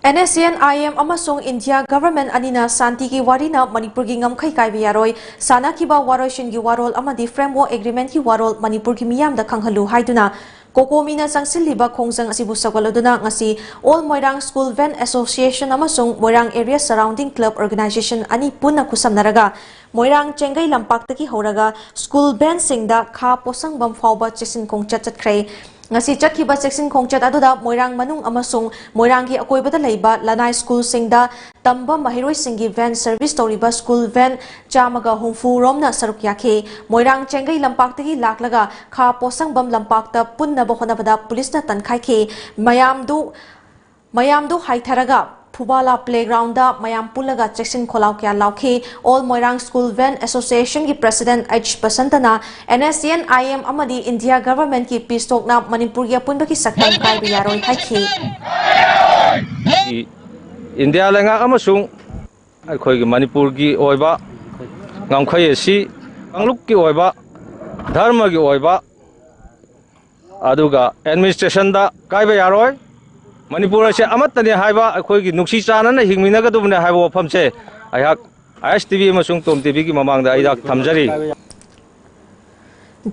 N S C N I M ꯑꯃꯁꯨꯡ ꯏꯟꯗꯤꯌꯥ ꯒꯚꯔꯟꯃꯦꯟꯠ ꯑꯅꯤꯅ ꯁꯥꯟꯇꯤꯒꯤ ꯋꯥꯔꯤꯅ ꯃꯅꯤꯄꯨꯔꯒꯤ ꯉꯝꯈꯩ ꯀꯥꯏꯕ ꯌꯥꯔꯣꯏ, ꯁꯥꯟꯅꯈꯤꯕ ꯋꯥꯔꯣꯏꯁꯤꯟꯒꯤ ꯋꯥꯔꯣꯜ ꯑꯃꯗꯤ ꯐ꯭ꯔꯦꯝꯋꯥꯔꯛ ꯑꯦꯒ꯭ꯔꯤꯃꯦꯟꯠꯀꯤ ꯋꯥꯔꯣꯜ ꯃꯅꯤꯄꯨꯔꯒꯤ ꯃꯤꯌꯥꯝꯗ ꯈꯪꯍꯜꯂꯨ ꯍꯥꯏꯗꯨꯅ ꯀꯣꯀꯣꯃꯤꯅ ꯆꯪꯁꯤꯜꯂꯤꯕ ꯈꯣꯡꯖꯪ ꯑꯁꯤꯕꯨ ꯁꯧꯒꯠꯂꯗꯨꯅ ꯉꯁꯤ all Moirang school van association ꯑꯃꯁꯨꯡ ꯃꯣꯏꯔꯥꯡ ꯑꯦꯔꯤꯌꯥ ꯁꯔꯥꯎꯟꯗꯤꯡ ꯀ꯭ꯂꯕ ꯑꯣꯔꯒꯅꯥꯏꯖꯦꯁꯟ ꯑꯅꯤ ꯄꯨꯟꯅ ꯈꯨꯠꯁꯝꯅꯔꯒ ꯃꯣꯏꯔꯥꯡ ꯆꯦꯡꯒꯩ ꯂꯝꯄꯥꯛꯇꯒꯤ ꯍꯧꯔꯒ ꯁ꯭ꯀꯨꯜ ꯚꯦꯟꯁꯤꯡꯗ ꯈꯥ ꯄꯣꯁꯪꯕꯝ ꯐꯥꯎꯕ ꯆꯦꯛꯁꯤꯟ ꯈꯣꯡꯆꯠ ꯆꯠꯈ꯭ꯔꯦ꯫ ꯉꯁꯤ ꯆꯠꯈꯤꯕ ꯆꯦꯛꯁꯤꯟ ꯈꯣꯡꯆꯠ ꯑꯗꯨꯗ ꯃꯣꯏꯔꯥꯡ ꯃꯅꯨꯡ ꯑꯃꯁꯨꯡ ꯃꯣꯏꯔꯥꯡꯒꯤ ꯑꯀꯣꯏꯕꯗ ꯂꯩꯕ ꯂꯅꯥꯏ ꯁ꯭ꯀꯨꯜꯁꯤꯡꯗ ꯇꯝꯕ ꯃꯍꯩꯔꯣꯏꯁꯤꯡꯒꯤ ꯚꯦꯟ ꯁꯔꯚꯤꯁ ꯇꯧꯔꯤꯕ ꯁ꯭ꯀꯨꯜ ꯚꯦꯟ ꯆꯥꯝꯃꯒ ꯍꯨꯝꯐꯨ ꯔꯣꯝꯅ ꯁꯔꯨꯛ ꯌꯥꯈꯤ꯫ ꯃꯣꯏꯔꯥꯡ ꯆꯦꯡꯒꯩ ꯂꯝꯄꯥꯛꯇꯒꯤ ꯂꯥꯛꯂꯒ ꯈꯥ ꯄꯣꯁꯪꯕꯝ ꯂꯝꯄꯥꯛꯇ ꯄꯨꯟꯅꯕ ꯍꯣꯠꯅꯕꯗ ꯄꯨꯂꯤꯁꯅ ꯇꯟꯈꯥꯏꯈꯤ꯫ ꯃꯌꯥꯝꯗꯨ, ꯃꯌꯥꯝꯗꯨ ꯍꯥꯏꯊꯔꯒ ꯐꯨꯕꯥꯂꯥ ꯄ꯭ꯂꯦꯒ꯭ꯔꯥꯎꯟꯗ ꯃꯌꯥꯝ ꯄꯨꯜꯂꯒ ꯆꯦꯛꯁꯤꯟ ꯈꯣꯜꯂꯥꯎ ꯀꯌꯥ ꯂꯥꯎꯈꯤ꯫ ꯑꯣꯜ ꯃꯣꯏꯔꯥꯡ ꯁ꯭ꯀꯨꯜ ꯚꯦꯟ ꯑꯦꯁꯣꯁꯤꯌꯦꯁꯟꯒꯤ ꯄ꯭ꯔꯦꯁꯤꯗꯦꯟꯠ ꯑꯩꯆ ꯕꯁꯟꯇꯅ N S C N I M ꯑꯃꯗꯤ ꯏꯟꯗꯤꯌꯥ ꯒꯚꯔꯟꯃꯦꯟꯠꯀꯤ ꯄꯤꯁ ꯇꯣꯛꯅ ꯃꯅꯤꯄꯨꯔꯒꯤ ꯑꯄꯨꯟꯕꯒꯤ ꯁꯛꯇꯝ ꯀꯥꯏꯕ ꯌꯥꯔꯣꯏ ꯍꯥꯏꯈꯤ꯫ ꯏꯟꯗꯤꯌꯥ ꯂꯩꯉꯥꯛ ꯑꯃꯁꯨꯡ ꯑꯩꯈꯣꯏꯒꯤ ꯃꯅꯤꯄꯨꯔꯒꯤ ꯑꯣꯏꯕ ꯉꯝꯈꯩ ꯑꯁꯤ ꯀꯥꯡꯂꯨꯞꯀꯤ ꯑꯣꯏꯕ, ꯙꯔꯃꯒꯤ ꯑꯣꯏꯕ, ꯑꯗꯨꯒ ꯑꯦꯗꯃꯤꯅꯤꯁꯇ꯭ꯔꯦꯁꯟꯗ ꯀꯥꯏꯕ ꯌꯥꯔꯣꯏ꯫ ꯃꯅꯤꯄꯨꯔ ꯑꯁꯤ ꯑꯃꯠꯇꯅꯤ ꯍꯥꯏꯕ, ꯑꯩꯈꯣꯏꯒꯤ ꯅꯨꯡꯁꯤ ꯆꯥꯟꯅꯅ ꯍꯤꯡꯃꯤꯟꯅꯒꯗꯕꯅꯤ ꯍꯥꯏꯕ ꯋꯥꯐꯝꯁꯦ ꯑꯩꯍꯥꯛ ꯑꯥꯏ ꯑꯦꯁ ꯇꯤ ꯚꯤ ꯑꯃꯁꯨꯡ ꯇꯣꯝ ꯇꯤ ꯚꯤꯒꯤ ꯃꯃꯥꯡꯗ ꯑꯩꯍꯥꯛ ꯊꯝꯖꯔꯤ꯫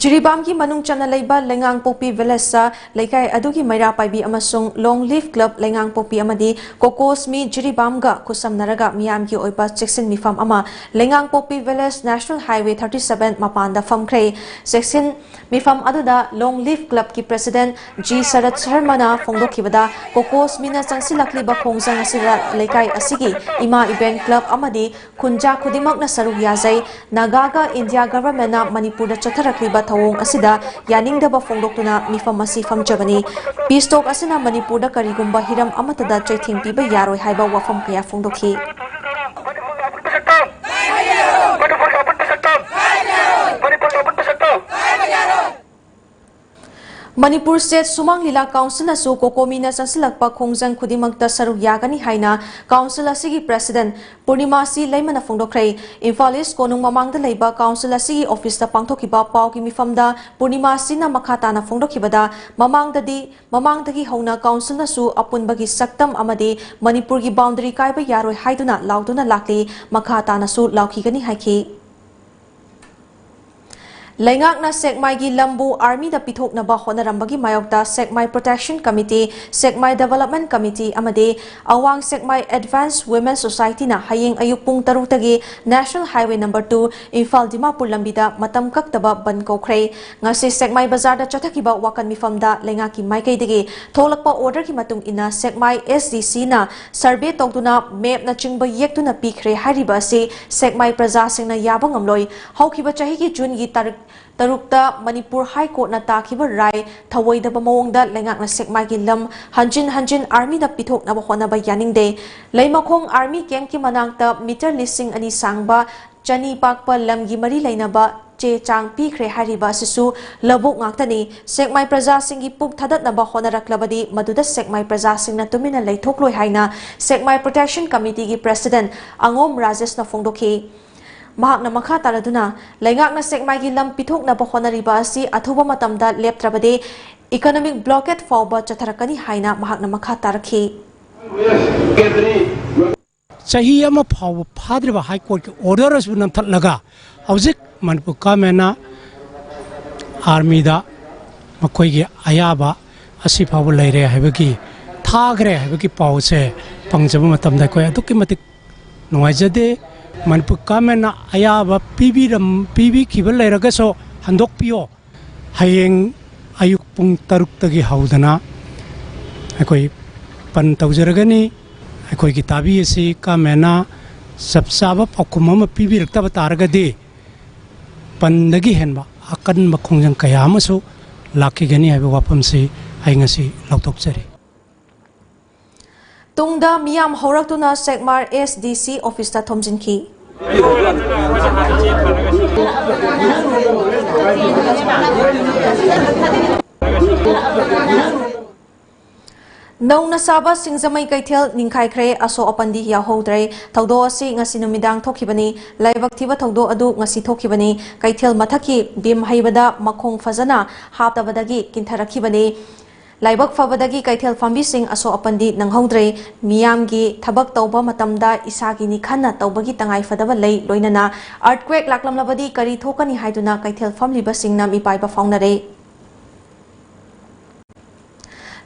ꯖꯤꯔꯤꯕꯥꯝꯒꯤ ꯃꯅꯨꯡ ꯆꯟꯅ ꯂꯩꯕ ꯂꯩꯉꯥꯡꯄꯣꯛꯄꯤ ꯚꯤꯂꯦꯖꯇ ꯂꯩꯀꯥꯏ ꯑꯗꯨꯒꯤ ꯃꯩꯔꯥ ꯄꯥꯏꯕꯤ ꯑꯃꯁꯨꯡ ꯂꯣꯡ ꯂꯤꯐ ꯀ꯭ꯂꯕ ꯂꯩꯉꯥꯡꯄꯣꯛꯄꯤ ꯑꯃꯗꯤ ꯀꯣꯀꯣꯁ ꯃꯤ ꯖꯤꯔꯤꯕꯥꯝꯒ ꯈꯨꯠꯁꯝꯅꯔꯒ ꯃꯤꯌꯥꯝꯒꯤ ꯑꯣꯏꯕ ꯆꯦꯛꯁꯤꯟ ꯃꯤꯐꯝ ꯑꯃ ꯂꯩꯉꯥꯡꯄꯣꯛꯄꯤ village national highway thirty seven ꯃꯄꯥꯟꯗ ꯐꯝꯈ꯭ꯔꯦ꯫ ꯆꯦꯛꯁꯤꯟ ꯃꯤꯐꯝ ꯑꯗꯨꯗ ꯂꯣꯡ ꯂꯤꯐ ꯀ꯭ꯂꯕꯀꯤ ꯄ꯭ꯔꯦꯁꯤꯗꯦꯟꯠ ꯖꯤ ꯁꯔꯠ ꯁꯔꯃꯅ ꯐꯣꯡꯗꯣꯛꯈꯤꯕꯗ, ꯀꯣꯀꯣꯁ ꯃꯤꯅ ꯆꯪꯁꯤꯜꯂꯛꯂꯤꯕ ꯈꯣꯡꯖꯪ ꯑꯁꯤꯗ ꯂꯩꯀꯥꯏ ꯑꯁꯤꯒꯤ ꯏꯃꯥ ꯏꯕꯦꯟ ꯀ꯭ꯂꯕ ꯑꯃꯗꯤ ꯈꯨꯟꯖꯥ ꯈꯨꯗꯤꯡꯃꯛꯅ ꯁꯔꯨꯛ ꯌꯥꯖꯩ꯫ ꯅꯥꯒꯥꯒ ꯏꯟꯗꯤꯌꯥ ꯒꯚꯔꯟꯃꯦꯟꯠꯅ ꯃꯅꯤꯄꯨꯔꯗ ꯆꯠꯊꯔꯛꯂꯤꯕ ꯊꯧꯑꯣꯡ ꯑꯁꯤꯗ ꯌꯥꯅꯤꯡꯗꯕ ꯐꯣꯡꯗꯣꯛꯇꯨꯅ ꯃꯤꯐꯝ ꯑꯁꯤ ꯐꯝꯖꯕꯅꯤ꯫ ꯄꯤꯁ ꯇꯣꯛ ꯑꯁꯤꯅ ꯃꯅꯤꯄꯨꯔꯗ ꯀꯔꯤꯒꯨꯝꯕ ꯍꯤꯔꯝ ꯑꯃꯠꯇꯗ ꯆꯩꯊꯦꯡ ꯄꯤꯕ ꯌꯥꯔꯣꯏ ꯍꯥꯏꯕ ꯋꯥꯐꯝ ꯀꯌꯥ ꯐꯣꯡꯗꯣꯛꯈꯤ꯫ ꯃꯅꯤꯄꯨꯔ ꯁ꯭ꯇꯦꯠ ꯁꯨꯃꯥꯡ ꯂꯤꯂꯥ ꯀꯥꯎꯟꯁꯤꯜꯅꯁꯨ ꯀꯣꯀꯣꯃꯤꯅ ꯆꯪꯁꯤꯜꯂꯛꯄ ꯈꯣꯡꯖꯪ ꯈꯨꯗꯤꯡꯃꯛꯇ ꯁꯔꯨꯛ ꯌꯥꯒꯅꯤ ꯍꯥꯏꯅ ꯀꯥꯎꯟꯁꯤꯜ ꯑꯁꯤꯒꯤ ꯄ꯭ꯔꯦꯁꯤꯗꯦꯟꯠ ꯄꯨꯔꯅꯤꯃꯥ ꯁꯤ ꯂꯩꯃꯅ ꯐꯣꯡꯗꯣꯛꯈ꯭ꯔꯦ꯫ ꯏꯝꯐꯥꯜ ꯏꯁ ꯀꯣꯅꯨꯡ ꯃꯃꯥꯡꯗ ꯂꯩꯕ ꯀꯥꯎꯟꯁꯤꯜ ꯑꯁꯤꯒꯤ ꯑꯣꯐꯤꯁꯇ ꯄꯥꯡꯊꯣꯛꯈꯤꯕ ꯄꯥꯎꯒꯤ ꯃꯤꯐꯝꯗ ꯄꯨꯔꯅꯤꯃꯥ ꯁꯤꯅ ꯃꯈꯥ ꯇꯥꯅ ꯐꯣꯡꯗꯣꯛꯈꯤꯕꯗ, ꯃꯃꯥꯡꯗꯗꯤ, ꯃꯃꯥꯡꯗꯒꯤ ꯍꯧꯅ ꯀꯥꯎꯟꯁꯤꯜꯅꯁꯨ ꯑꯄꯨꯟꯕꯒꯤ ꯁꯛꯇꯝ ꯑꯃꯗꯤ ꯃꯅꯤꯄꯨꯔꯒꯤ ꯕꯥꯎꯟꯗꯔꯤ ꯀꯥꯏꯕ ꯌꯥꯔꯣꯏ ꯍꯥꯏꯗꯨꯅ ꯂꯥꯎꯗꯨꯅ ꯂꯥꯛꯂꯤ, ꯃꯈꯥ ꯇꯥꯅꯁꯨ ꯂꯥꯎꯈꯤꯒꯅꯤ ꯍꯥꯏꯈꯤ꯫ ꯂꯩꯉꯥꯛꯅ ꯁꯦꯛꯃꯥꯏꯒꯤ ꯂꯝꯕꯨ ꯑꯥꯔꯃꯤꯗ ꯄꯤꯊꯣꯛꯅꯕ ꯍꯣꯠꯅꯔꯝꯕꯒꯤ ꯃꯥꯌꯣꯛꯇ ꯁꯦꯛꯃꯥꯏ ꯄ꯭ꯔꯣꯇꯦꯛꯁꯟ ꯀꯃꯤꯇꯤ, ꯁꯦꯛꯃꯥꯏ ꯗꯦꯚꯦꯂꯞꯃꯦꯟꯠ ꯀꯃꯤꯇꯤ ꯑꯃꯗꯤ ꯑꯋꯥꯡ ꯁꯦꯛꯃꯥꯏ ꯑꯦꯗꯚꯥꯟꯁ ꯋꯤꯃꯦꯟ ꯁꯣꯁꯥꯏꯇꯤꯅ ꯍꯌꯦꯡ ꯑꯌꯨꯛ ꯄꯨꯡ ꯇꯔꯨꯛꯇꯒꯤ national highway number two, Imphal Dimapur ꯂꯝꯕꯤꯗ ꯃꯇꯝ ꯀꯛꯇꯕ ꯕꯟꯗ ꯀꯧꯈ꯭ꯔꯦ꯫ ꯉꯁꯤ ꯁꯦꯛꯃꯥꯏ ꯕꯖꯥꯔꯗ ꯆꯠꯊꯈꯤꯕ ꯋꯥꯀꯠ ꯃꯤꯐꯝꯗ ꯂꯩꯉꯥꯛꯀꯤ ꯃꯥꯏꯀꯩꯗꯒꯤ ꯊꯣꯛꯂꯛꯄ ꯑꯣꯔꯗꯔꯒꯤ ꯃꯇꯨꯡ ꯏꯟꯅ ꯁꯦꯛꯃꯥꯏ ꯑꯦꯁ ꯗꯤ ꯁꯤꯅ ꯁꯔꯚꯦ ꯇꯧꯗꯨꯅ ꯃꯦꯞꯅꯆꯤꯡꯕ ꯌꯦꯛꯇꯨꯅ ꯄꯤꯈ꯭ꯔꯦ ꯍꯥꯏꯔꯤꯕ ꯑꯁꯤ ꯁꯦꯛꯃꯥꯏ ꯄ꯭ꯔꯖꯥꯁꯤꯡꯅ ꯌꯥꯕ ꯉꯝꯂꯣꯏ꯫ ꯍꯧꯈꯤꯕ ꯆꯍꯤꯒꯤ ꯖꯨꯟꯒꯤ ꯇꯥꯔꯤꯛ ꯇꯔꯨꯛꯇ ꯃꯅꯤꯄꯨꯔ ꯍꯥꯏ ꯀꯣꯔꯠꯅ ꯇꯥꯈꯤꯕ ꯔꯥꯏ ꯊꯧꯑꯣꯏꯗꯕ ꯃꯑꯣꯡꯗ ꯂꯩꯉꯥꯛꯅ ꯁꯦꯛꯃꯥꯏꯒꯤ ꯂꯝ ꯍꯟꯖꯤꯟ ꯍꯟꯖꯤꯟ ꯑꯥꯔꯃꯤꯗ ꯄꯤꯊꯣꯛꯅꯕ ꯍꯣꯠꯅꯕ ꯌꯥꯅꯤꯡꯗꯦ꯫ ꯂꯩꯃꯈꯣꯡ ꯑꯥꯔꯃꯤ ꯀꯦꯝꯞꯀꯤ ꯃꯅꯥꯛꯇ ꯃꯤꯇꯔ ꯂꯤꯁꯤꯡ ꯑꯅꯤ ꯁꯥꯡꯕ ꯆꯅꯤ ꯄꯥꯛꯄ ꯂꯝꯒꯤ ꯃꯔꯤ ꯂꯩꯅꯕ ꯆꯦ ꯆꯥꯡ ꯄꯤꯈ꯭ꯔꯦ ꯍꯥꯏꯔꯤꯕ ꯑꯁꯤꯁꯨ ꯂꯧꯕꯨꯛ ꯉꯥꯛꯇꯅꯤ꯫ ꯁꯦꯛꯃꯥꯏ ꯄ꯭ꯔꯖꯥꯁꯤꯡꯒꯤ ꯄꯨꯛ ꯊꯥꯗꯠꯅꯕ ꯍꯣꯠꯅꯔꯛꯂꯕꯗꯤ ꯃꯗꯨꯗ ꯁꯦꯛꯃꯥꯏ ꯄ꯭ꯔꯖꯥꯁꯤꯡꯅ ꯇꯨꯃꯤꯟꯅ ꯂꯩꯊꯣꯛꯂꯣꯏ ꯍꯥꯏꯅ ꯁꯦꯛꯃꯥꯏ Protection Committeeꯒꯤ President ꯑꯉꯣꯝ ꯔꯥꯖꯦꯁꯅ ꯐꯣꯡꯗꯣꯛꯈꯤ꯫ ꯃꯍꯥꯛꯅ ꯃꯈꯥ ꯇꯥꯔꯗꯨꯅ ꯂꯩꯉꯥꯛꯅ ꯁꯦꯛꯃꯥꯏꯒꯤ ꯂꯝ ꯄꯤꯊꯣꯛꯅꯕ ꯍꯣꯠꯅꯔꯤꯕ ꯑꯁꯤ ꯑꯊꯨꯕ ꯃꯇꯝꯗ ꯂꯦꯞꯇ꯭ꯔꯕꯗꯤ economic blockade ꯐꯥꯎꯕ ꯆꯠꯊꯔꯛꯀꯅꯤ ꯍꯥꯏꯅ ꯃꯍꯥꯛꯅ ꯃꯈꯥ ꯇꯥꯔꯛꯈꯤ꯫ ꯆꯍꯤ ꯑꯃ ꯐꯥꯎꯕ ꯐꯥꯗ꯭ꯔꯤꯕ High Courtꯀꯤ order ꯑꯁꯤꯕꯨ ꯅꯝꯊꯠꯂꯒ ꯍꯧꯖꯤꯛ ꯃꯅꯤꯄꯨꯔ governmentꯅ armyꯗ ꯃꯈꯣꯏꯒꯤ ꯑꯌꯥꯕ ꯑꯁꯤ ꯐꯥꯎꯕ ꯂꯩꯔꯦ ꯍꯥꯏꯕꯒꯤ, ꯊꯥꯈ꯭ꯔꯦ ꯍꯥꯏꯕꯒꯤ ꯄꯥꯎꯁꯦ ꯐꯪꯖꯕ ꯃꯇꯝꯗ ꯑꯩꯈꯣꯏ ꯑꯗꯨꯛꯀꯤ ꯃꯇꯤꯛ ꯅꯨꯡꯉꯥꯏꯖꯗꯦ꯫ ꯃꯅꯤꯄꯨꯔ governmentꯅ ꯑꯌꯥꯕ ꯄꯤꯕꯤꯔꯝ-, ꯄꯤꯕꯤꯈꯤꯕ ꯂꯩꯔꯒꯁꯨ ꯍꯟꯗꯣꯛꯄꯤꯌꯣ꯫ ꯍꯌꯦꯡ ꯑꯌꯨꯛ ꯄꯨꯡ ꯇꯔꯨꯛꯇꯒꯤ ꯍꯧꯗꯅ ꯑꯩꯈꯣꯏ ꯕꯟ ꯇꯧꯖꯔꯒꯅꯤ꯫ ꯑꯩꯈꯣꯏꯒꯤ ꯗꯥꯕꯤ ꯑꯁꯤ governmentꯅ ꯆꯞ ꯆꯥꯕ ꯄꯥꯎꯈꯨꯝ ꯑꯃ ꯄꯤꯕꯤꯔꯛꯇꯕ ꯇꯥꯔꯒꯗꯤ ꯕꯟꯗꯒꯤ ꯍꯦꯟꯕ ꯑꯀꯟꯕ ꯈꯣꯡꯖꯪ ꯀꯌꯥ ꯑꯃꯁꯨ ꯂꯥꯛꯈꯤꯒꯅꯤ ꯍꯥꯏꯕ ꯋꯥꯐꯝꯁꯤ ꯑꯩ ꯉꯁꯤ ꯂꯥꯎꯊꯣꯛꯆꯔꯤ꯫ ꯇꯨꯡꯗ ꯃꯤꯌꯥꯝ ꯍꯧꯔꯛꯇꯨꯅ ꯁꯦꯛꯃꯥꯏ SDC officeꯇ ꯊꯣꯝꯖꯤꯟꯈꯤ꯫ ꯅꯧꯅ ꯁꯥꯕ ꯁꯤꯡꯖꯃꯩ ꯀꯩꯊꯦꯜ ꯅꯤꯡꯈꯥꯏꯈ꯭ꯔꯦ, ꯑꯁꯣꯛ ꯑꯄꯟꯗꯤ ꯌꯥꯎꯍꯧꯗ꯭ꯔꯦ꯫ ꯊꯧꯗꯣꯛ ꯑꯁꯤ ꯉꯁꯤ ꯅꯨꯃꯤꯗꯥꯡ ꯊꯣꯛꯈꯤꯕꯅꯤ꯫ ꯂꯥꯏꯕꯛ ꯊꯤꯕ ꯊꯧꯗꯣꯛ ꯑꯗꯨ ꯉꯁꯤ ꯊꯣꯛꯈꯤꯕꯅꯤ꯫ ꯀꯩꯊꯦꯜ ꯃꯊꯛꯀꯤ ꯕꯤꯝ ꯍꯩꯕꯗ ꯃꯈꯣꯡ ꯐꯖꯅ ꯍꯥꯞꯇꯕꯗꯒꯤ ꯀꯤꯟꯊꯔꯛꯈꯤꯕꯅꯤ꯫ ꯂꯥꯏꯕꯛ ꯐꯕꯗꯒꯤ ꯀꯩꯊꯦꯜ ꯐꯝꯕꯤꯁꯤꯡ ꯑꯁꯣꯛ ꯑꯄꯟꯗꯤ ꯅꯪꯍꯧꯗ꯭ꯔꯦ꯫ ꯃꯤꯌꯥꯝꯒꯤ ꯊꯕꯛ ꯇꯧꯕ ꯃꯇꯝꯗ ꯏꯁꯥꯒꯤꯅꯤ ꯈꯟꯅ ꯇꯧꯕꯒꯤ ꯇꯉꯥꯏꯐꯗꯕ ꯂꯩ꯫ ꯂꯣꯏꯅꯅ earthquake ꯂꯥꯛꯂꯝꯂꯕꯗꯤ ꯀꯔꯤ ꯊꯣꯛꯀꯅꯤ ꯍꯥꯏꯗꯨꯅ ꯀꯩꯊꯦꯜ ꯐꯝꯂꯤꯕꯁꯤꯡꯅ ꯃꯤꯄꯥꯏꯕ ꯐꯥꯎꯅꯔꯦ꯫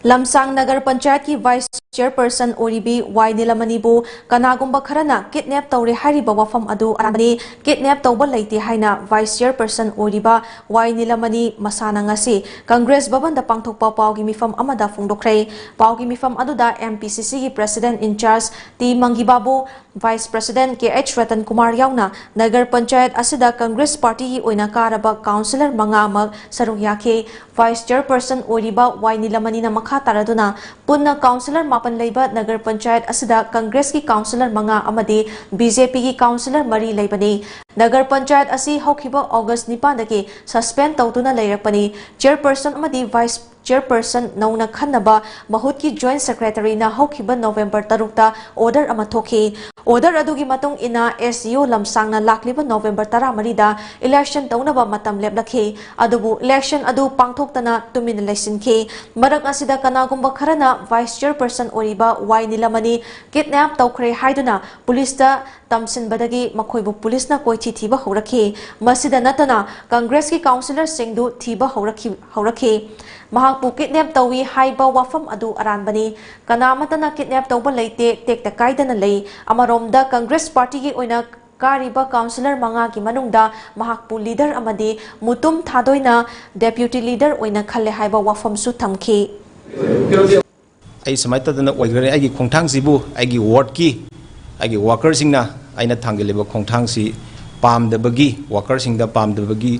ꯂꯝꯁꯥꯡ ꯅꯒꯔ ꯄꯟꯆꯥꯌꯠꯀꯤ vice chairperson ꯑꯣꯏꯔꯤꯕꯤ ꯋꯥꯏ ꯅꯤꯂꯃꯅꯤꯕꯨ ꯀꯅꯥꯒꯨꯝꯕ ꯈꯔꯅ kidnap ꯇꯧꯔꯦ ꯍꯥꯏꯔꯤꯕ ꯋꯥꯐꯝ ꯑꯗꯨ ꯑꯔꯥꯟꯕꯅꯤ꯫ Kidnap ꯇꯧꯕ ꯂꯩꯇꯦ ꯍꯥꯏꯅ vice chairperson ꯑꯣꯏꯔꯤꯕ ꯋꯥꯏ ꯅꯤꯂꯃꯅꯤ ꯃꯁꯥꯅ ꯉꯁꯤ ꯀꯪꯒ꯭ꯔꯦꯁ ꯚꯕꯟꯗ ꯄꯥꯡꯊꯣꯛꯄ ꯄꯥꯎꯒꯤ ꯃꯤꯐꯝ ꯑꯃꯗ ꯐꯣꯡꯗꯣꯛꯈ꯭ꯔꯦ꯫ ꯄꯥꯎꯒꯤ ꯃꯤꯐꯝ ꯑꯗꯨꯗ MPCCꯒꯤ president in charge ꯇꯤ ꯃꯪꯒꯤꯕꯥꯕꯨ, vice president K H Ratan Kumar ꯌꯥꯎꯅ ꯅꯒꯔ ꯄꯟꯆꯥꯌꯠ ꯑꯁꯤꯗ ꯀꯪꯒ꯭ꯔꯦꯁ ꯄꯥꯔꯇꯤꯒꯤ ꯑꯣꯏꯅ ꯀꯥꯔꯕ ꯀꯥꯎꯟꯁꯤꯂꯔ ꯃꯉꯥꯃꯛ ꯁꯔꯨꯛ ꯌꯥꯈꯤ꯫ Vice Chairperson ꯑꯣꯏꯔꯤꯕ ꯋꯥꯏ ꯅꯤꯂꯃꯅꯤꯅ ꯃꯈꯥ ꯇꯥꯔꯗꯨꯅ, ꯄꯨꯟꯅ councillor ꯃꯥꯄꯟ ꯂꯩꯕ ꯅꯒꯔ ꯄꯟꯆꯥꯌꯠ ꯑꯁꯤꯗ Congress ꯀꯤ councillor ꯃꯉꯥ ꯑꯃꯗꯤ B J P ꯒꯤ councillor ꯃꯔꯤ ꯂꯩꯕꯅꯤ꯫ ꯅꯒꯔ ꯄꯟꯆꯥꯌꯠ ꯑꯁꯤ ꯍꯧꯈꯤꯕ August ꯅꯤꯄꯥꯟꯗꯒꯤ suspend ꯇꯧꯗꯨꯅ ꯂꯩꯔꯛꯄꯅꯤ꯫ Chairperson ꯑꯃꯗꯤ Vice Chairperson ꯅꯧꯅ ꯈꯟꯅꯕ ꯃꯍꯨꯠꯀꯤ Joint Secretary ꯅ ꯍꯧꯈꯤꯕ November ꯇꯔꯨꯛꯇ order ꯑꯃ ꯊꯣꯛꯈꯤ꯫ Order ꯑꯗꯨꯒꯤ ꯃꯇꯨꯡ ꯏꯟꯅ S D O ꯂꯝꯁꯥꯡꯅ ꯂꯥꯛꯂꯤꯕ November ꯇꯔꯥꯃꯔꯤꯗ election ꯇꯧꯅꯕ ꯃꯇꯝ ꯂꯦꯞꯂꯛꯈꯤ꯫ ꯑꯗꯨꯕꯨ election ꯑꯗꯨ ꯄꯥꯡꯊꯣꯛꯇꯅ ꯇꯨꯃꯤꯟꯅ ꯂꯩꯁꯤꯟꯈꯤ꯫ ꯃꯔꯛ ꯑꯁꯤꯗ ꯀꯅꯥꯒꯨꯝꯕ ꯈꯔꯅ Vice Chairperson ꯑꯣꯏꯔꯤꯕ ꯋꯥꯏ ꯅꯤꯂꯃꯅꯤ kidnap ꯇꯧꯈ꯭ꯔꯦ ꯍꯥꯏꯗꯨꯅ ꯄꯨꯂꯤꯁꯇ ꯇꯝꯁꯤꯟꯕꯗꯒꯤ ꯃꯈꯣꯏꯕꯨ ꯄꯨꯂꯤꯁꯅ ꯀꯣꯏꯊꯤ ꯊꯤꯕ ꯍꯧꯔꯛꯈꯤ꯫ ꯃꯁꯤꯗ ꯅꯠꯇꯅ Congress ꯀꯤ councillor ꯁꯤꯡꯗꯨ ꯊꯤꯕ ꯍꯧꯔꯛꯈꯤ, ꯍꯧꯔꯛꯈꯤ꯫ ꯃꯍꯥꯛꯄꯨ kidnap ꯇꯧꯏ ꯍꯥꯏꯕ ꯋꯥꯐꯝ ꯑꯗꯨ ꯑꯔꯥꯟꯕꯅꯤ꯫ ꯀꯅꯥ ꯑꯃꯠꯇꯅ kidnap ꯇꯧꯕ ꯂꯩꯇꯦ, ꯇꯦꯛꯇ ꯀꯥꯏꯗꯅ ꯂꯩ꯫ ꯑꯃꯔꯣꯝꯗ Congress Party ꯒꯤ ꯑꯣꯏꯅ ꯀꯥꯔꯤꯕ councillor ꯃꯉꯥꯒꯤ ꯃꯅꯨꯡꯗ ꯃꯍꯥꯛꯄꯨ leader ꯑꯃꯗꯤ ꯃꯨꯇꯨꯝ ꯊꯥꯗꯣꯏꯅ deputy leader ꯑꯣꯏꯅ ꯈꯜꯂꯦ ꯍꯥꯏꯕ ꯋꯥꯐꯝꯁꯨ ꯊꯝꯈꯤ꯫ ꯑꯩ ꯁꯨꯃꯥꯏꯅ ꯇꯧꯗꯅ ꯑꯣꯏꯈ꯭ꯔꯦ꯫ ꯑꯩꯒꯤ ꯈꯣꯡꯊꯥꯡꯁꯤꯕꯨ ꯑꯩꯒꯤ ward ꯀꯤ ꯑꯩꯒꯤ worker ꯁꯤꯡꯅ ꯑꯩꯅ ꯊꯥꯡꯖꯤꯜꯂꯤꯕ ꯈꯣꯡꯊꯥꯡꯁꯤ ꯄꯥꯝꯗꯕꯒꯤ, worker ꯁꯤꯡꯗ ꯄꯥꯝꯗꯕꯒꯤ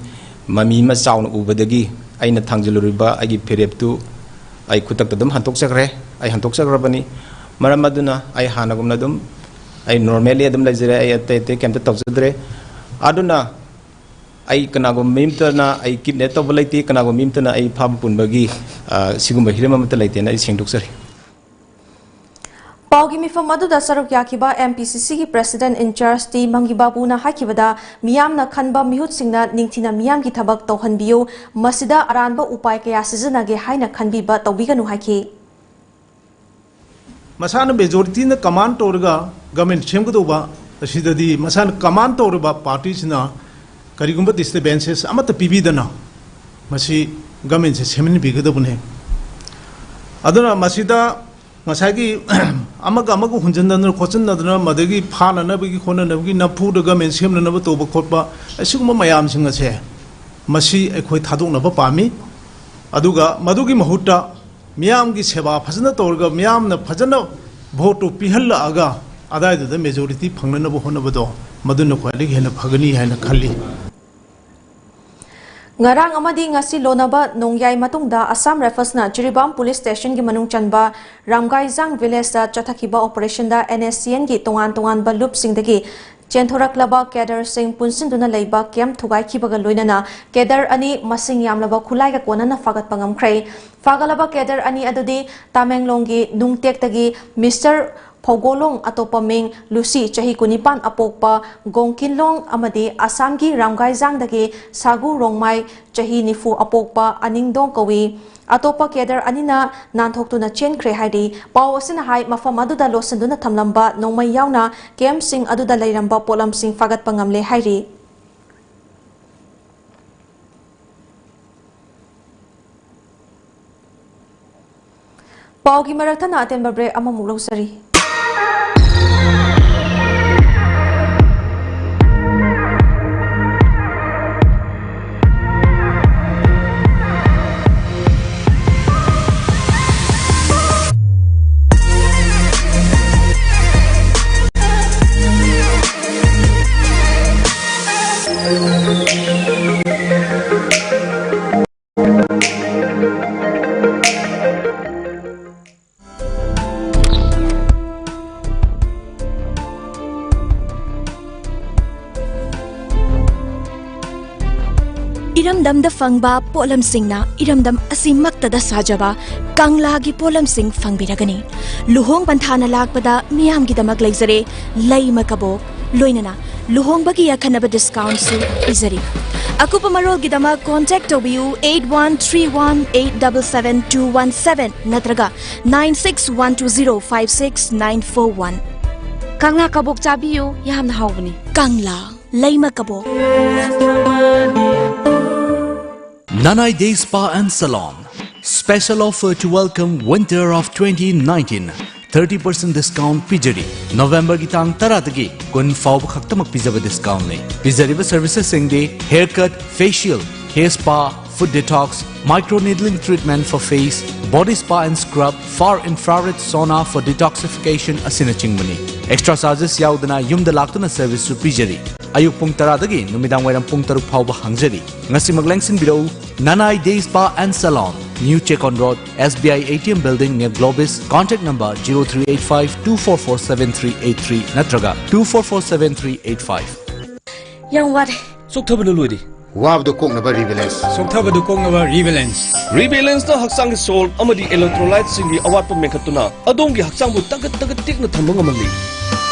ꯃꯃꯤ ꯑꯃ ꯆꯥꯎꯅ ꯎꯕꯗꯒꯤ ꯑꯩꯅ ꯊꯥꯡꯖꯤꯜꯂꯨꯔꯤꯕ ꯑꯩꯒꯤ ꯐꯤꯔꯦꯞꯇꯨ ꯑꯩ ꯈꯨꯗꯛꯇ ꯑꯗꯨꯝ ꯍꯟꯗꯣꯛꯆꯈ꯭ꯔꯦ꯫ ꯑꯩ ꯍꯟꯗꯣꯛꯆꯈ꯭ꯔꯕꯅꯤ꯫ ꯃꯔꯝ ꯑꯗꯨꯅ ꯑꯩ ꯍꯥꯟꯅꯒꯨꯝꯅ ꯑꯗꯨꯝ ꯑꯩ normally ꯑꯗꯨꯝ ꯂꯩꯖꯔꯦ꯫ ꯑꯩ ꯑꯇꯩ ꯑꯇꯩ ꯀꯩꯝꯇ ꯇꯧꯖꯗ꯭ꯔꯦ꯫ ꯑꯗꯨꯅ ꯑꯩ ꯀꯅꯥꯒꯨꯝꯕ ꯃꯤ ꯑꯃꯠꯇꯅ ꯑꯩ kidnap ꯇꯧꯕ ꯂꯩꯇꯦ, ꯀꯅꯥꯒꯨꯝꯕ ꯃꯤ ꯑꯃꯠꯇꯅ ꯑꯩ ꯐꯥꯕ ꯄꯨꯟꯕꯒꯤ, ꯑ, ꯁꯤꯒꯨꯝꯕ ꯍꯤꯔꯝ ꯑꯃꯠꯇ ꯂꯩꯇꯦꯅ ꯑꯩ ꯁꯦꯡꯗꯣꯛꯆꯔꯤ꯫ ꯄꯥꯎꯒꯤ ꯃꯤꯐꯝ ꯑꯗꯨꯗ ꯁꯔꯨꯛ ꯌꯥꯈꯤꯕ M P C C ꯒꯤ President in charge ꯇꯤ ꯃꯪꯒꯤ ꯕꯥꯕꯨꯅ ꯍꯥꯏꯈꯤꯕꯗ, ꯃꯤꯌꯥꯝꯅ ꯈꯟꯕ ꯃꯤꯍꯨꯠꯁꯤꯡꯅ ꯅꯤꯡꯊꯤꯅ ꯃꯤꯌꯥꯝꯒꯤ ꯊꯕꯛ ꯇꯧꯍꯟꯕꯤꯌꯨ, ꯃꯁꯤꯗ ꯑꯔꯥꯟꯕ ꯎꯄꯥꯏ ꯀꯌꯥ ꯁꯤꯖꯤꯟꯅꯒꯦ ꯍꯥꯏꯅ ꯈꯟꯕꯤꯕ ꯇꯧꯕꯤꯒꯅꯨ ꯍꯥꯏꯈꯤ꯫ ꯃꯁꯥꯅ majority ꯅ command ꯇꯧꯔꯒ government ꯁꯦꯝꯒꯗꯧꯕ ꯑꯁꯤꯗꯗꯤ ꯃꯁꯥꯅ command ꯇꯧꯔꯤꯕ party ꯁꯤꯅ ꯀꯔꯤꯒꯨꯝꯕ disturbances ꯑꯃꯠꯇ ꯄꯤꯕꯤꯗꯅ ꯃꯁꯤ government ꯁꯦ ꯁꯦꯝꯍꯟꯕꯤꯒꯗꯕꯅꯦ꯫ ꯑꯗꯨꯅ ꯃꯁꯤꯗ ꯉꯁꯥꯏꯒꯤ ꯑꯃꯒ ꯑꯃꯒ ꯍꯨꯟꯖꯤꯟꯅꯗꯅ ꯈꯣꯠꯆꯤꯟꯅꯗꯅ ꯃꯗꯒꯤ ꯐꯥꯅꯅꯕꯒꯤ ꯈꯣꯠꯅꯅꯕꯒꯤ ꯅꯝꯐꯨꯗ government ꯁꯦꯝꯅꯅꯕ ꯇꯧꯕ ꯈꯣꯠꯄ ꯑꯁꯤꯒꯨꯝꯕ ꯃꯌꯥꯝꯁꯤꯡ ꯑꯁꯦ ꯃꯁꯤ ꯑꯩꯈꯣꯏ ꯊꯥꯗꯣꯛꯅꯕ ꯄꯥꯝꯃꯤ꯫ ꯑꯗꯨꯒ ꯃꯗꯨꯒꯤ ꯃꯍꯨꯠꯇ ꯃꯤꯌꯥꯝꯒꯤ ꯁꯦꯕꯥ ꯐꯖꯅ ꯇꯧꯔꯒ ꯃꯤꯌꯥꯝꯅ ꯐꯖꯅ vote ꯇꯨ ꯄꯤꯍꯜꯂꯛꯑꯒ ꯑꯗꯥꯏꯗꯨꯗ majority ꯐꯪꯅꯅꯕ ꯍꯣꯠꯅꯕꯗꯣ ꯃꯗꯨꯅ ꯈ꯭ꯋꯥꯏꯗꯒꯤ ꯍꯦꯟꯅ ꯐꯒꯅꯤ ꯍꯥꯏꯅ ꯈꯜꯂꯤ꯫ ꯉꯔꯥꯡ ꯑꯃꯗꯤ ꯉꯁꯤ ꯂꯣꯟꯅꯕ ꯅꯣꯡꯌꯥꯏ ꯃꯇꯨꯡꯗ Assam Riflesꯅ ꯖꯤꯔꯤꯕꯥꯝ Police Stationꯒꯤ ꯃꯅꯨꯡ ꯆꯟꯕ ꯔꯥꯝꯒꯥꯏꯖꯥꯡ Villageꯇ ꯆꯠꯊꯈꯤꯕ operationꯗ NSCNꯒꯤ ꯇꯣꯉꯥꯟ ꯇꯣꯉꯥꯟꯕ ꯂꯨꯞꯁꯤꯡꯗꯒꯤ ꯆꯦꯟꯊꯣꯔꯛꯂꯕ cadreꯁꯤꯡ ꯄꯨꯟꯁꯤꯟꯗꯨꯅ ꯂꯩꯕ camp ꯊꯨꯒꯥꯏꯈꯤꯕꯒ ꯂꯣꯏꯅꯅ cadre ꯑꯅꯤ ꯃꯁꯤꯡ ꯌꯥꯝꯂꯕ ꯈꯨꯠꯂꯥꯏꯒ ꯀꯣꯟꯅꯅ ꯐꯥꯒꯠꯄ ꯉꯝꯈ꯭ꯔꯦ꯫ ꯐꯥꯒꯠꯂꯕ cadre ꯑꯅꯤ ꯑꯗꯨꯗꯤ ꯇꯥꯃꯦꯡꯂꯣꯡꯒꯤ ꯅꯨꯡꯇꯦꯛꯇꯒꯤ Mister ꯐꯧꯒꯣꯂꯣꯡ, ꯑꯇꯣꯞꯄ ꯃꯤꯡ ꯂꯨꯁꯤ, ꯆꯍꯤ ꯀꯨꯟꯅꯤꯄꯥꯟ ꯑꯄꯣꯛꯄ ꯒꯣꯡꯀꯤꯟꯂꯣꯡ, ꯑꯃꯗꯤ ꯑꯁꯥꯝꯒꯤ ꯔꯥꯝꯒꯥꯏꯖꯥꯡꯗꯒꯤ ꯁꯥꯒꯨ ꯔꯣꯡꯃꯥꯏ, ꯆꯍꯤ ꯅꯤꯐꯨ ꯑꯄꯣꯛꯄ ꯑꯅꯤꯡꯗꯣꯡ ꯀꯧꯏ꯫ ꯑꯇꯣꯞꯄ cadre ꯑꯅꯤꯅ ꯅꯥꯟꯊꯣꯛꯇꯨꯅ ꯆꯦꯟꯈ꯭ꯔꯦ ꯍꯥꯏꯔꯤ꯫ ꯄꯥꯎ ꯑꯁꯤꯅ ꯍꯥꯏ, ꯃꯐꯝ ꯑꯗꯨꯗ ꯂꯣꯠꯁꯤꯟꯗꯨꯅ ꯊꯝꯂꯝꯕ ꯅꯣꯡꯃꯩ ꯌꯥꯎꯅ campꯁꯤꯡ ꯑꯗꯨꯗ ꯂꯩꯔꯝꯕ ꯄꯣꯠꯂꯝꯁꯤꯡ ꯐꯥꯒꯠꯄ ꯉꯝꯂꯦ ꯍꯥꯏꯔꯤ꯫ ꯄꯥꯎꯒꯤ ꯃꯔꯛ ꯊꯠꯅ ꯑꯇꯦꯟꯕ break ꯑꯃꯃꯨꯛ ꯂꯧꯖꯔꯤ꯫ ꯏꯔꯝꯗꯝꯗ ꯐꯪꯕ ꯄꯣꯠꯂꯝꯁꯤꯡꯅ ꯏꯔꯝꯗꯝ ꯑꯁꯤꯃꯛꯇꯗ ꯁꯥꯖꯕ ꯀꯪꯂꯥꯒꯤ ꯄꯣꯠꯂꯝꯁꯤꯡ ꯐꯪꯕꯤꯔꯒꯅꯤ꯫ ꯂꯨꯍꯣꯡ ꯄꯟꯊꯥꯅ ꯂꯥꯛꯄꯗ ꯃꯤꯌꯥꯝꯒꯤꯗꯃꯛ ꯂꯩꯖꯔꯦ ꯂꯩꯃ ꯀꯕꯣꯛ, ꯂꯣꯏꯅꯅ ꯂꯨꯍꯣꯡꯕꯒꯤ ꯑꯈꯟꯅꯕ discountꯁꯨ ꯄꯤꯖꯔꯤ꯫ ꯑꯀꯨꯞꯄ ꯃꯔꯣꯜꯒꯤꯗꯃꯛ contact ꯇꯧꯕꯤꯌꯨ eight one three one eight double seven two one seven ꯅꯠꯇ꯭ꯔꯒ nine six one two zero five six nine four one꯫ ꯀꯪꯂꯥ ꯀꯕꯣꯛ ꯆꯥꯕꯤꯌꯨ, ꯌꯥꯝꯅ ꯍꯥꯎꯕꯅꯤ꯫ ꯀꯪꯂꯥ ꯂꯩꯃ ꯀꯕꯣꯛ꯫ Nanai Day Spa and Salon. Special offer to welcome winter of twenty nineteen. Thirty percent discount ꯄꯤꯖꯔꯤ꯫ Novemberꯒꯤ ꯇꯥꯡ ꯇꯔꯥꯗꯒꯤ ꯀꯨꯟ ꯐꯥꯎꯕ ꯈꯛꯇꯃꯛ ꯄꯤꯖꯕ discountꯅꯤ꯫ ꯄꯤꯖꯔꯤꯕ servicesꯁꯤꯡꯗꯤ haircut, facial, hair spa, foot detox, microneedling treatment for face, body spa and scrub, far infrared sauna for detoxification ꯑꯁꯤꯅꯆꯤꯡꯕꯅꯤ꯫ Extra charges ꯌꯥꯎꯗꯅ ꯌꯨꯝꯗ ꯂꯥꯛꯇꯨꯅ serviceꯁꯨ ꯄꯤꯖꯔꯤ꯫ ꯑꯌꯨꯛ ꯄꯨꯡ ꯇꯔꯥꯗꯒꯤ ꯅꯨꯃꯤꯗꯥꯡ ꯋꯥꯏꯔꯝ ꯄꯨꯡ ꯇꯔꯨꯛ ꯐꯥꯎꯕ ꯍꯥꯡꯖꯔꯤ꯫ ꯉꯁꯤꯃꯛ ꯂꯦꯡꯁꯤꯟꯕꯤꯔꯛꯎ, Nanai Day Spa and Salon, New Checkon Road, S B I A T M Building near Globis, contact number zero three eight five two four four seven three eight three ꯅꯠꯇ꯭ꯔꯒ two four four seven three eight five꯫ ꯌꯥꯝ ꯋꯥꯔꯦ꯫ ꯆꯣꯛꯊꯕꯅ ꯂꯣꯏꯔꯦ꯫ ꯋꯥꯕꯗꯨ ꯀꯣꯛꯅꯕ ꯔꯤꯕꯦꯂꯦꯟꯁ꯫ ꯆꯣꯛꯊꯕꯗꯨ ꯀꯣꯛꯅꯕ ꯔꯤꯕꯦꯂꯦꯟꯁ꯫ ꯔꯤꯕꯦꯂꯦꯟꯁꯅ ꯍꯛꯆꯥꯡꯒꯤ soul ꯑꯃꯗꯤ ꯏꯂꯦꯛꯇ꯭ꯔꯣꯂꯥꯏꯠꯁꯤꯡꯒꯤ ꯑꯋꯥꯠꯄ ꯃꯦꯟꯈꯠꯇꯨꯅ ꯑꯗꯣꯝꯒꯤ ꯍꯛꯆꯥꯡꯕꯨ ꯇꯒꯠ ꯇꯒꯠ ꯇꯦꯛꯅ ꯊꯝꯕ ꯉꯝꯍꯜꯂꯤ꯫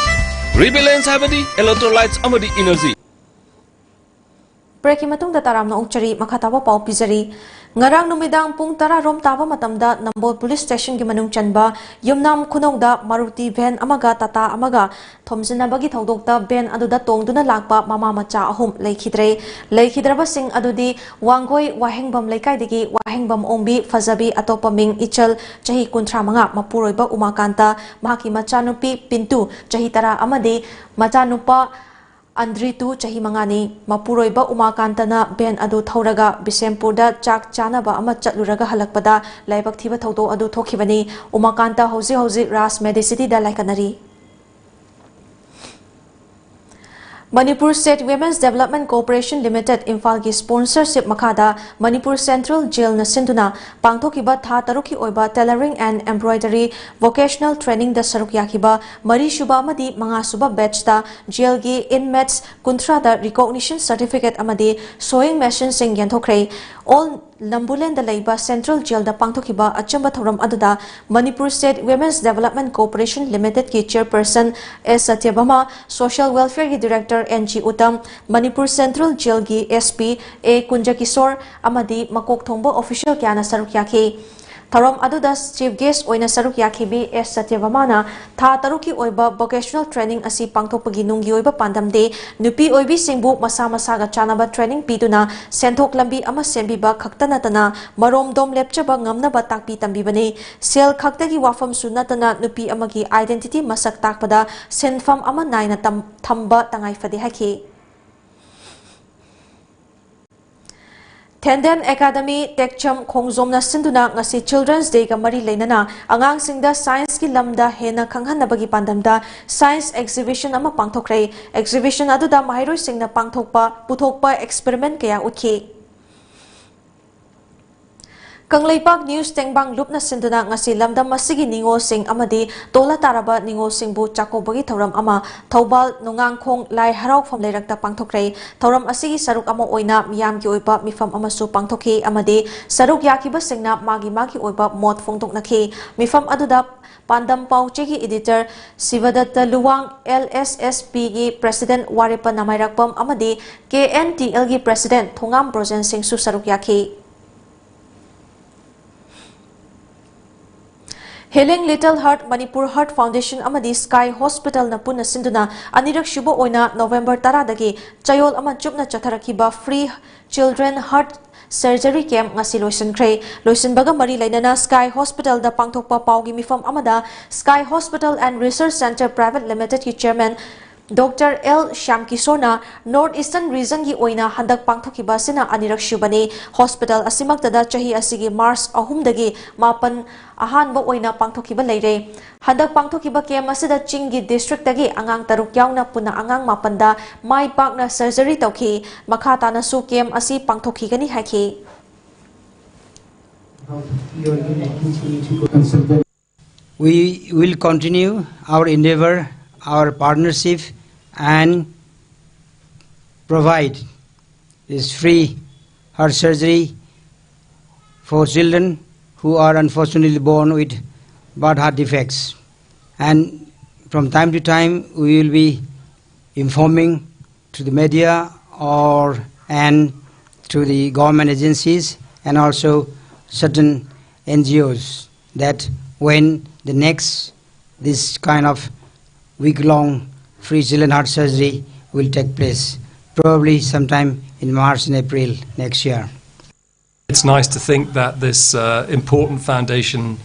ꯔꯤꯕꯦꯂꯦꯟꯁ ꯍꯥꯏꯕꯗꯤ ꯏꯂꯦꯛꯇ꯭ꯔꯣꯂꯥꯏꯠꯁ ꯑꯃꯗꯤ ꯏꯅꯔꯖꯤ꯫ ꯕ꯭ꯔꯦꯛꯀꯤ ꯃꯇꯨꯡꯗ ꯇꯔꯥꯝꯅ ꯑꯣꯛꯆꯔꯤ, ꯃꯈꯥ ꯇꯥꯕ ꯄꯥꯎ ꯄꯤꯖꯔꯤ꯫ ꯉꯔꯥꯡ ꯅꯨꯃꯤꯗꯥꯡ ꯄꯨꯡ ꯇꯔꯥ ꯔꯣꯝ ꯇꯥꯕ ꯃꯇꯝꯗ ꯅꯝꯕꯣꯜ ꯄꯨꯂꯤꯁ ꯁ꯭ꯇꯦꯁꯟꯒꯤ ꯃꯅꯨꯡ ꯆꯟꯕ ꯌꯨꯝꯅꯥꯝ ꯈꯨꯅꯧꯗ ꯃꯥꯔꯨꯇꯤ ꯚꯦꯟ ꯑꯃꯒ ꯇꯥꯇꯥ ꯑꯃꯒ ꯊꯣꯝꯖꯤꯟꯅꯕꯒꯤ ꯊꯧꯗꯣꯛꯇ ꯚꯦꯟ ꯑꯗꯨꯗ ꯇꯣꯡꯗꯨꯅ ꯂꯥꯛꯄ ꯃꯃꯥ ꯃꯆꯥ ꯑꯍꯨꯝ ꯂꯩꯈꯤꯗ꯭ꯔꯦ꯫ ꯂꯩꯈꯤꯗ꯭ꯔꯕꯁꯤꯡ ꯑꯗꯨꯗꯤ ꯋꯥꯡꯒꯣꯏ ꯋꯥꯍꯦꯡꯕꯝ ꯂꯩꯀꯥꯏꯗꯒꯤ ꯋꯥꯍꯦꯡꯕꯝ ꯑꯣꯡꯕꯤ ꯐꯖꯕꯤ, ꯑꯇꯣꯞꯄ ꯃꯤꯡ ꯏꯆꯜ, ꯆꯍꯤ ꯀꯨꯟꯊ꯭ꯔꯥ ꯃꯉꯥ, ꯃꯄꯨꯔꯣꯏꯕ ꯎꯃꯥꯀꯥꯟꯇ, ꯃꯍꯥꯛꯀꯤ ꯃꯆꯥꯅꯨꯄꯤ ꯄꯤꯟꯇꯨ, ꯆꯍꯤ ꯇꯔꯥ, ꯑꯃꯗꯤ ꯃꯆꯥꯅꯨꯄꯥ ꯑꯟꯗ꯭ꯔꯤꯇꯨ, ꯆꯍꯤ ꯃꯉꯥꯅꯤ꯫ ꯃꯄꯨꯔꯣꯏꯕ ꯎꯃꯥꯀꯥꯟꯇꯅ ꯚꯦꯟ ꯑꯗꯨ ꯊꯧꯔꯒ ꯕꯤꯁꯦꯝꯄꯨꯔꯗ ꯆꯥꯛ ꯆꯥꯅꯕ ꯑꯃ ꯆꯠꯂꯨꯔꯒ ꯍꯜꯂꯛꯄꯗ ꯂꯥꯏꯕꯛ ꯊꯤꯕ ꯊꯧꯗꯣꯛ ꯑꯗꯨ ꯊꯣꯛꯈꯤꯕꯅꯤ꯫ ꯎꯃꯥꯀꯥꯟꯇ ꯍꯧꯖꯤꯛ ꯍꯧꯖꯤꯛ ꯔꯥꯖ ꯃꯦꯗꯤꯁꯤꯇꯤꯗ ꯂꯥꯏꯀꯠꯅꯔꯤ꯫ Manipur state women's development cooperation limited, ꯏꯝꯐꯥꯜꯒꯤ ꯁ꯭ꯄꯣꯟꯁꯔꯁꯤꯞ ꯃꯈꯥꯗ ꯃꯅꯤꯄꯨꯔ ꯁꯦꯟꯇ꯭ꯔꯦꯜ ꯖꯦꯜꯅ ꯁꯤꯟꯗꯨꯅ ꯄꯥꯡꯊꯣꯛꯈꯤꯕ ꯊꯥ ꯇꯔꯨꯛꯀꯤ ꯑꯣꯏꯕ ꯇꯦꯂꯔꯤꯡ ꯑꯦꯟ ꯑꯦꯝꯕ꯭ꯔꯣꯏꯗꯔꯤ ꯚꯣꯀꯦꯁꯅꯦꯜ ꯇ꯭ꯔꯦꯅꯤꯡꯗ ꯁꯔꯨꯛ ꯌꯥꯈꯤꯕ ꯃꯔꯤꯁꯨꯕ ꯑꯃꯗꯤ ꯃꯉꯥꯁꯨꯕ ꯕꯦꯠꯆꯇ ꯖꯦꯜꯒꯤ ꯏꯟꯃꯦꯠꯁ ꯀꯨꯟꯊ꯭ꯔꯥꯗ ꯔꯤꯀꯣꯒꯅꯤꯁꯟ ꯁꯔꯇꯤꯐꯤꯀꯦꯠ ꯑꯃꯗꯤ ꯁꯣꯌꯤꯡ ꯃꯦꯁꯤꯟꯁꯤꯡ ꯌꯦꯟꯊꯣꯛꯈ꯭ꯔꯦ꯫ ꯑꯣꯜ ꯂꯝꯕꯨꯂꯦꯟꯗ ꯂꯩꯕ ꯁꯦꯟꯇ꯭ꯔꯦꯜ ꯖꯦꯜꯗ ꯄꯥꯡꯊꯣꯛꯈꯤꯕ ꯑꯆꯝꯕ ꯊꯧꯔꯝ ꯑꯗꯨꯗ Manipur state women's development cooperation ꯂꯤꯃꯤꯇꯦꯗꯀꯤ ꯆꯦꯌꯔꯄꯔꯁꯟ ꯑꯦꯁ ꯁꯇ꯭ꯌꯚꯥꯃꯥ, ꯁꯣꯁꯤꯌꯦꯜ ꯋꯦꯜꯐꯤꯌꯔꯒꯤ director N G Uttam, Manipur central ꯖꯦꯜꯒꯤ ꯑꯦꯁ ꯄꯤ ꯑꯦ ꯀꯨꯟꯖꯀꯤꯁꯣꯔ ꯑꯃꯗꯤ ꯃꯀꯣꯛ ꯊꯣꯡꯕ ꯑꯣꯐꯤꯁꯤꯌꯦꯜ ꯀꯌꯥꯅ ꯁꯔꯨꯛ ꯌꯥꯈꯤ꯫ ꯊꯧꯔꯝ ꯑꯗꯨꯗ ꯆꯤꯐ ꯒꯦꯁ꯭ꯠ ꯑꯣꯏꯅ ꯁꯔꯨꯛ ꯌꯥꯈꯤꯕꯤ ꯑꯦꯁ ꯁꯇ꯭ꯌꯚꯥꯃꯥꯅ ꯊꯥ ꯇꯔꯨꯛꯀꯤ ꯑꯣꯏꯕ ꯚꯣꯀꯦꯁꯅꯦꯜ ꯇ꯭ꯔꯦꯅꯤꯡ ꯑꯁꯤ ꯄꯥꯡꯊꯣꯛꯄꯒꯤ ꯅꯨꯡꯒꯤ ꯑꯣꯏꯕ ꯄꯥꯟꯗꯝꯗꯤ ꯅꯨꯄꯤ ꯑꯣꯏꯕꯤꯁꯤꯡꯕꯨ ꯃꯁꯥ ꯃꯁꯥꯒ ꯆꯥꯟꯅꯕ ꯇ꯭ꯔꯦꯅꯤꯡ ꯄꯤꯗꯨꯅ ꯁꯦꯟꯊꯣꯛ ꯂꯝꯕꯤ ꯑꯃ ꯁꯦꯝꯕꯤꯕ ꯈꯛꯇ ꯅꯠꯇꯅ ꯃꯔꯣꯝꯗꯣꯝ ꯂꯦꯞꯆꯕ ꯉꯝꯅꯕ ꯇꯥꯛꯄꯤ ꯇꯝꯕꯤꯕꯅꯤ꯫ ꯁꯦꯜ ꯈꯛꯇꯒꯤ ꯋꯥꯐꯝꯁꯨ ꯅꯠꯇꯅ ꯅꯨꯄꯤ ꯑꯃꯒꯤ ꯑꯥꯏꯗꯦꯟꯇꯤꯇꯤ ꯃꯁꯛ ꯇꯥꯛꯄꯗ ꯁꯤꯟꯐꯝ ꯑꯃ ꯅꯥꯏꯅ ꯇꯝ-, ꯊꯝꯕ ꯇꯉꯥꯏ ꯐꯗꯦ ꯍꯥꯏꯈꯤ꯫ Thandel Academy, Tekcham ꯈꯣꯡꯖꯣꯝꯅ ꯁꯤꯟꯗꯨꯅ ꯉꯁꯤ Children's Day ꯒ ꯃꯔꯤ ꯂꯩꯅꯅ ꯑꯉꯥꯡꯁꯤꯡꯗ science ꯀꯤ ꯂꯝꯗ ꯍꯦꯟꯅ ꯈꯪꯍꯟꯅꯕꯒꯤ ꯄꯥꯟꯗꯝꯗ science exhibition ꯑꯃ ꯄꯥꯡꯊꯣꯛꯈ꯭ꯔꯦ꯫ Exhibition ꯑꯗꯨꯗ ꯃꯍꯩꯔꯣꯏꯁꯤꯡꯅ ꯄꯥꯡꯊꯣꯛꯄ, ꯄꯨꯊꯣꯛꯄ experiment ꯀꯌꯥ ꯎꯠꯈꯤ꯫ ꯀꯪꯂꯩꯄꯥꯛ News ꯇꯦꯡꯕꯥꯡ ꯂꯨꯞꯅ ꯁꯤꯟꯗꯨꯅ ꯉꯁꯤ ꯂꯝꯗꯝ ꯑꯁꯤꯒꯤ ꯅꯤꯉꯣꯜꯁꯤꯡ ꯑꯃꯗꯤ ꯇꯣꯜꯂ ꯇꯥꯔꯕ ꯅꯤꯉꯣꯜꯁꯤꯡꯕꯨ ꯆꯥꯛꯀꯧꯕꯒꯤ ꯊꯧꯔꯝ ꯑꯃ ꯊꯧꯕꯥꯜ ꯅꯣꯡꯉꯥꯡꯈꯣꯡ ꯂꯥꯏ ꯍꯔꯥꯎꯐꯝ ꯂꯩꯔꯛꯇ ꯄꯥꯡꯊꯣꯛꯈ꯭ꯔꯦ꯫ ꯊꯧꯔꯝ ꯑꯁꯤꯒꯤ ꯁꯔꯨꯛ ꯑꯃ ꯑꯣꯏꯅ ꯃꯤꯌꯥꯝꯒꯤ ꯑꯣꯏꯕ ꯃꯤꯐꯝ ꯑꯃꯁꯨ ꯄꯥꯡꯊꯣꯛꯈꯤ ꯑꯃꯗꯤ ꯁꯔꯨꯛ ꯌꯥꯈꯤꯕꯁꯤꯡꯅ ꯃꯥꯒꯤ ꯃꯥꯒꯤ ꯑꯣꯏꯕ ꯃꯣꯠ ꯐꯣꯡꯗꯣꯛꯅꯈꯤ꯫ ꯃꯤꯐꯝ ꯑꯗꯨꯗ ꯄꯥꯟꯗꯝ ꯄꯥꯎꯆꯦꯒꯤ editor ꯁꯤꯕꯗꯠꯇ Luwang, L S S P ꯒꯤ president ꯋꯥꯔꯦꯞꯄ ꯅꯃꯥꯏꯔꯛꯄꯝ ꯑꯃꯗꯤ K N T L ꯒꯤ president ꯊꯣꯉꯥꯝ ꯕ꯭ꯔꯣꯖꯦꯟ ꯁꯤꯡꯁꯨ ꯁꯔꯨꯛ ꯌꯥꯈꯤ꯫ Healing Little Heart, Manipur Heart Foundation ꯑꯃꯗꯤ Sky Hospital ꯅ ꯄꯨꯟꯅ ꯁꯤꯟꯗꯨꯅ ꯑꯅꯤꯔꯛ ꯁꯨꯕ ꯑꯣꯏꯅ November ꯇꯔꯥꯗꯒꯤ ꯆꯌꯣꯜ ꯑꯃ ꯆꯨꯞꯅ ꯆꯠꯊꯔꯛꯈꯤꯕ Free Children Heart Surgery Camp ꯉꯁꯤ ꯂꯣꯏꯁꯤꯟꯈ꯭ꯔꯦ꯫ ꯂꯣꯏꯁꯤꯟꯕꯒ ꯃꯔꯤ ꯂꯩꯅꯅ Sky Hospital ꯗ ꯄꯥꯡꯊꯣꯛꯄ ꯄꯥꯎꯒꯤ ꯃꯤꯐꯝ ꯑꯃꯗ Sky Hospital and Research Centre Private Limited ꯀꯤ chairman Doctor L ꯁ꯭ꯌꯥꯝꯀꯤꯁꯣꯔꯅ North Eastern Region ꯒꯤ ꯑꯣꯏꯅ ꯍꯟꯗꯛ ꯄꯥꯡꯊꯣꯛꯈꯤꯕ ꯑꯁꯤꯅ ꯑꯅꯤꯔꯛ ꯁꯨꯕꯅꯤ꯫ Hospital ꯑꯁꯤꯃꯛꯇꯗ ꯆꯍꯤ ꯑꯁꯤꯒꯤ March ꯑꯍꯨꯝꯗꯒꯤ ꯃꯥꯄꯟ ꯑꯍꯥꯟꯕ ꯑꯣꯏꯅ ꯄꯥꯡꯊꯣꯛꯈꯤꯕ ꯂꯩꯔꯦ꯫ ꯍꯟꯗꯛ ꯄꯥꯡꯊꯣꯛꯈꯤꯕ camp ꯑꯁꯤꯗ ꯆꯤꯡꯒꯤ district ꯇꯒꯤ ꯑꯉꯥꯡ ꯇꯔꯨꯛ ꯌꯥꯎꯅ ꯄꯨꯟꯅ ꯑꯉꯥꯡ ꯃꯥꯄꯟꯗ ꯃꯥꯏ ꯄꯥꯛꯅ surgery ꯇꯧꯈꯤ꯫ ꯃꯈꯥ ꯇꯥꯅꯁꯨ camp ꯑꯁꯤ ꯄꯥꯡꯊꯣꯛꯈꯤꯒꯅꯤ ꯍꯥꯏꯈꯤ꯫ We will continue our endeavor, our partnership, and provide this free heart surgery for children who are unfortunately born with bad heart defects. And from time to time, we will be informing to the media or, and to the government agencies and also certain N G Os that when the next, this kind of week-long free children heart surgery will take place, probably sometime in March and April next year. It's nice to think that this uh, important foundation,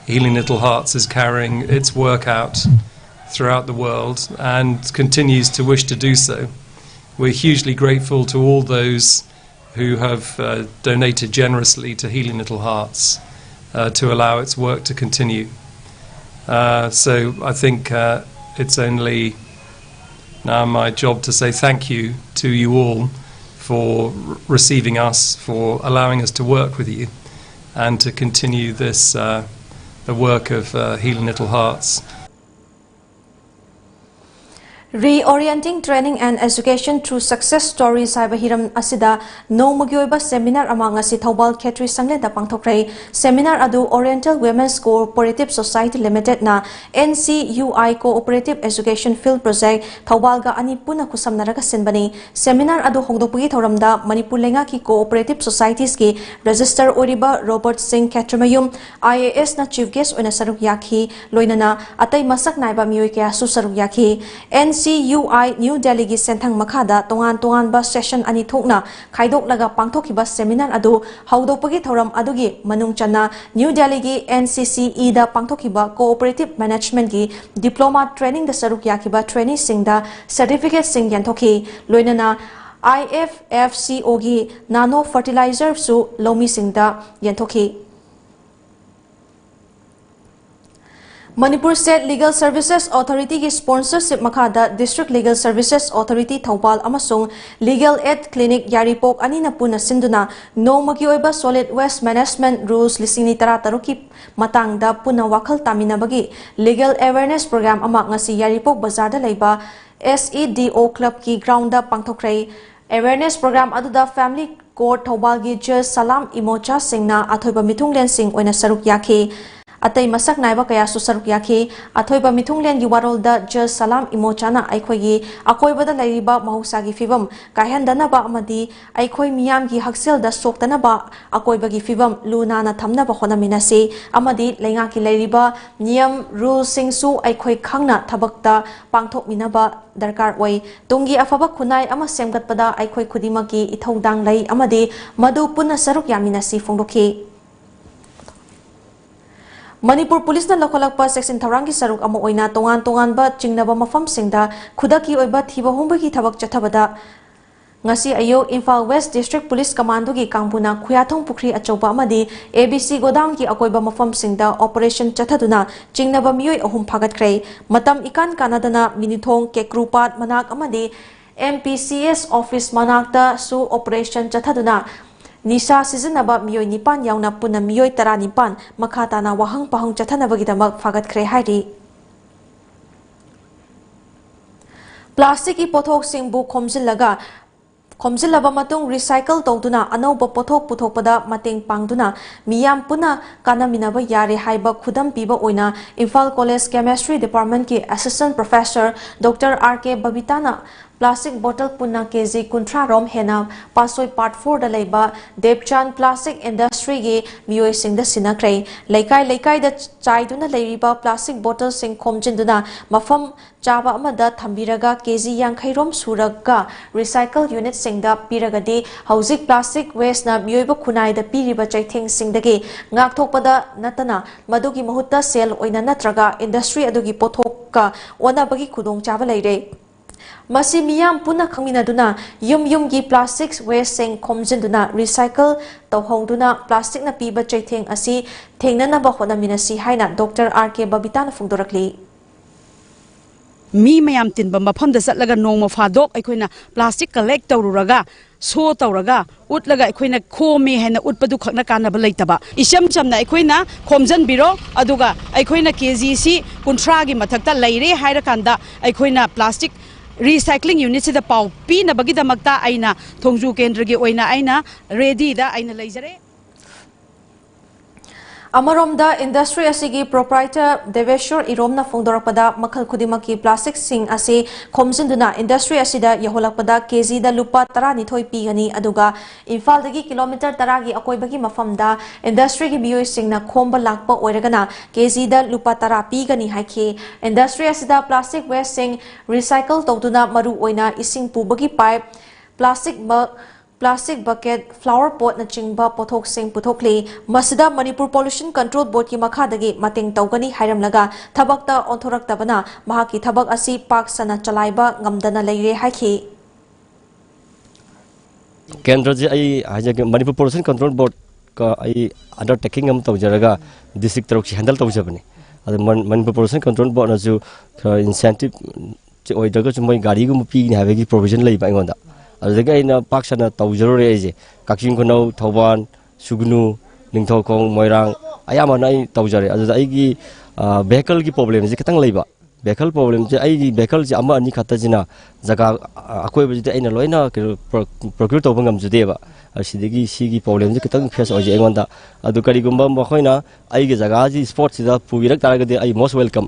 Healing Little Hearts, is carrying its work out throughout the world and continues to wish to do so. We're hugely grateful to all those who have uh, donated generously to Healing Little Hearts uh, to allow its work to continue. Uh, so I think uh, it's only now my job to say thank you to you all for r- receiving us, for allowing us to work with you, and to continue this uh, the work of uh, Healing Little Hearts. Reorienting Training and Education Through Success Stories ꯍꯥꯏꯕ ꯍꯤꯔꯝ ꯑꯁꯤꯗ ꯅꯣꯡꯃꯒꯤ ꯑꯣꯏꯕ seminar ꯑꯃ ꯉꯁꯤ ꯊꯧꯕꯥꯜ ꯈꯦꯇ꯭ꯔꯤ ꯁꯪꯂꯦꯟꯗ ꯄꯥꯡꯊꯣꯛꯈ꯭ꯔꯦ꯫ Seminar ꯑꯗꯨ Oriental Women's Cooperative Society Limitedꯅ N C U I Cooperative Education Field Project ꯊꯧꯕꯥꯜꯒ ꯑꯅꯤ ꯄꯨꯟꯅ ꯈꯨꯠꯁꯝꯅꯔꯒ ꯁꯤꯟꯕꯅꯤ꯫ ꯁꯦꯃꯤꯅꯥꯔ ꯑꯗꯨ ꯍꯧꯗꯣꯛꯄꯒꯤ ꯊꯧꯔꯝꯗ ꯃꯅꯤꯄꯨꯔ ꯂꯩꯉꯥꯛꯀꯤ Cooperative Societiesꯀꯤ Register ꯑꯣꯏꯔꯤꯕ ꯔꯣꯕꯔꯠ ꯁꯤꯡ ꯈꯦꯇ꯭ꯔꯤꯃꯌꯨꯝ, IASꯅ Chief Guest ꯑꯣꯏꯅ ꯁꯔꯨꯛ ꯌꯥꯈꯤ꯫ ꯂꯣꯏꯅꯅ ꯑꯇꯩ ꯃꯁꯛ ꯅꯥꯏꯕ ꯃꯤꯑꯣꯏ ꯀꯌꯥꯁꯨ ꯁꯔꯨꯛ ꯌꯥꯈꯤ꯫ N C U I New Delhiꯒꯤ ꯁꯦꯟꯊꯪ ꯃꯈꯥꯗ ꯇꯣꯉꯥꯟ ꯇꯣꯉꯥꯟꯕ session ꯑꯅꯤ ꯊꯣꯛꯅ ꯈꯥꯏꯗꯣꯛꯂꯒ ꯄꯥꯡꯊꯣꯛꯈꯤꯕ ꯁꯦꯃꯤꯅꯥꯔ ꯑꯗꯨ ꯍꯧꯗꯣꯛꯄꯒꯤ ꯊꯧꯔꯝ ꯑꯗꯨꯒꯤ ꯃꯅꯨꯡ ꯆꯟꯅ New Delhiꯒꯤ N C C Eꯗ ꯄꯥꯡꯊꯣꯛꯈꯤꯕ Cooperative Managementꯀꯤ Diploma Trainingꯗ ꯁꯔꯨꯛ ꯌꯥꯈꯤꯕ traineeꯁꯤꯡꯗ certificateꯁꯤꯡ ꯌꯦꯟꯊꯣꯛꯈꯤ꯫ ꯂꯣꯏꯅꯅ IFFCOꯒꯤ Nano Fertilizerꯁꯨ ꯂꯧꯃꯤꯁꯤꯡꯗ ꯌꯦꯟꯊꯣꯛꯈꯤ꯫ Manipur State Legal Services Authorityꯒꯤ sponsorship ꯃꯈꯥꯗ District Legal Services Authority Thoubal ꯑꯃꯁꯨꯡ Legal Aid Clinic ꯌꯥꯏꯔꯤꯄꯣꯛ ꯑꯅꯤꯅ ꯄꯨꯟꯅ ꯁꯤꯟꯗꯨꯅ ꯅꯣꯡꯃꯒꯤ ꯑꯣꯏꯕ Solid Waste Management Rules ꯂꯤꯁꯤꯡ ꯑꯅꯤ ꯇꯔꯥ ꯇꯔꯨꯛꯀꯤ ꯃꯇꯥꯡꯗ ꯄꯨꯟꯅ ꯋꯥꯈꯜ ꯇꯥꯃꯤꯟꯅꯕꯒꯤ Legal Awareness Program ꯑꯃ ꯉꯁꯤ ꯌꯥꯏꯔꯤꯄꯣꯛ ꯕꯖꯥꯔꯗ ꯂꯩꯕ SEDO Clubꯀꯤ groundꯗ ꯄꯥꯡꯊꯣꯛꯈ꯭ꯔꯦ꯫ Awareness Program ꯑꯗꯨꯗ Family Court ꯊꯧꯕꯥꯜꯒꯤ Judge ꯁꯂꯥꯝ ꯏꯃꯣꯆꯥꯁꯤꯡꯅ ꯑꯊꯣꯏꯕ ꯃꯤꯊꯨꯡꯂꯦꯟꯁꯤꯡ ꯑꯣꯏꯅ ꯁꯔꯨꯛ ꯌꯥꯈꯤ꯫ ꯑꯇꯩ ꯃꯁꯛ ꯅꯥꯏꯕ ꯀꯌꯥꯁꯨ ꯁꯔꯨꯛ ꯌꯥꯈꯤ꯫ ꯑꯊꯣꯏꯕ ꯃꯤꯊꯨꯡꯂꯦꯟꯒꯤ ꯋꯥꯔꯣꯜꯗ Judge ꯁꯂꯥꯝ ꯏꯃꯣꯆꯥꯅ ꯑꯩꯈꯣꯏꯒꯤ ꯑꯀꯣꯏꯕꯗ ꯂꯩꯔꯤꯕ ꯃꯍꯧꯁꯥꯒꯤ ꯐꯤꯕꯝ ꯀꯥꯏꯍꯟꯗꯅꯕ ꯑꯃꯗꯤ ꯑꯩꯈꯣꯏ ꯃꯤꯌꯥꯝꯒꯤ ꯍꯛꯁꯦꯜꯗ ꯁꯣꯛꯇꯅꯕ ꯑꯀꯣꯏꯕꯒꯤ ꯐꯤꯕꯝ ꯂꯨ ꯅꯥꯟꯅ ꯊꯝꯅꯕ ꯍꯣꯠꯅꯃꯤꯟꯅꯁꯤ ꯑꯃꯗꯤ ꯂꯩꯉꯥꯛꯀꯤ ꯂꯩꯔꯤꯕ ꯅꯤꯌꯝ, ruleꯁꯤꯡꯁꯨ ꯑꯩꯈꯣꯏ ꯈꯪꯅ ꯊꯕꯛꯇ ꯄꯥꯡꯊꯣꯛꯃꯤꯟꯅꯕ ꯗꯔꯀꯥꯔ ꯑꯣꯏ꯫ ꯇꯨꯡꯒꯤ ꯑꯐꯕ ꯈꯨꯟꯅꯥꯏ ꯑꯃ ꯁꯦꯝꯒꯠꯄꯗ ꯑꯩꯈꯣꯏ ꯈꯨꯗꯤꯡꯃꯛꯀꯤ ꯏꯊꯧꯗꯥꯡ ꯂꯩ ꯑꯃꯗꯤ ꯃꯗꯨ ꯄꯨꯟꯅ ꯁꯔꯨꯛ ꯌꯥꯃꯤꯟꯅꯁꯤ ꯐꯣꯡꯗꯣꯛꯈꯤ꯫ ꯃꯅꯤꯄꯨꯔ ꯄꯨꯂꯤꯁꯅ ꯂꯧꯈꯠꯂꯛꯄ ꯆꯦꯛꯁꯤꯟ ꯊꯧꯔꯥꯡꯒꯤ ꯁꯔꯨꯛ ꯑꯃ ꯑꯣꯏꯅ ꯇꯣꯉꯥꯟ ꯇꯣꯉꯥꯟꯕ ꯆꯤꯡꯅꯕ ꯃꯐꯝꯁꯤꯡꯗ ꯈꯨꯗꯛꯀꯤ ꯑꯣꯏꯕ ꯊꯤꯕ ꯍꯨꯝꯕꯒꯤ ꯊꯕꯛ ꯆꯠꯊꯕꯗ ꯉꯁꯤ ꯑꯌꯨꯛ ꯏꯝꯐꯥꯜ ꯋꯦꯁ ꯗꯤꯁꯇ꯭ꯔꯤꯛ ꯄꯨꯂꯤꯁ ꯀꯃꯥꯟꯗꯣꯒꯤ ꯀꯥꯡꯕꯨꯅ ꯈꯨꯌꯥꯊꯣꯡ ꯄꯨꯈ꯭ꯔꯤ ꯑꯆꯧꯕ ꯑꯃꯗꯤ ꯑꯦ ꯕꯤ ꯁꯤ ꯒꯣꯗꯥꯎꯟꯒꯤ ꯑꯀꯣꯏꯕ ꯃꯐꯝꯁꯤꯡꯗ ꯑꯣꯄꯔꯦꯁꯟ ꯆꯠꯊꯗꯨꯅ ꯆꯤꯡꯅꯕ ꯃꯤꯑꯣꯏ ꯑꯍꯨꯝ ꯐꯥꯒꯠꯈ꯭ꯔꯦ꯫ ꯃꯇꯝ ꯏꯀꯥꯟ ꯀꯥꯟꯅꯗꯅ ꯃꯤꯅꯤꯊꯣꯡ ꯀꯦꯀ꯭ꯔꯨꯄꯥꯠ ꯃꯅꯥꯛ ꯑꯃꯗꯤ M P C S office ꯃꯅꯥꯛꯇꯁꯨ operation ꯆꯠꯊꯗꯨꯅ ꯅꯤꯁꯥ ꯁꯤꯖꯤꯟꯅꯕ ꯃꯤꯑꯣꯏ ꯅꯤꯄꯥꯟ ꯌꯥꯎꯅ ꯄꯨꯟꯅ ꯃꯤꯑꯣꯏ ꯇꯔꯥꯅꯤꯄꯥꯟ ꯃꯈꯥ ꯇꯥꯅ ꯋꯥꯍꯪ ꯄꯥꯎꯍꯪ ꯆꯠꯊꯅꯕꯒꯤꯗꯃꯛ ꯐꯥꯒꯠꯈ꯭ꯔꯦ ꯍꯥꯏꯔꯤ꯫ ꯄ꯭ꯂꯥꯁꯇꯤꯛꯀꯤ ꯄꯣꯠꯊꯣꯛꯁꯤꯡꯕꯨ ꯈꯣꯝꯖꯤꯜꯂꯒ, ꯈꯣꯝꯖꯤꯜꯂꯕ ꯃꯇꯨꯡ ꯔꯤꯁꯥꯏꯀꯜ ꯇꯧꯗꯨꯅ ꯑꯅꯧꯕ ꯄꯣꯠꯊꯣꯛ ꯄꯨꯊꯣꯛꯄꯗ ꯃꯇꯦꯡ ꯄꯥꯡꯗꯨꯅ ꯃꯤꯌꯥꯝ ꯄꯨꯟꯅ ꯀꯥꯟꯅꯃꯤꯟꯅꯕ ꯌꯥꯔꯦ ꯍꯥꯏꯕ ꯈꯨꯗꯝ ꯄꯤꯕ ꯑꯣꯏꯅ ꯏꯝꯐꯥꯜ ꯀꯣꯂꯦꯖ ꯀꯦꯃꯦꯁꯇ꯭ꯔꯤ ꯗꯤꯄꯥꯔꯠꯃꯦꯟꯠꯀꯤ assistant professor doctor R K ꯕꯕꯤꯇꯥꯅ ꯄ꯭ꯂꯥꯁꯇꯤꯛ ꯕꯣꯇꯜ ꯄꯨꯟꯅ ꯀꯦꯖꯤ ꯀꯨꯟꯊ꯭ꯔꯥ ꯔꯣꯝ ꯍꯦꯟꯅ ꯄꯥꯠꯁꯣꯏ ꯄꯥꯔꯠ ꯐꯣꯔꯗ ꯂꯩꯕ ꯗꯦꯕꯆꯥꯟ ꯄ꯭ꯂꯥꯁꯇꯤꯛ ꯏꯟꯗꯁꯇ꯭ꯔꯤꯒꯤ ꯃꯤꯑꯣꯏꯁꯤꯡꯗ ꯁꯤꯟꯅꯈ꯭ꯔꯦ꯫ ꯂꯩꯀꯥꯏ ꯂꯩꯀꯥꯏꯗ ꯆꯥꯏꯗꯨꯅ ꯂꯩꯔꯤꯕ ꯄ꯭ꯂꯥꯁꯇꯤꯛ ꯕꯣꯇꯜꯁꯤꯡ ꯈꯣꯝꯖꯤꯟꯗꯨꯅ ꯃꯐꯝ ꯆꯥꯕ ꯑꯃꯗ ꯊꯝꯕꯤꯔꯒ ꯀꯦꯖꯤ ꯌꯥꯡꯈꯩ ꯔꯣꯝ ꯁꯨꯔꯒ ꯔꯤꯁꯥꯏꯀꯜ ꯌꯨꯅꯤꯠꯁꯤꯡꯗ ꯄꯤꯔꯒꯗꯤ ꯍꯧꯖꯤꯛ ꯄ꯭ꯂꯥꯁꯇꯤꯛ ꯋꯦꯁꯅ ꯃꯤꯑꯣꯏꯕ ꯈꯨꯟꯅꯥꯏꯗ ꯄꯤꯔꯤꯕ ꯆꯩꯊꯦꯡꯁꯤꯡꯗꯒꯤ ꯉꯥꯛꯊꯣꯛꯄꯗ ꯅꯠꯇꯅ ꯃꯗꯨꯒꯤ ꯃꯍꯨꯠꯇ ꯁꯦꯜ ꯑꯣꯏꯅ ꯅꯠꯇ꯭ꯔꯒ ꯏꯟꯗꯁꯇ꯭ꯔꯤ ꯑꯗꯨꯒꯤ ꯄꯣꯠꯊꯣꯛꯀ ꯑꯣꯟꯅꯕꯒꯤ ꯈꯨꯗꯣꯡꯆꯥꯕ ꯂꯩꯔꯦ꯫ ꯃꯁꯤ ꯃꯤꯌꯥꯝ ꯄꯨꯟꯅ ꯈꯪꯃꯤꯟꯅꯗꯨꯅ ꯌꯨꯝ ꯌꯨꯝꯒꯤ ꯄ꯭ꯂꯥꯁꯇꯤꯛ ꯋꯦꯁꯁꯤꯡ ꯈꯣꯝꯖꯤꯟꯗꯨꯅ ꯔꯤꯁꯥꯏꯀꯜ ꯇꯧꯍꯧꯗꯨꯅ ꯄ꯭ꯂꯥꯁꯇꯤꯛꯅ ꯄꯤꯕ ꯆꯩꯊꯦꯡ ꯑꯁꯤ ꯊꯦꯡꯅꯅꯕ ꯍꯣꯠꯅꯃꯤꯟꯅꯁꯤ ꯍꯥꯏꯅ ꯗꯣꯛꯇꯔ ꯑꯥꯔ ꯀꯦ ꯕꯕꯤꯇꯥꯅ ꯐꯣꯡꯗꯣꯔꯛꯂꯤ꯫ ꯃꯤ ꯃꯌꯥꯝ ꯇꯤꯟꯕ ꯃꯐꯝꯗ ꯆꯠꯂꯒ ꯅꯣꯡꯃ ꯐꯥꯗꯣꯛ ꯑꯩꯈꯣꯏꯅ ꯄ꯭ꯂꯥꯁꯇꯤꯛ ꯀꯂꯦꯛ ꯇꯧꯔꯨꯔꯒ, ꯁꯣ ꯇꯧꯔꯒ, ꯎꯠꯂꯒ ꯑꯩꯈꯣꯏꯅ ꯈꯣꯝꯃꯦ ꯍꯥꯏꯅ ꯎꯠꯄꯗꯨ ꯈꯛꯅ ꯀꯥꯟꯅꯕ ꯂꯩꯇꯕ, ꯏꯆꯝ ꯆꯝꯅ ꯑꯩꯈꯣꯏꯅ ꯈꯣꯝꯖꯤꯟꯕꯤꯔꯣ, ꯑꯗꯨꯒ ꯑꯩꯈꯣꯏꯅ ꯀꯦ ꯖꯤꯁꯤ ꯀꯨꯟꯊ꯭ꯔꯥꯒꯤ ꯃꯊꯛꯇ ꯂꯩꯔꯦ ꯍꯥꯏꯔꯀꯥꯟꯗ ꯑꯩꯈꯣꯏꯅ ꯄ꯭ꯂꯥꯁꯇꯤꯛ ꯔꯤꯁꯥꯏꯀ꯭ꯂꯤꯡ ꯌꯨꯅꯤꯠꯁꯤꯗ ꯄꯥꯎ ꯄꯤꯅꯕꯒꯤꯗꯃꯛꯇ ꯑꯩꯅ ꯊꯣꯡꯖꯨ ꯀꯦꯟꯗ꯭ꯔꯒꯤ ꯑꯣꯏꯅ ꯑꯩꯅ ꯔꯦꯗꯤꯗ ꯑꯩꯅ ꯂꯩꯖꯔꯦ꯫ ꯑꯃꯔꯣꯝꯗ, ꯏꯟꯗꯁꯇ꯭ꯔꯤ ꯑꯁꯤꯒꯤ ꯄ꯭ꯔꯣꯄ꯭ꯔꯥꯏꯇꯔ ꯗꯦꯕꯦꯁ꯭ꯋꯔ ꯏꯔꯣꯝꯅ ꯐꯣꯡꯗꯣꯔꯛꯄꯗ, ꯃꯈꯜ ꯈꯨꯗꯤꯡꯃꯛꯀꯤ ꯄ꯭ꯂꯥꯁꯇꯤꯛꯁꯤꯡ ꯑꯁꯤ ꯈꯣꯝꯖꯤꯟꯗꯨꯅ ꯏꯟꯗꯁꯇ꯭ꯔꯤ ꯑꯁꯤꯗ ꯌꯧꯍꯜꯂꯛꯄꯗ ꯀꯦꯖꯤꯗ ꯂꯨꯄꯥ ꯇꯔꯥꯅꯤꯊꯣꯏ ꯄꯤꯒꯅꯤ, ꯑꯗꯨꯒ ꯏꯝꯐꯥꯜꯗꯒꯤ ꯀꯤꯂꯣꯃꯤꯇꯔ ꯇꯔꯥꯒꯤ ꯑꯀꯣꯏꯕꯒꯤ ꯃꯐꯝꯗ ꯏꯟꯗꯁꯇ꯭ꯔꯤꯒꯤ ꯃꯤꯑꯣꯏꯁꯤꯡꯅ ꯈꯣꯝꯕ ꯂꯥꯛꯄ ꯑꯣꯏꯔꯒꯅ ꯀꯦꯖꯤꯗ ꯂꯨꯄꯥ ꯇꯔꯥ ꯄꯤꯒꯅꯤ ꯍꯥꯏꯈꯤ꯫ ꯏꯟꯗꯁꯇ꯭ꯔꯤ ꯑꯁꯤꯗ ꯄ꯭ꯂꯥꯁꯇꯤꯛ ꯋꯦꯁꯁꯤꯡ ꯔꯤꯁꯥꯏꯀꯜ ꯇꯧꯗꯨꯅ ꯃꯔꯨꯑꯣꯏꯅ ꯏꯁꯤꯡ ꯄꯨꯕꯒꯤ pipe, plastic mug, plastic bucket, flower ꯄꯣꯠꯅꯆꯤꯡꯕ ꯄꯣꯠꯊꯣꯛꯁꯤꯡ ꯄꯨꯊꯣꯛꯂꯤ꯫ ꯃꯁꯤꯗ ꯃꯅꯤꯄꯨꯔ ꯄꯣꯂꯨꯁꯟ ꯀꯟꯇ꯭ꯔꯣꯜ ꯕꯣꯔꯗꯀꯤ ꯃꯈꯥꯗꯒꯤ ꯃꯇꯦꯡ ꯇꯧꯒꯅꯤ ꯍꯥꯏꯔꯝꯂꯒ ꯊꯕꯛꯇ ꯑꯣꯟꯊꯣꯔꯛꯇꯕꯅ ꯃꯍꯥꯛꯀꯤ ꯊꯕꯛ ꯑꯁꯤ ꯄꯥꯛ ꯁꯟꯅ ꯆꯂꯥꯏꯕ ꯉꯝꯗꯅ ꯂꯩꯔꯦ ꯍꯥꯏꯈꯤ꯫ ꯀꯦꯟꯗ꯭ꯔꯁꯦ ꯑꯩ ꯍꯥꯏꯖꯒꯦ, ꯃꯅꯤꯄꯨꯔ ꯄꯣꯂꯨꯁꯟ ꯀꯟꯇ꯭ꯔꯣꯜ ꯕꯣꯔꯗꯀ ꯑꯩ ꯑꯟꯗꯔꯇꯦꯀꯤꯡ ꯑꯃ ꯇꯧꯖꯔꯒ ꯗꯤꯁꯇ꯭ꯔꯤꯛ ꯇꯔꯨꯛꯁꯤ ꯍꯦꯟꯗꯜ ꯇꯧꯖꯕꯅꯤ꯫ ꯑꯗꯣ ꯃꯟ- ꯃꯅꯤꯄꯨꯔ ꯄꯣꯂꯨꯁꯟ ꯀꯟꯇ꯭ꯔꯣꯜ ꯕꯣꯔꯗꯅꯁꯨ ꯈꯔ ꯏꯟꯁꯦꯟꯇꯤꯞ ꯑꯣꯏꯗ꯭ꯔꯒꯁꯨ ꯃꯣꯏ ꯒꯥꯔꯤꯒꯨꯝꯕ ꯄꯤꯒꯅꯤ ꯍꯥꯏꯕꯒꯤ ꯄ꯭ꯔꯣꯕꯤꯖꯟ ꯂꯩꯕ ꯑꯩꯉꯣꯟꯗ꯫ ꯑꯗꯨꯗꯒꯤ ꯑꯩꯅ ꯄꯥꯛ ꯁꯟꯅ ꯇꯧꯖꯔꯨꯔꯦ ꯑꯩꯁꯦ꯫ ꯀꯛꯆꯤꯡ ꯈꯨꯅꯧ, ꯊꯧꯕꯥꯜ, ꯁꯨꯒꯅꯨ, ꯅꯤꯡꯊꯧꯈꯣꯡ, ꯃꯣꯏꯔꯥꯡ, ꯑꯌꯥꯝꯕꯅ ꯑꯩ ꯇꯧꯖꯔꯦ꯫ ꯑꯗꯨꯗ ꯑꯩꯒꯤ ꯚꯦꯍꯤꯀꯜꯒꯤ ꯄ꯭ꯔꯣꯕ꯭ꯂꯦꯝꯁꯦ ꯈꯤꯇꯪ ꯂꯩꯕ꯫ ꯚꯦꯍꯤꯀꯜ ꯄ꯭ꯔꯣꯕ꯭ꯂꯦꯝꯁꯦ ꯑꯩꯒꯤ ꯚꯦꯍꯤꯀꯜꯁꯦ ꯑꯃ ꯑꯅꯤ ꯈꯛꯇꯁꯤꯅ ꯖꯒꯥ ꯑ, ꯑꯀꯣꯏꯕꯁꯤꯗꯤ ꯑꯩꯅ ꯂꯣꯏꯅ ꯀꯩꯅꯣ ꯄ꯭ꯔꯣꯀ꯭ꯌꯨꯔ ꯇꯧꯕ ꯉꯝꯖꯗꯦꯕ꯫ ꯑꯁꯤꯗꯒꯤ ꯁꯤꯒꯤ ꯄ꯭ꯔꯣꯕ꯭ꯂꯦꯝꯁꯦ ꯈꯤꯇꯪ ꯐꯦꯁ ꯑꯣꯏꯖꯩ ꯑꯩꯉꯣꯟꯗ꯫ ꯑꯗꯨ ꯀꯔꯤꯒꯨꯝꯕ ꯃꯈꯣꯏꯅ ꯑꯩꯒꯤ ꯖꯒꯥꯁꯤ ꯁ꯭ꯄꯣꯔꯠꯁꯤꯗ ꯄꯨꯕꯤꯔꯛ ꯇꯥꯔꯒꯗꯤ ꯑꯩ ꯃꯣꯁ ꯋꯦꯜꯀꯝ꯫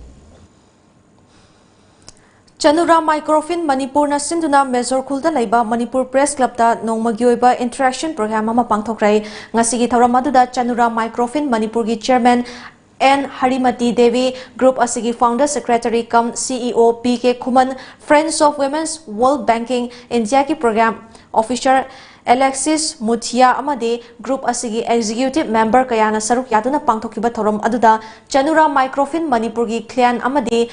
ꯆꯅꯨꯔꯥ ꯃꯥꯏꯀ꯭ꯔꯣꯐꯤꯟ ꯃꯅꯤꯄꯨꯔꯅ ꯁꯤꯟꯗꯨꯅ ꯃꯦꯖꯣꯔ ꯈꯨꯜꯗ ꯂꯩꯕ ꯃꯅꯤꯄꯨꯔ ꯄ꯭ꯔꯦꯁ ꯀ꯭ꯂꯕꯇ ꯅꯣꯡꯃꯒꯤ ꯑꯣꯏꯕ ꯏꯟꯇꯔꯦꯛꯁꯟ ꯄ꯭ꯔꯣꯒ꯭ꯔꯥꯝ ꯑꯃ ꯄꯥꯡꯊꯣꯛꯈ꯭ꯔꯦ꯫ ꯉꯁꯤꯒꯤ ꯊꯧꯔꯝ ꯑꯗꯨꯗ ꯆꯅꯨꯔꯥ ꯃꯥꯏꯀ꯭ꯔꯣꯐꯤꯟ ꯃꯅꯤꯄꯨꯔꯒꯤ chairman N Harimati Devi, group ꯑꯁꯤꯒꯤ founder secretary cum C E O P K Khuman, friends of women's world banking ꯏꯟꯗꯤꯌꯥꯒꯤ ꯄ꯭ꯔꯣꯒ꯭ꯔꯥꯝ ꯑꯣꯐꯤꯁꯔ ꯑꯦꯂꯦꯛꯁꯤꯁ ꯃꯨꯊꯤꯌꯥ ꯑꯃꯗꯤ ꯒ꯭ꯔꯨꯞ ꯑꯁꯤꯒꯤ ꯑꯦꯛꯖꯤꯀ꯭ꯌꯨꯇꯤꯚ ꯃꯦꯝꯕꯔ ꯀꯌꯥꯅ ꯁꯔꯨꯛ ꯌꯥꯗꯨꯅ ꯄꯥꯡꯊꯣꯛꯈꯤꯕ ꯊꯧꯔꯝ ꯑꯗꯨꯗ ꯆꯅꯨꯔꯥ ꯃꯥꯏꯀ꯭ꯔꯣꯐꯤꯟ ꯃꯅꯤꯄꯨꯔꯒꯤ ꯀ꯭ꯂꯥꯏꯟ ꯑꯃꯗꯤ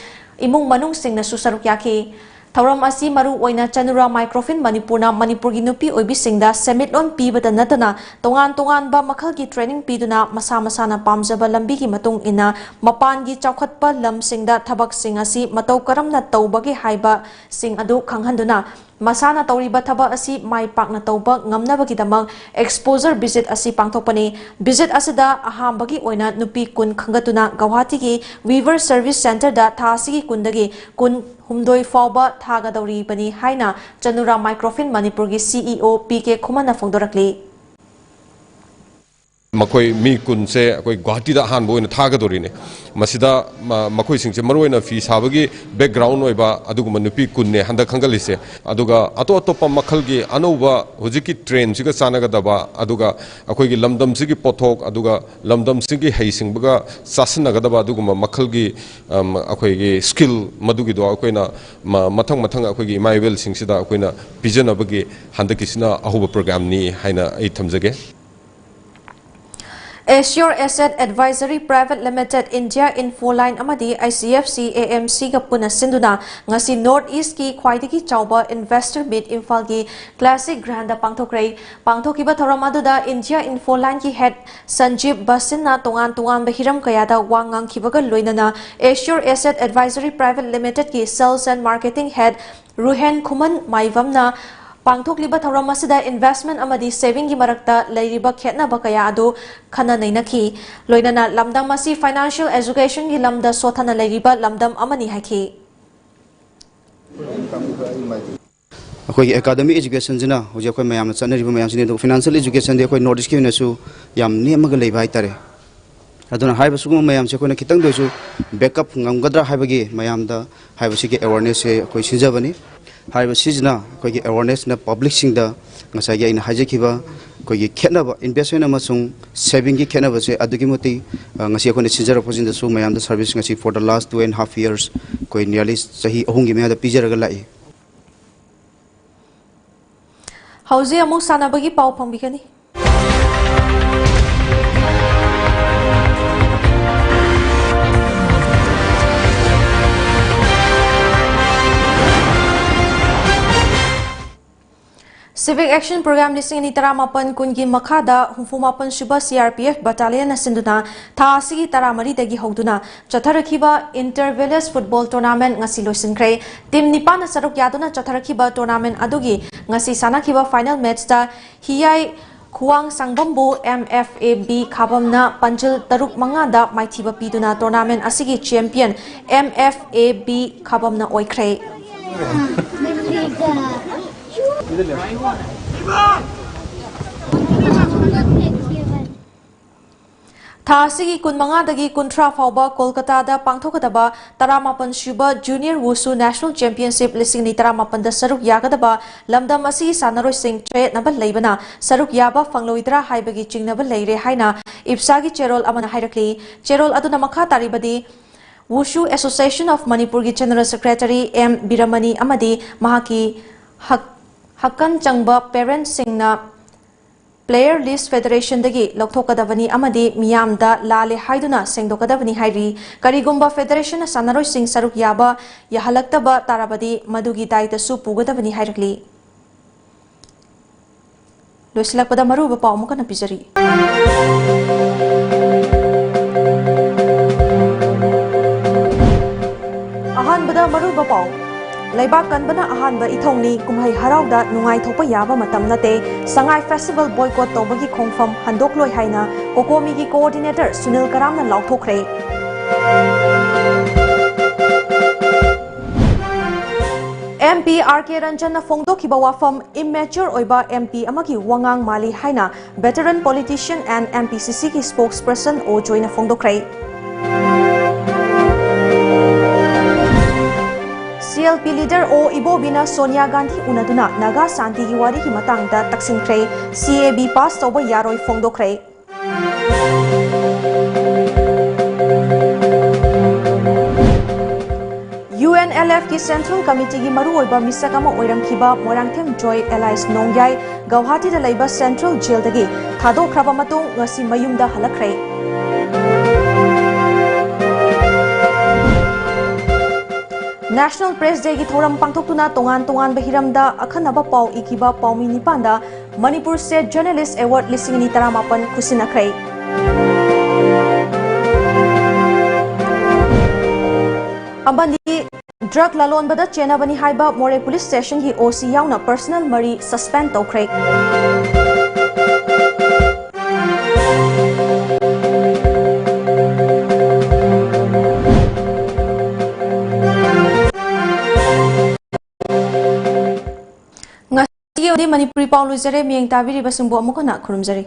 ꯏꯃꯨꯡ ꯃꯅꯨꯡꯁꯤꯡꯅꯁꯨ ꯁꯔꯨꯛ ꯌꯥꯈꯤ꯫ ꯊꯧꯔꯝ ꯑꯁꯤ ꯃꯔꯨ ꯑꯣꯏꯅ ꯆꯅꯨꯔꯥ ꯃꯥꯏꯀ꯭ꯔꯣꯐꯤꯟ ꯃꯅꯤꯄꯨꯔꯅ ꯃꯅꯤꯄꯨꯔꯒꯤ ꯅꯨꯄꯤ ꯑꯣꯏꯕꯤꯁꯤꯡꯗ ꯁꯦꯟꯃꯤꯠꯂꯣꯟ ꯄꯤꯕꯇ ꯅꯠꯇꯅ ꯇꯣꯉꯥꯟ ꯇꯣꯉꯥꯟꯕ ꯃꯈꯜꯒꯤ ꯇ꯭ꯔꯦꯅꯤꯡ ꯄꯤꯗꯨꯅ ꯃꯁꯥ ꯃꯁꯥꯅ ꯄꯥꯝꯖꯕ ꯂꯝꯕꯤꯒꯤ ꯃꯇꯨꯡ ꯏꯟꯅ ꯃꯄꯥꯟꯒꯤ ꯆꯥꯎꯈꯠꯄ ꯂꯝꯁꯤꯡꯗ ꯊꯕꯛꯁꯤꯡ ꯑꯁꯤ ꯃꯇꯧ ꯀꯔꯝꯅ ꯇꯧꯕꯒꯦ ꯍꯥꯏꯕꯁꯤꯡ ꯑꯗꯨ ꯈꯪꯍꯟꯗꯨꯅ ꯃꯁꯥꯅ ꯇꯧꯔꯤꯕ ꯊꯕꯛ ꯑꯁꯤ ꯃꯥꯏ ꯄꯥꯛꯅ ꯇꯧꯕ ꯉꯝꯅꯕꯒꯤꯗꯃꯛ ꯑꯦꯛꯁꯄꯣꯖꯔ ꯚꯤꯖꯤꯠ ꯑꯁꯤ ꯄꯥꯡꯊꯣꯛꯄꯅꯤ꯫ ꯚꯤꯖꯤꯠ ꯑꯁꯤꯗ ꯑꯍꯥꯟꯕꯒꯤ ꯑꯣꯏꯅ ꯅꯨꯄꯤ ꯀꯨꯟ ꯈꯟꯒꯠꯇꯨꯅ ꯒꯧꯍꯥꯇꯤꯒꯤ ꯋꯤꯚꯔ ꯁꯔꯚꯤꯁ ꯁꯦꯟꯇꯔꯗ ꯊꯥ ꯑꯁꯤꯒꯤ ꯀꯨꯟꯗꯒꯤ ꯀꯨꯟ ꯍꯨꯝꯗꯣꯏ ꯐꯥꯎꯕ ꯊꯥꯒꯗꯧꯔꯤꯕꯅꯤ ꯍꯥꯏꯅ ꯆꯅꯨꯔꯥ ꯃꯥꯏꯀ꯭ꯔꯣꯐꯤꯟ ꯃꯅꯤꯄꯨꯔꯒꯤ ꯁꯤ ꯏ ꯑꯣ ꯄꯤ ꯀꯦ ꯈꯨꯃꯟꯅ ꯐꯣꯡꯗꯣꯔꯛꯂꯤ꯫ ꯃꯈꯣꯏ ꯃꯤ ꯀꯨꯟꯁꯦ ꯑꯩꯈꯣꯏ ꯒꯨꯋꯥꯍꯥꯇꯤꯗ ꯑꯍꯥꯟꯕ ꯑꯣꯏꯅ ꯊꯥꯒꯗꯧꯔꯤꯅꯦ꯫ ꯃꯁꯤꯗ ꯃ- ꯃꯈꯣꯏꯁꯤꯡꯁꯦ ꯃꯔꯨꯑꯣꯏꯅ ꯐꯤ ꯁꯥꯕꯒꯤ ꯕꯦꯛꯒ꯭ꯔꯥꯎꯟ ꯑꯣꯏꯕ ꯑꯗꯨꯒꯨꯝꯕ ꯅꯨꯄꯤ ꯀꯨꯟꯅꯦ ꯍꯟꯗꯛ ꯈꯟꯒꯠꯂꯤꯁꯦ꯫ ꯑꯗꯨꯒ ꯑꯇꯣꯞ ꯑꯇꯣꯞꯄ ꯃꯈꯜꯒꯤ ꯑꯅꯧꯕ ꯍꯧꯖꯤꯛꯀꯤ ꯇ꯭ꯔꯦꯟꯁꯤꯒ ꯆꯥꯟꯅꯒꯗꯕ, ꯑꯗꯨꯒ ꯑꯩꯈꯣꯏꯒꯤ ꯂꯝꯗꯝꯁꯤꯒꯤ ꯄꯣꯠꯊꯣꯛ, ꯑꯗꯨꯒ ꯂꯝꯗꯝꯁꯤꯒꯤ ꯍꯩꯁꯤꯡꯕꯒ ꯆꯥꯁꯤꯟꯅꯒꯗꯕ ꯑꯗꯨꯒꯨꯝꯕ ꯃꯈꯜꯒꯤ, ꯑꯝ, ꯑꯩꯈꯣꯏꯒꯤ ꯁ꯭ꯀꯤꯜ ꯃꯗꯨꯒꯤꯗꯣ ꯑꯩꯈꯣꯏꯅ ꯃ- ꯃꯊꯪ ꯃꯊꯪ ꯑꯩꯈꯣꯏꯒꯤ ꯏꯃꯥ ꯏꯕꯦꯜꯁꯤꯡꯁꯤꯗ ꯑꯩꯈꯣꯏꯅ ꯄꯤꯖꯅꯕꯒꯤ ꯍꯟꯗꯛꯀꯤꯁꯤꯅ ꯑꯍꯧꯕ ꯄ꯭ꯔꯣꯒ꯭ꯔꯥꯝꯅꯤ ꯍꯥꯏꯅ ꯑꯩ ꯊꯝꯖꯒꯦ꯫ Assure Asset Advisory Private Limited, India Infoline ꯑꯃꯗꯤ H D F C A M ꯁꯤꯒ ꯄꯨꯟꯅ ꯁꯤꯟꯗꯨꯅ ꯉꯁꯤ North Eastꯀꯤ ꯈ꯭ꯋꯥꯏꯗꯒꯤ ꯆꯥꯎꯕ Investor Meet ꯏꯝꯐꯥꯜꯒꯤ Classic Grandꯗ ꯄꯥꯡꯊꯣꯛꯈ꯭ꯔꯦ꯫ ꯄꯥꯡꯊꯣꯛꯈꯤꯕ ꯊꯧꯔꯝ ꯑꯗꯨꯗ India Infolineꯀꯤ Head ꯁꯟꯖꯤꯕ ꯕꯁꯤꯟꯅ ꯇꯣꯉꯥꯟ ꯇꯣꯉꯥꯟꯕ ꯍꯤꯔꯝ ꯀꯌꯥꯗ ꯋꯥ ꯉꯥꯡꯈꯤꯕꯒ ꯂꯣꯏꯅꯅ Assure Asset Advisory Private Limitedꯀꯤ Sales and Marketing Head ꯔꯨꯍꯦꯟ ꯈꯨꯃꯟ ꯃꯥꯏꯕꯝꯅ ꯄꯥꯡꯊꯣꯛꯂꯤꯕ ꯊꯧꯔꯝ ꯑꯁꯤꯗ investment ꯑꯃꯗꯤ savingꯒꯤ ꯃꯔꯛꯇ ꯂꯩꯔꯤꯕ ꯈꯦꯠꯅꯕ ꯀꯌꯥ ꯑꯗꯨ ꯈꯟꯅ ꯅꯩꯅꯈꯤ꯫ ꯂꯣꯏꯅꯅ ꯂꯝꯗꯝ ꯑꯁꯤ financial educationꯒꯤ ꯂꯝꯗ ꯁꯣꯠꯊꯅ ꯂꯩꯔꯤꯕ ꯂꯝꯗꯝ ꯑꯃꯅꯤ ꯍꯥꯏꯈꯤ꯫ ꯑꯩꯈꯣꯏꯒꯤ academic educationꯁꯤꯅ ꯍꯧꯖꯤꯛ ꯑꯩꯈꯣꯏ ꯃꯌꯥꯝꯅ ꯆꯠꯅꯔꯤꯕ ꯃꯌꯥꯝꯁꯤꯅꯤ, ꯑꯗꯨꯒ financial educationꯗꯤ ꯑꯩꯈꯣꯏ North Eastꯀꯤ ꯑꯣꯏꯅꯁꯨ ꯌꯥꯝ ꯅꯦꯝꯃꯒ ꯂꯩꯕ ꯍꯥꯏꯇꯥꯔꯦ꯫ ꯑꯗꯨꯅ ꯍꯥꯏꯔꯤꯕ ꯁꯤꯒꯨꯝꯕ ꯃꯌꯥꯝꯁꯦ ꯑꯩꯈꯣꯏꯅ ꯈꯤꯇꯪꯗ ꯑꯣꯏꯁꯨ backup ꯉꯝꯒꯗ꯭ꯔꯥ ꯍꯥꯏꯕꯒꯤ ꯃꯌꯥꯝꯗ ꯍꯥꯏꯕꯁꯤꯒꯤ awarenessꯁꯦ ꯑꯩꯈꯣꯏ ꯁꯤꯟꯖꯕꯅꯤ꯫ ꯍꯥꯏꯔꯤꯕ ꯁꯤꯁꯤꯅ ꯑꯩꯈꯣꯏꯒꯤ awarenessꯅ publicꯁꯤꯡꯗ ꯉꯁꯥꯏꯒꯤ ꯑꯩꯅ ꯍꯥꯏꯖꯈꯤꯕ ꯑꯩꯈꯣꯏꯒꯤ ꯈꯦꯠꯅꯕ, investment ꯑꯃꯁꯨꯡ savingꯒꯤ ꯈꯦꯠꯅꯕꯁꯦ ꯑꯗꯨꯛꯀꯤ ꯃꯇꯤꯛ, ꯑ, ꯉꯁꯤ ꯑꯩꯈꯣꯏꯅ ꯁꯤꯟꯖꯔꯛꯄꯁꯤꯡꯗꯁꯨ ꯃꯌꯥꯝꯗ service ꯉꯁꯤ for the last two and half years, ꯑꯩꯈꯣꯏ nearly ꯆꯍꯤ ꯑꯍꯨꯝꯒꯤ ꯃꯌꯥꯗ ꯄꯤꯖꯔꯒ ꯂꯥꯛꯏ꯫ ꯍꯧꯖꯤꯛ ꯑꯃꯨꯛ ꯁꯥꯟꯅꯕꯒꯤ ꯄꯥꯎ ꯐꯪꯕꯤꯒꯅꯤ꯫ Civic Action Program ꯂꯤꯁꯤꯡ ꯑꯅꯤ ꯇꯔꯥꯃꯥꯄꯟ ꯀꯨꯟꯒꯤ ꯃꯈꯥꯗ ꯍꯨꯝꯐꯨ ꯃꯥꯄꯟ ꯁꯨꯕ C R P F Battalionꯅ ꯁꯤꯟꯗꯨꯅ ꯊꯥ ꯑꯁꯤꯒꯤ ꯇꯔꯥꯃꯔꯤꯗꯒꯤ ꯍꯧꯗꯨꯅ ꯆꯠꯊꯔꯛꯈꯤꯕ Inter Village Football Tournament ꯉꯁꯤ ꯂꯣꯏꯁꯤꯟꯈ꯭ꯔꯦ꯫ Team ꯅꯤꯄꯥꯟꯅ ꯁꯔꯨꯛ ꯌꯥꯗꯨꯅ ꯆꯠꯊꯔꯛꯈꯤꯕ tournament ꯑꯗꯨꯒꯤ ꯉꯁꯤ ꯁꯥꯟꯅꯈꯤꯕ final matchꯇ ꯍꯤꯌꯥꯏ ꯈꯨꯋꯥꯡ ꯁꯥꯡꯕꯝꯕꯨ M F A B ꯈꯥꯕꯝꯅ ꯄꯥꯟꯖꯤꯜ ꯇꯔꯨꯛ ꯃꯉꯥꯗ ꯃꯥꯏꯊꯤꯕ ꯄꯤꯗꯨꯅ tournament ꯑꯁꯤꯒꯤ champion M F A B ꯈꯥꯕꯝꯅ ꯑꯣꯏꯈ꯭ꯔꯦ꯫ ꯊꯥ ꯑꯁꯤꯒꯤ ꯀꯨꯟꯃꯉꯥꯗꯒꯤ ꯀꯨꯟꯊ꯭ꯔꯥ ꯐꯥꯎꯕ ꯀꯣꯜꯀꯇꯥꯗ ꯄꯥꯡꯊꯣꯛꯀꯗꯕ ꯇꯔꯥꯃꯥꯄꯟ ꯁꯨꯕ Junior Wushu National Championship ꯂꯤꯁꯤꯡ ꯑꯅꯤ ꯇꯔꯥꯃꯥꯄꯟꯗ ꯁꯔꯨꯛ ꯌꯥꯒꯗꯕ ꯂꯝꯗꯝ ꯑꯁꯤꯒꯤ ꯁꯥꯟꯅꯔꯣꯏꯁꯤꯡ ꯆꯌꯦꯠꯅꯕ ꯂꯩꯕꯅ ꯁꯔꯨꯛ ꯌꯥꯕ ꯐꯪꯂꯣꯏꯗ꯭ꯔꯥ ꯍꯥꯏꯕꯒꯤ ꯆꯤꯡꯅꯕ ꯂꯩꯔꯦ ꯍꯥꯏꯅ ꯏꯞꯁꯥꯒꯤ ꯆꯦꯔꯣꯜ ꯑꯃꯅ ꯍꯥꯏꯔꯛꯂꯤ꯫ ꯆꯦꯔꯣꯜ ꯑꯗꯨꯅ ꯃꯈꯥ ꯇꯥꯔꯤꯕꯗꯤ, Wushu Association of Manipurꯒꯤ General Secretary M ꯕꯤꯔꯃꯅꯤ ꯑꯃꯗꯤ ꯃꯍꯥꯛꯀꯤ ꯍꯛ-, ꯍꯛꯀꯟ ꯆꯪꯕ parentꯁꯤꯡꯅ Player list federationꯗꯒꯤ ꯂꯧꯊꯣꯛꯀꯗꯕꯅꯤ ꯑꯃꯗꯤ ꯃꯤꯌꯥꯝꯗ ꯂꯥꯜꯂꯦ ꯍꯥꯏꯗꯨꯅ ꯁꯦꯡꯗꯣꯛꯀꯗꯕꯅꯤ ꯍꯥꯏꯔꯤ꯫ ꯀꯔꯤꯒꯨꯝꯕ federationꯅ ꯁꯥꯟꯅꯔꯣꯏꯁꯤꯡ ꯁꯔꯨꯛ ꯌꯥꯕ ꯌꯥꯍꯜꯂꯛꯇꯕ ꯇꯥꯔꯕꯗꯤ ꯃꯗꯨꯒꯤ ꯗꯥꯏꯇꯁꯨ ꯄꯨꯒꯗꯕꯅꯤ ꯍꯥꯏꯔꯛꯂꯤ꯫ ꯂꯣꯏꯁꯤꯜꯂꯛꯄꯗ ꯃꯔꯨꯑꯣꯏꯕ ꯄꯥꯎ ꯑꯃꯨꯛ ꯍꯟꯅ ꯄꯤꯖꯔꯤ꯫ ꯑꯍꯥꯟꯕꯗ ꯃꯔꯨꯑꯣꯏꯕ ꯄꯥꯎ꯫ ꯂꯩꯕꯥꯛ ꯀꯟꯕꯅ ꯑꯍꯥꯟꯕ ꯏꯊꯧꯅꯤ, ꯀꯨꯝꯍꯩ ꯍꯔꯥꯎꯗ ꯅꯨꯡꯉꯥꯏꯊꯣꯛꯄ ꯌꯥꯕ ꯃꯇꯝ ꯅꯠꯇꯦ, ꯁꯉꯥꯏ festival boycott ꯇꯧꯕꯒꯤ ꯈꯣꯡꯐꯝ ꯍꯟꯗꯣꯛꯂꯣꯏ ꯍꯥꯏꯅ COCOMIꯒꯤ coordinator ꯁꯨꯅꯤꯜ ꯀꯔꯥꯝꯅ ꯂꯥꯎꯊꯣꯛꯈ꯭ꯔꯦ꯫ MP R K ꯔꯟꯖꯟꯅ ꯐꯣꯡꯗꯣꯛꯈꯤꯕ ꯋꯥꯐꯝ immature ꯑꯣꯏꯕ MP ꯑꯃꯒꯤ ꯋꯥꯉꯥꯡ ꯃꯥꯜꯂꯤ ꯍꯥꯏꯅ veteran politician and MPCCꯒꯤ spokesperson ꯑꯣ ꯖꯣꯏꯅ ꯐꯣꯡꯗꯣꯛꯈ꯭ꯔꯦ꯫ CLP leader ꯑꯣ ꯏꯕꯣꯕꯤꯅ ꯁꯣꯅꯤꯌꯥ ꯒꯥꯟꯙꯤ ꯎꯅꯗꯨꯅ ꯅꯥꯒꯥ ꯁꯥꯟꯇꯤꯒꯤ ꯋꯥꯔꯤꯒꯤ ꯃꯇꯥꯡꯗ ꯇꯛꯁꯤꯟꯈ꯭ꯔꯦ꯫ CAB pass ꯇꯧꯕ ꯌꯥꯔꯣꯏ ꯐꯣꯡꯗꯣꯛꯈ꯭ꯔꯦ꯫ UNLFꯀꯤ Central Committeeꯒꯤ ꯃꯔꯨꯑꯣꯏꯕ ꯃꯤꯁꯛ ꯑꯃ ꯑꯣꯏꯔꯝꯈꯤꯕ ꯃꯣꯏꯔꯥꯡꯊꯦꯝ ꯖꯣꯏ alias ꯅꯣꯡꯌꯥꯏ ꯒꯧꯍꯥꯇꯤꯗ ꯂꯩꯕ Central Jailꯗꯒꯤ ꯊꯥꯗꯣꯛꯈ꯭ꯔꯕ ꯃꯇꯨꯡ ꯉꯁꯤ ꯃꯌꯨꯝꯗ ꯍꯜꯂꯛꯈ꯭ꯔꯦ꯫ National Press Dayꯒꯤ ꯊꯧꯔꯝ ꯄꯥꯡꯊꯣꯛꯇꯨꯅ ꯇꯣꯉꯥꯟ ꯇꯣꯉꯥꯟꯕ ꯍꯤꯔꯝꯗ ꯑꯈꯟꯅꯕ ꯄꯥꯎ ꯏꯈꯤꯕ ꯄꯥꯎꯃꯤ ꯅꯤꯄꯥꯟꯗ ꯃꯅꯤꯄꯨꯔ State Journalist Award ꯂꯤꯁꯤꯡ ꯑꯅꯤ ꯇꯔꯥꯃꯥꯄꯟ ꯈꯨꯠꯁꯤꯟꯅꯈ꯭ꯔꯦ꯫ ꯑꯃꯗꯤ drug ꯂꯂꯣꯟꯕꯗ ꯆꯦꯟꯅꯕꯅꯤ ꯍꯥꯏꯕ ꯃꯣꯔꯦ Police Stationꯒꯤ OC ꯌꯥꯎꯅ personnel ꯃꯔꯤ suspend ꯇꯧꯈ꯭ꯔꯦ꯫ ꯉꯁꯤꯒꯤ ꯑꯣꯏꯅꯗꯤ ꯃꯅꯤꯄꯨꯔꯤ ꯄꯥꯎ ꯂꯣꯏꯖꯔꯦ꯫ ꯃꯤꯠꯌꯦꯡ ꯇꯥꯕꯤꯔꯤꯕꯁꯤꯡꯕꯨ ꯑꯃꯨꯛ ꯍꯟꯅ ꯈꯨꯔꯨꯝꯖꯔꯤ꯫